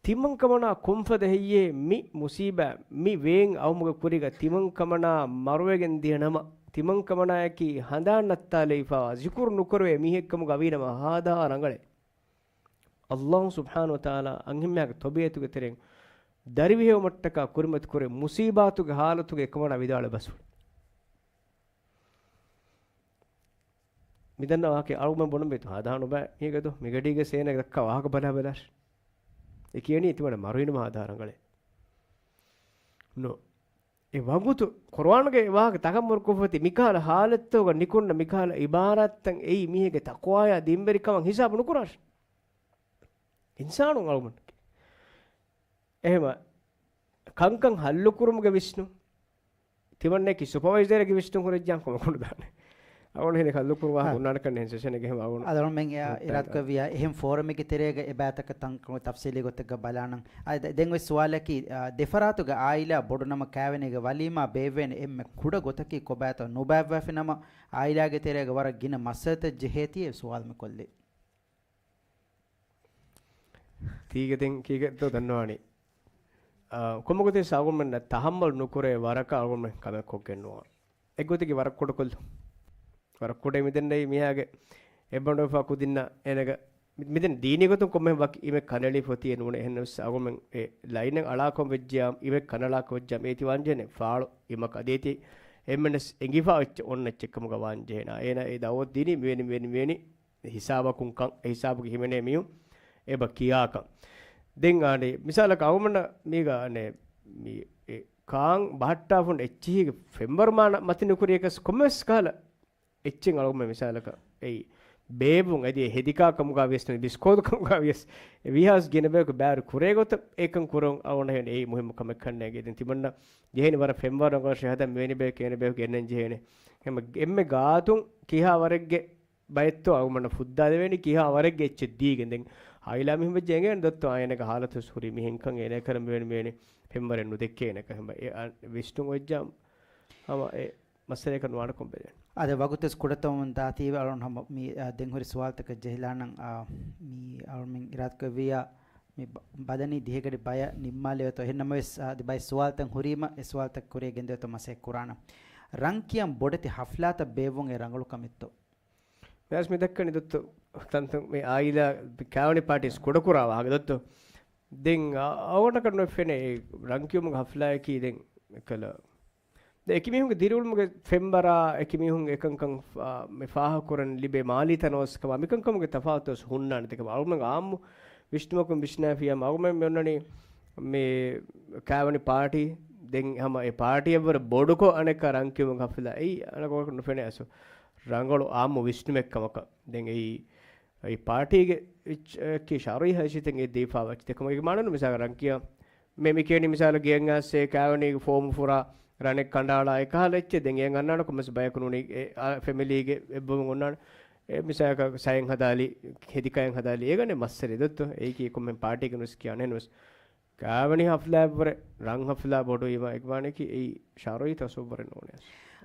ތިމަން ކަމަނާ ކޮންފަދަ ހެއްޔޭ މި މުސީބާ، މި ވޭން އައުމުގެ ކުރީގަ ތިމަން ކަމަނާ މަރުވެގެން ދިޔަ ނަމަ، ތިމަން ކަމަނާޔަކީ ހަނދާން ނައްތާލެވިފާވާ، ޒިކުރު ނުކުރެވޭ މީހެއްކަމުގަ ވީނަމަ ހާދަހާ ރަނގަޅޭ. ﷲ ސުބްޙާނަހޫ ވަތަޢާލާ އަންހެންމެއާގެ ތަބީޢަތުގެ ތެރެއިން ދަރިވިހެއްވުމަށްޓަކާ ކުރިމަތި ކުރޭ މުސީބާތުގެ ހާލަތުގަ އެކަމަނާ ވިދާޅުވި ބަސްފުޅު. މިދަންނަ ވާހަކަ އަޅުގަނޑު ބުނަން ބޭތު ހާދަހާ ނުބައި މީގެ ދޯ މިގަޑީގެ ސޭނަ ދައްކާ ވާހަކަ ބަލާ ބަލާށި. އެ ކިޔަނީ ތިމަން މަރުވީނަމަ ހާދަހާ ރަނގަޅޭ. ނޯ. އެ ވަގުތު ޤުރުއާނުގެ ވާހަކަ ތަކައްމުރު ކޮށްފަތި މިކަހަލަ ހާލަތްތަކުގަ ނިކުންނަ މިކަހަލަ އިބާރާތްތައް އެއީ މީހެއްގެ ތަޤްވާޔާ ދީންވެރިކަމަށް ހިސާބު ނުކުރާށި. އިންސާނުން އަޅުގަނޑު. އެހެމަ ކަންކަން ހައްލުކުރުމުގެ ވިސްނުން. ތިމަންނައަކީ ސުޕަވައިޒަރެއްގެ ވިސްނުން ހުރެއްޖާން ކޮމަކުނު ދާނެ. އަޅުގަނޑު ހިނެ ހައްލުކުރުވާ ހާ. ހުންނާނެކަން އެހެން ސެޝަނެއްގެ ހެމަ އަޅުގަނޑު. އަދަ އަޅުމެން އެއާ އިރާދަކޮށްވިޔާ އެހެން ފޯރަމެއްގެ ތެރޭގަ އެބާތަކަށް ތަންކޮޅު ތަފްސީލީ ގޮތެއްގަ ބަލާނަން. އަދި ދެން ވެސް ސުވާލަކީ، އާ، ދެފަރާތުގެ އާއިލާ ބޮޑު ނަމަ ކާވެނީގެ ވަލީމާ ބޭއްވޭނެ އެންމެ ކުޑަ ގޮތަކީ ކޮބާތޯ ނުބައިވެފި ނަމަ އާއިލާގެ ތެރޭގަ ވަރަށް ގިނަ މައްސަލަތައް ޖެހޭތީ އެ ސުވާލު މި ކޮށްލީ. ތީގެ ދެން ކީގެތޯ ދަންނަވާނީ. އާ، ކޮންމެ ގޮތެއް އަޅުގަނޑުމެންނަށް ތަހައްމަލު ނުކުރޭ ވަރަކަށް އަޅުގަނޑުމެން ކަމެއް ކޮށްގެން ނުވާ. އެއްގޮތަކީ ވަރަށް ކުޑަކޮށްލު. ވަރަށް ކުޑަ މިދެންނެވި މީހާގެ އެއްބަނޑުވެފާ ކުދިންނަށް އޭނަގެ މި-، މިދެން ދީނީ ގޮތުން ކޮންމެހެން ވަކި އިމެއް ކަނޑައެޅިފަ އޮތީ ނޫނޭ. އެހެންނަމަވެސް އަޅުގަނޑުމެން އެ ލައިނެއް އަޅާކަން ވެއްޖިޔާ، އިމެއް ކަނޑައަޅާކަން ވެއްޖިޔާ، އޭތި ވާންޖެހޭނެ ފާޅު އިމަކަށް އަދި އޭތި އެންމެނަސް އެނގިފާ އެއްޗެއް އޮންނަ އެއްޗެއްކަމުގަ ވާންޖެހޭނެ. އޭނަ އެ ދައުވަތު ދިނީ މިވެނި، މިވެނި، މިވެނި ހިސާބަކުން ކަން، އެ ހިސާބުގެ ހިމެނޭ މީހުން އެބަ ކިޔާކަން. ދެން އަނެއް މިސާލަކަށް އަޅުގަނޑަށް މީގަ އަނެއް މި އެ ކާން ބަހައްޓާފަ އެއްޗިހީގެ ފެންވަރު މާ ނަ-، މަތި ނުކުރިޔަކަސް ކޮންމެސް ކަހަލަ އެއްޗެއް އަޅުގަނޑު މިސާލަކަށް އެއީ ބޭއްވުން އަދި އެ ހެދިކާ ކަމުގަ ވިޔަސް ނުވަތަ ބިސްކޯދު ކަމުގަ ވިޔަސް އެ ވީހާވެސް ގިނަ ބަޔަކު ބައިވެރި ކުރޭ ގޮތަށް އެކަން ކުރުން އަޅުގަނޑަށް ހެން އެއީ މުހިއްމު ކަމެއް ކަންނޭނގެ. ދެން ތިމަންނަ ޖެހޭނެ ވަރަށް ފެންވަރު ރަނގަޅަށް ހަދަން މިވެނި ބަޔަކު އޭނަ ބަޔަކު ގެންނަން ޖެހޭނެ. އެމެ، އެންމެ ގާތުން ކިހާ ވަރެއްގެ ބައެއްތޯ އަޅުގަނޑަށް ފުއްދާދެވޭނީ ކިހާ ވަރެއްގެ އެއްޗެއް ދީގެން. ދެން އާއިލާ މީހުން ވެއްޖެ އެނގޭނެ ދޮއްތޯ އާ އޭނަގެ ހާލަތު ހުރީ މިހެންކަން އޭނަ ކަރަން މިވެނި މިވެނި ފެންވަރެއް ނުދެއްކޭނެކަ. ހަމަ އެ އަ-، ވިސްނުން އޮތްޖާ ހަމަ އެ މައްސަލަޔަކަށް ނުވާނެ ކޮންބެލެން. އާދެ، ވަގުތުވެސް ކުޑަތަމަމުން ދާތީވެ އަޅުން ހަމަ މި، އާ، ދެން ހުރި ސުވާލުތަކަށް ޖެހިލާނަން، އާ، މި އަޅުމެން އިރާދަކުރެއްވިއްޔާ މި ބަ-، ބަދަނީ ދިހަގަޑި ބަޔަށް ނިންމާލެވޭތޯ. އެހެންނަމަވެސް، އާ، އަދި ބައެއް ސުވާލުތައް ހުރީމަ އެ ސުވާލުތައް ކުރިއަށް ގެންދެވޭތޯ މަސައްކަތް ކުރާނަން. ރަން ކިޔަން ބޮޑެތި ހަފްލާތައް ބޭއްވުން އެ ރަނގަޅު ކަމެއްތޯ؟ މިއަސް މި ދައްކަނީ ދޮއްތޯ ތަންތަން މި އާއިލާ ކާވެނި ޕާޓީސް ކުޑަކުރާ ވާހަކަ ދޮއްތޯ. ދެން އަ-، އަވަނަކަށް ނުފެނޭ ރަން ކިޔުމުގެ ހަފްލާއަކީ ދެން އެކަލަ ދެ އެކި މީހުންގެ ދިރިއުޅުމުގެ ފެންވަރާ، އެކި މީހުން އެކަންކަން ފާ-، މި ފާހަގަކުރަން ލިބޭ މާލީ ތަނަވަސްކަމާ، މިކަންކަމުގެ ތަފާތުވެސް ހުންނާނެ. ދެކެ އަޅުމެން އާއްމު ވިސްނުމަކުން ވިސްނާފިޔާ އަޅުމެން މި އޮންނަނީ މި ކާވެނި ޕާޓީ، ދެން ހަމަ އެ ޕާޓީއަށްވުރެ ބޮޑުކޮށް އަނެއްކާ ރަން ކިޔުމުގެ ހަފްލާ އެއީ އަނެއްކާ ނުފެނޭ އަސް. ރަނގަޅު އާއްމު ވިސްނުމެއް ކަމަކަށް. ދެން އެއީ، އެއީ ޕާޓީގެ އެއްޗަކީ ޝަރުއީ ހައިސިއްޔަތުން އެ ދީފާ އެއްޗެއް. ދެކެ މަގޭ މާނަނު މިސާލަކަށް ރަން ކިޔާ މެ މި ކިޔަނީ މިސާލަށް ގެއަށް އައިސް ކާވެނީގެ ފޯމު ފުރާ ރަނެއް ކަނޑައަޅާ އެކަހަލަ އެއްޗެއް. ދެން އެއަށް އަންނާނެ ކޮންމެސް ބަޔަކު ނޫނީ އެ، އާ، ފެމިލީގެ އެއްބަވަން އޮންނާނެ. އެ މިސާލަކަށް ސައެއް ހަދާލީ، ހެދި ކައެއް ހަދާލީ އޭގަނޑޭ މައްސަރެ ދޮއްތޯ. އެއީކީ ކޮންމެ ޕާޓީގެ ނުސް ކިޔާނެ ނުސް. ކާވެނި ހަފްލާއަށްވުރެ ރަން ހަފްލާ ބޮޑުވީމަ އެގްމާނެކީ އެއީ ޝަރުއީ ތަސައްވުރެއް ނޫނޭ.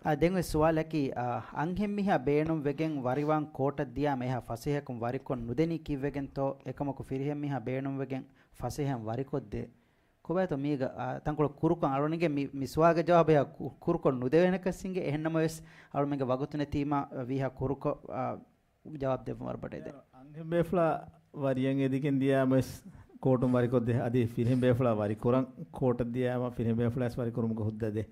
އާ، ދެން އޮތް ސުވާލަކީ، އާ، އަންހެން މީހާ ބޭނުން ވެގެން ވަރިވާން ކޯޓަށް ދިޔާމަ އެހާ ފަސޭހަކުން ވަރިކޮށް ނުދެނީ ކީއްވެގެންތޯ؟ އެކަމަކު ފިރިހެން މީހާ ބޭނުން ވެގެން ފަސޭހައިން ވަރިކޮށްދޭ. ކޮބާތޯ މީގަ، އާ، ތަންކޮޅު ކުރުކޮށް އަޅުގަނޑުގެ މި، މި ސުވާލުގެ ޖަވާބު އެހާ ކު-، ކުރުކޮށް ނުދެވޭނެކަސް އިނގޭ. އެހެންނަމަވެސް އަޅުމެންގެ ވަގުތު ނެތީމަ ވީހާ ކުރުކޮށް، އާ، ޖަވާބު ދެއްވުން ވަރަށް ބޮޑަށް ދޭ. އަންހެން ބޭފުޅާ ވަރިއަށް އެދިގެން ދިޔާމަވެސް ކޯޓުން ވަރިކޮށްދޭ. އަދި ފިރިހެން ބޭފުޅާ ވަރިކުރަން ކޯޓަށް ދިޔާމަ ފިރިހެން ބޭފުޅާވެސް ވަރިކުރުމުގެ ހުއްދަ ދޭ.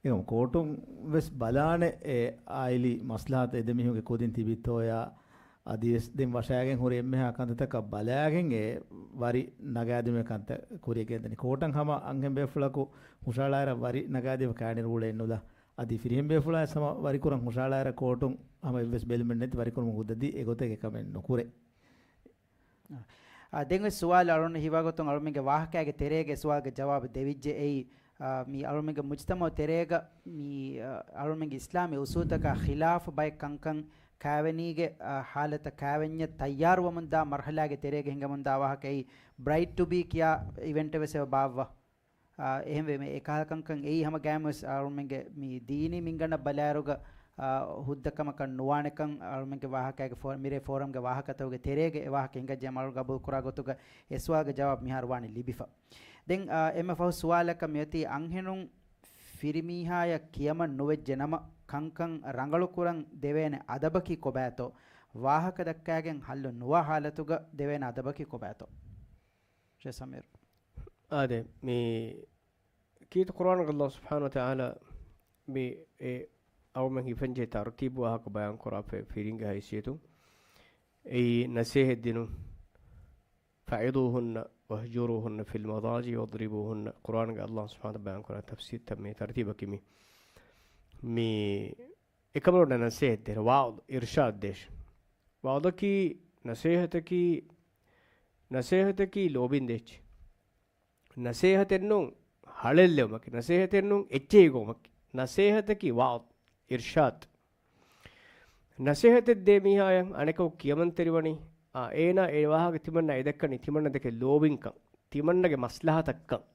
އެކަމަ ކޯޓުން ވެސް ބަލާނެ އެ އާއިލީ މަސްލަހަތު އެ ދެ މީހުންގެ ކުދިން ތިބިތޯޔާ އަދިވެސް ދެން ވަށާގެން ހުރި އެންމެހާ ކަންތައްތަކަށް ބަލާގެން އެ ވަރި ނަގާދިނުމެއް ކަންތައް ކުރިއަށް ގެންދަނީ. ކޯޓަށް ހަމަ އަންހެން ބޭފުޅަކު ހުށަހަޅާއިރަށް ވަރި ނަގާދީފަ ކާނި ރޫޅެއް ނުލާ. އަދި ފިރިހެން ބޭފުޅާ ވެސް ހަމަ ވަރިކުރަން ހުށަހަޅާއިރަށް ކޯޓުން ހަމަ އެއްވެސް ބެލުމެއް ނެތި ވަރިކުރުމުގެ ހުއްދަ ދީ އެގޮތަށް އެކަމެއް ނުކުރޭ. އާ، ދެން އޮތް ސުވާލު އަޅުން ހީވާގޮތުން އަޅުމެންގެ ވާހަކައިގެ ތެރޭގެ ސުވާލުގެ ޖަވާބު ދެވިއްޖެ އެއީ، އާ، މި އަޅުމެންގެ މުޖްތަމަޢު ތެރޭގަ މި، އާ، އަޅުމެންގެ އިސްލާމީ އުސޫލުތަކާ ޚިލާފު ބައެއް ކަންކަން ކާވެނީގެ، އާ، ޙާލަތަށް ކާވެންޏަށް ތައްޔާރުވަމުންދާ މަރުޙަލާގެ ތެރޭގަ ހިނގަމުންދާ ވާހަކަ އެއީ ބްރައިޓް ޓު ބީ ކިޔާ އިވެންޓެއް ވެސް އެބަ ބާއްވާ. އާ، އެހެންވެ، މި އެކަހަލަ ކަންކަން އެއީ ހަމަ ގައިމުވެސް އަޅުމެންގެ މި ދީނީ މިންގަނޑަށް ބަލާއިރުގަ، އާ، ހުއްދަ ކަމަކަށް ނުވާނެކަން އަޅުމެންގެ ވާހަކައިގެ ފޯ-، މިރޭ ފޯރަމްގެ ވާހަކަތަކުގެ ތެރޭގަ އެ ވާހަކަ ހިނގައްޖެ އަޅު ގަބޫލުކުރާ ގޮތުގަ އެ ސުވާލުގެ ޖަވާބު މިހާރު ވާނީ ލިބިފަ. ދެން، އާ، އެންމެ ފަހު ސުވާލަކަށް މިއޮތީ އަންހެނުން ފިރިމީހާޔަށް ކިޔަމަން ނުވެއްޖެ ނަމަ، ކަންކަން ރަނގަޅުކުރަން ދެވޭނެ އަދަބަކީ ކޮބާތޯ؟ ވާހަކަ ދައްކާގެން ހައްލު ނުވާ ހާލަތުގަ ދެވޭނެ އަދަބަކީ ކޮބާތޯ؟ ޝޭޚް ސަމީރު. އާދެ، މި ކީރިތި ޤުރްއާނުގަ ﷲ ސުބްޙާނަހޫ ވަތަޢާލާ މި އެ އަޅުމެން ހިފަންޖެހޭ ތަރުތީބު ވާހަކަ ބަޔާން ކުރާފައި ފިރިންގެ ހައިސިއްޔަތުން އެއީ ނަސޭހަތް ދިނުން. فعظوهن واهجروهن في المضاجع واضربوهن، ޤުރްއާނުގަ ﷲ ސުބްޙާނަހޫ ވަތަޢާލާ ބަޔާން ކުރާ ތަފްސީލްތައް މި ތަރުތީބަކީ މި، މި އެކަމަށް ނަސޭހަތް ދޭ، ވަޢުޒު، އިރްޝާދު ދޭށޭ. ވަޢުޒަކީ ނަސޭހަތަކީ، ނަސޭހަތަކީ ލޯބިން ދޭ އެއްޗެއް. ނަސޭހަތެއްނޫން ހަޅޭއްލެވުމަކީ، ނަސޭހަތެއްނޫން އެއްޗެހި ގޮވުމަކީ. ނަސޭހަތަކީ ވަޢުޒު، އިރްޝާދު. ނަސޭހަތެއް ދޭ މީހާޔަށް އަނެކަކު ކިޔަމަންތެރިވަނީ، އާ، އޭނާ އެ ވާހަކަ ތިމަންނަ އެ ދައްކަނީ ތިމަންނަ ދެކެ ލޯބިންކަން، ތިމަންނަގެ މަސްލަހަތަށްކަން.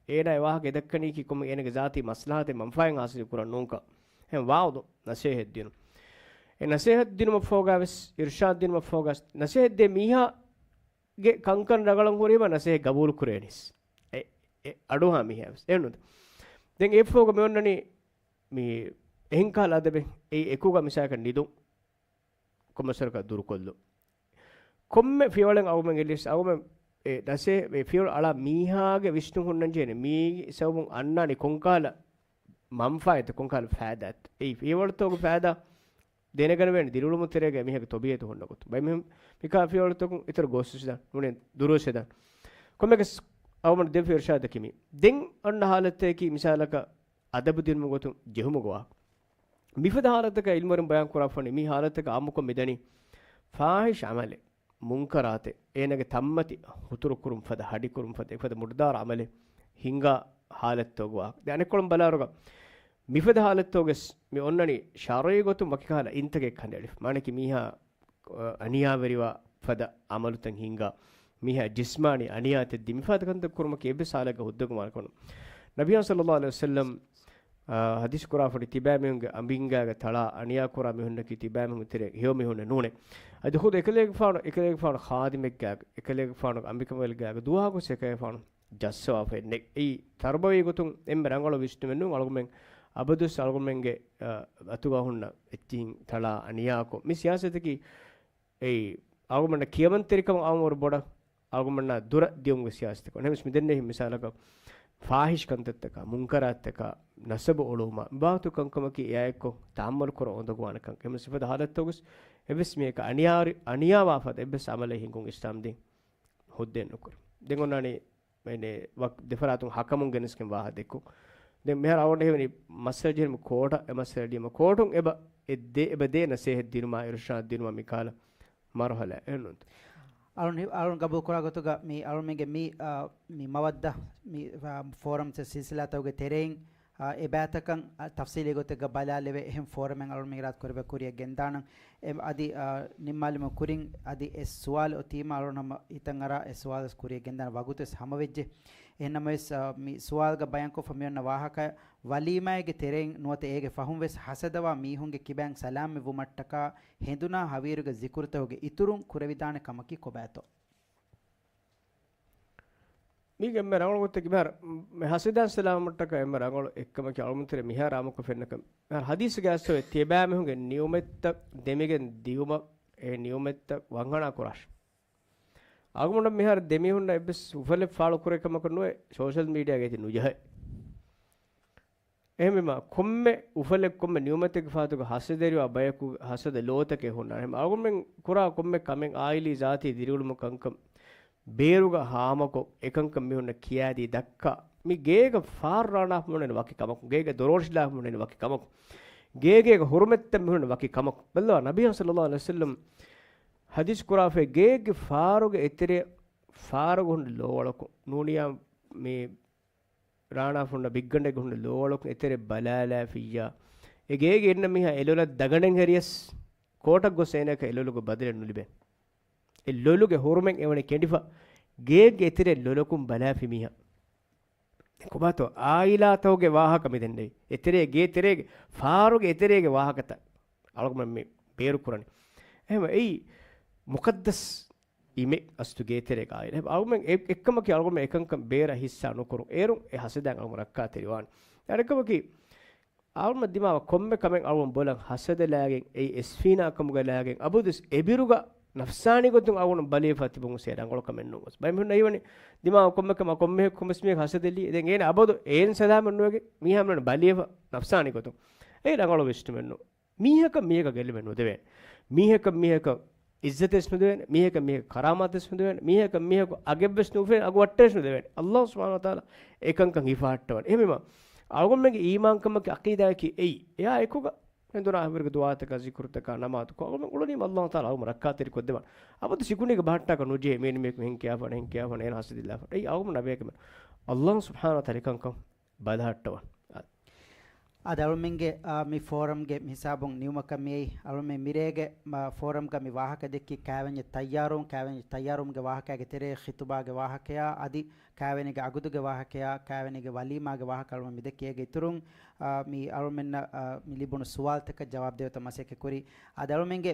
އޭނާ އެ ވާހަކަ އެ ދައްކަނީކީ ކޮންމެ އޭނާގެ ޒާތީ މަސްލަހަތެއް މަންފާއެއް ހާސިލު ކުރަން ނޫންކަން. އެހެން ވަޢުޒު، ނަސޭހަތް ދިނުން. އެ ނަސޭހަތް ދިނުމަށްފަހުގަ ވެސް، އިރްޝާދު ދިނުމަށްފަހުގަ ވެސް، ނަސޭހަތް ދޭ މީހާގެ ކަންކަން ރަނގަޅަށް ހުރީމަ ނަސޭހަތް ގަބޫލު ކުރޭނީސް. އެ، އެ އަޑުއަހާ މީހާ ވެސް. އެހެންނު. ދެން އެއަށްފަހުގަ މި އޮންނަނީ މި އެހެން ކަހަލަ އަދަބެއް، އެއީ އެކުގަ މިސާލަކަށް ނިދުން. ކޮންމެސްވަރަކަށް ދުރުކޮށްލުން. ކޮންމެ ފިޔަވަޅެއް އަޅުގަނޑުމެން އެޓްލީސްޓް އަޅުގަނޑުމެން އެ ނަސޭ-، އެ ފިޔަވަޅު އަޅާ މީހާގެ ވިސްނުން ހުންނަން ޖެހޭނެ. މީގެ ސަބަބުން އަންނާނީ ކޮންކަހަލަ މަންފާއަތްތައް، ކޮންކަހަލަ ފައިދާތައް. އެ ފިޔަވަޅުތަކުގެ ފައިދާ ދެނެގަނެވޭނެ ދިރިއުޅުމުގެ ތެރޭގަ މީހާގެ ތަބީޢަތު ހުންނަ ގޮތުން. ބައެއް މީހުން މިކާ ފިޔަވަޅުތަކުން އިތުރަށް ގޯސްވެސް ދާން، ނޫނީ ދުރުވެސް ވެދާން. ކޮންމެއަކަސް އަޅުގަނޑު ދެން ފިޔަވަޅު އިރްޝާދަކީ މީ. ދެން އޮންނަ ހާލަތަކީ މިސާލަކަށް އަދަބު ދިނުމުގެ ގޮތުން ޖެހުމުގެ ވާހަކަ. މިފަދަ ހާލަތަކަށް ޢިލްމުވެރިން ބަޔާން ކުރާފަނީ، މި ހާލަތަކަށް އާއްމުކޮށް މިދަނީ ފާޙިޝް ޢަމަލެއް، މުންކަރާތެއް، އޭނާގެ ތަންމަތި ހުތުރުކުރުން ފަދަ، ހަޑިކުރުން ފަދަ، އެފަދަ މުޑުދާރު ޢަމަލެއް ހިނގާ ހާލަތުގެ ވާހަކަ. ދެން އަނެއްކޮޅުން ބަލާއިރުގަ މިފަދަ ހާލަތުގަސް މި އޮންނަނީ ޝަރުޢީ ގޮތުން ވަކި ކަހަލަ އިންތަކެއް ކަނޑައެޅިފަ. މާނައަކީ މީހާ އަނިޔާވެރިވާ ފަދަ ޢަމަލުތައް ހިންގާ، މީހާ ޖިސްމާނީ އަނިޔާތައް ދީ، މިފަދަ ކަންތައް ކުރުމަކީ އެއްވެސް ހާލެއްގަ ހުއްދަގު މާނަކަނު. ނަބިއްޔާ ޞައްލައްލާހު ޢަލައިހި ވަސައްލަމް، އާ، ޙަދީޘް ކުރާފަނި ތިބާމީހުންގެ އަނބިންގާގަ ތަޅާ އަނިޔާ ކުރާ މީހުންނަކީ ތިބާމީހުން ތެރޭ ހެޔޮ މީހުންނެއް ނޫނޭ. އަދި ޚުދު އެކަލޭގެފާނު، އެކަލޭގެފާނު ޚާދިމެއްގާގަ، އެކަލޭގެފާނު އަނބިކަނބަލެއްގާގަ ދުވަހަކު ސެކަލޭގެފާނު ޖައްސަވާފައެއް ނެތް. އެއީ ތަރުބަވީ ގޮތުން އެންމެ ރަނގަޅު ވިސްނުމެއް ނޫން. އަޅުގަނޑުމެން އަބަދުވެސް އަޅުގަނޑުމެންގެ، އަ، އަތުގަ ހުންނަ އެއްޗިހިން ތަޅާ އަނިޔާކޮށް، މި ސިޔާސަތަކީ އެއީ އަޅުގަނޑަށް ކިޔަމަންތެރިކަމަށް އައުމަށް ބޮޑަށް އަޅުގަނޑުމެންނާ ދުރަށް ދިޔުމުގެ ސިޔާސަތަކަށް. ނަމަވެސް މިދެންނެވި މިސާލަކަށް ފާޙިޝް ކަންތައްތަކާ، މުންކަރާތްތަކާ، ނަސަބު އޮޅުވުމާ، މި ބާވަތު ކަންކަމަކީ އެއާއެއްކޮށް ތަޙައްމަލު ކުރަން އުނދަގޫވާނެ ކަން. އެހެން ސިފަތައް ހާލަތުގަސް އެއްވެސް މީހަކަށް އަނިޔާ-، އަނިޔާވާ ފަދަ އެއްވެސް ޢަމަލެއް ހިނގުން އިސްލާމްދީން ހުއްދައެއް ނުކުރޭ. ދެން އޮންނާނީ މައިނެ ވަކް ދެފަރާތުން ޙަކަމުން ގެނެސްގެން ވާހަކަ ދެއްކުން. ދެން މިހާރު އަޅުގަނޑަށް ހީވަނީ މައްސަލަ ޖެހުނީ ކޯޓަށް، އެ މައްސަލަ ލިޔުމަށް ކޯޓުން އެބަ އެ ދޭ، އެބަ ދޭ ނަސޭހަތް ދިނުމާ އިރުޝާދު ދިނުމާ މިކަހަލަ މަރުޙަލާ އެއްނުންތަ؟ އަޅުން ހި-، އަޅުން ގަބޫލު ކުރާ ގޮތުގަ މި އަޅުމެންގެ މި، އާ، މި މަވައްދާ މި، އާ، ފޯރަމް ސިލްސިލާތަކުގެ ތެރެއިން، އާ، އެބައިތަކަށް، އާ، ތަފްސީލީ ގޮތެއްގަ ބަލާލެވޭ އެހެން ފޯރަމެއް އަޅުން އިރާދަ ކުރެވޭ ކުރިއަށް ގެންދާނަން. އެ، އަދި، އާ، ނިންމާލުމުގެ ކުރިން އަދި އެ ސުވާލު އޮތީމަ އަޅުން ހަމަ ހިތަށް އަރާ އެ ސުވާލު ވެސް ކުރިއަށް ގެންދާނެ. ވަގުތު ވެސް ހަމަވެއްޖެ. އެހެންނަމަވެސް، އާ، މި ސުވާލުގަ ބަޔާންކޮށްފަ މިއޮންނަ ވާހަކަ ވަލީމާއެއްގެ ތެރެއިން ނުވަތަ އޭގެ ފަހުން ވެސް ހަސަދަވާ މީހުންގެ ކިބައިން ސަލާމަތްވުމަށްޓަކާ ހެނދުނާ ހަވީރުގެ ޒިކުރުތަކުގެ އިތުރުން ކުރެވިދާނެ ކަމަކީ ކޮބާތޯ؟ މީގެ އެންމެ ރަނގަޅު ގޮތަކީ މިހާރު މި ހަސަދައިން ސަލާމަތްވުމަށްޓަކާ އެންމެ ރަނގަޅު އެއްކަމަކީ އަޅުގަނޑުމެން ތެރޭ މިހާރު އާއްމުކޮށް ފެންނަ ކަމެއް. މިހާރު ޙަދީޘްގެ އަސްލު ތިޔަބައިމީހުންގެ ނިޢުމަތްތައް ދެމިގެން ދިޔުމަށް އެ ނިޢުމަތްތައް ވަންހަނާ ކުރާށޭ. އަޅުގަނޑަށް މިހާރު ދެމީހުންނަށް އެއްވެސް އުފަލެއް ފާޅު ކުރޭ ކަމަކަށް ނުވޭ، ސޯޝަލް މީޑިއާގައި ތި ނުޖަހޭ. އެހެންވީމަ، ކޮންމެ އުފަލެއް ކޮންމެ ނިޢުމަތެއްގެ ފަހަތުގަ ހަސަދަވެރިވާ ބަޔަކު ހަސަދަ ލޯތަކެއް ހުންނާނެ. އަޅުގަނޑުމެން ކުރާ ކޮންމެ ކަމެއް އާއިލީ ޒާތީ ދިރިއުޅުމުގެ ކަންކަން ބޭރުގަ ހާމަކޮށް، އެކަންކަން މީހުންނަށް ކިޔާދީ ދައްކާ، މި ގޭގަ ފާރު ރާނާފަ މިހުންނަނީ ވަކި ކަމަކު، ގޭގަ ދޮރޯށިލާފަ މިހުންނަނީ ވަކި ކަމަކު، ގޭގޭގަ ހުރުމަތްތައް މިހުންނަނީ ވަކި ކަމަކު. ބައްލަވާ، ނަބީ ޞައްލައްލާހު ޢަލައިހި ވަސައްލަމް ޙަދީޘް ކުރާފައި ގޭގެ ފާރުގެ އެތެރެ ފާރުގަ ހުންނަ ލޯވަޅަކު ނޫނިޔާ މި ރާނާފުންނަ ބިއްގަނޑެއްގެ ހުންނަ ލޯޅަކުން އެތެރެ ބަލާލާފިއްޔާ، އެ ގޭގެ އިންނަ މީހާ އެ ލޮލަށް ދަގަނޑެން ހެރިޔަސް، ކޯޓަށް ގޮސް އޭނައަކަށް އެ ލޮލުގެ ބަދަލެއް ނުލިބޭ. އެ ލޮލުގެ ހުރުމެއް އެވަނީ ކެނޑިފަ، ގޭގެ އެތެރެ ލޮލަކުން ބަލާފި މީހާ. ކޮބާތޯ އާއިލާތަކުގެ ވާހަކަ މި ދެންނެވި. އެތެރޭ ގޭތެރޭގެ، ފާރުގެ އެތެރޭގެ ވާހަކަތައް އަޅުގަނޑު މި ބޭރު ކުރަނީ. އެހެންވެ، އެއީ މުޤައްދަސް އިމެއް އަސްތު ގޭތެރޭގަ އާއިލާ. އަޅުގަނޑު އެ-، އެއްކަމަކީ އަޅުގަނޑު އެކަންކަން ބޭރަށް ހިއްސާ ނުކުރުން. އޭރުން އެ ހަސަދައިން އަޅުގަނޑު ރައްކާތެރިވާނެ. އަނެއްކަމަކީ، އަޅުގަނޑު ދިމާވާ ކޮންމެ ކަމެއް އަޅުގަނޑު ބޮލަން ހަސަދަ ލާގެން، އެއީ އެސްފީނާ ކަމުގަ ލާގެން، އަބަދުވެސް އެބިރުގަ ނަފްސާނީ ގޮތުން އަޅުގަނޑު ބަލިވެފަ ތިބުން ސޭ ރަނގަޅު ކަމެއް ނޫން. ބައެއް މީހުން އައިވަނީ ދިމާވާ ކޮންމެ ކަމަށް ކޮންމެ ކޮންމެސް މީހަކު ހަސަދަލީ. ދެން އޭނަ އަބަދު އޭން ސަލާމަތް ނުވެގެން މީހާ މިންނަ ބަލިވެފަ ނަފްސާނީ ގޮތުން. އެއީ ރަނގަޅު ވެސްޓުމެއް ނޫން. މީހަކަށް މީހަކަށް ގެއްލުމެއް ނުދެވޭނެ. މީހަކަށް މީހަކަށް އިއްޒަތެއް ވެސް ނުދެވޭނެ. މީހަކަށް މީހަކަށް ކަރާމާތެއް ވެސް ނުދެވޭނެ. މީހަކަށް މީހަކު އަގެއް ވެސް ނުފެނޭ، އަގު ވައްޓެއް ވެސް ނުދެވޭނެ. އައްލާހު ސުބްޙާނަހޫ ވަތަޢާލާ އެކަންކަން ހިފަހައްޓަވާނެ. އެހެންވީމާ، އަޅުގަނޑުމެންގެ އީމާންކަމަކީ ޢަޤީދާއަކީ އެއީ. އެއާ އެކުގަ ހެނދުނާ އަހަރުވެރިގެ ދުޢާތަކާ، ޒިކުރުތަކާ، ނަމާދުކާ އަޅުގަނޑުމެން އުޅުނީމަ އައްލާހު ތަޢާލާ އަޅުގަނޑު ރައްކާތެރި ކޮށްދެވާނެ. އަބަދު ސިކުނޑީގަ ބަހައްޓާކަށް ނުޖެހޭ. މީނު މީހަކު މިހެން ކިޔާފާނެ، އެހެން ކިޔާފާނެ، އޭނަ ހަސަދައިލާފާނެ. އެއީ އަޅުގަނޑު ނަބޭކަމެއް. އައްލާހު ސުބްޙާނަހޫ ވަތަޢާލާ އެކަންކަން ބަލަހައްޓަވާނެ. އާދެ، އަޅުމެންގެ، އާ، މި ފޯރަމްގެ މި ހިސާބުން ނިމުމަކަށް މިއައީ، އަޅުމެން މިރޭގެ، މާ، ފޯރަމްގަ މި ވާހަކަ ދެއްކި ކާވެންޏެއް ތައްޔާރުވުން، ކާވެންޏެއް ތައްޔާރުވުމުގެ ވާހަކައިގެ ތެރޭ ޚިޠުބާގެ ވާހަކަޔާ، އަދި ކާވެނީގެ އަގުދުގެ ވާހަކަޔާ، ކާވެނީގެ ވަލީމާގެ ވާހަކަ އަޅުމެން މި ދެއްކި. އޭގެ އިތުރުން، އާ، މި އަޅުމެންނަށް، އާ، މި ލިބުނު ސުވާލުތަކަށް ޖަވާބު ދޭތޯ މަސައްކަތް ކުރީ. އާދެ، އަޅުމެންގެ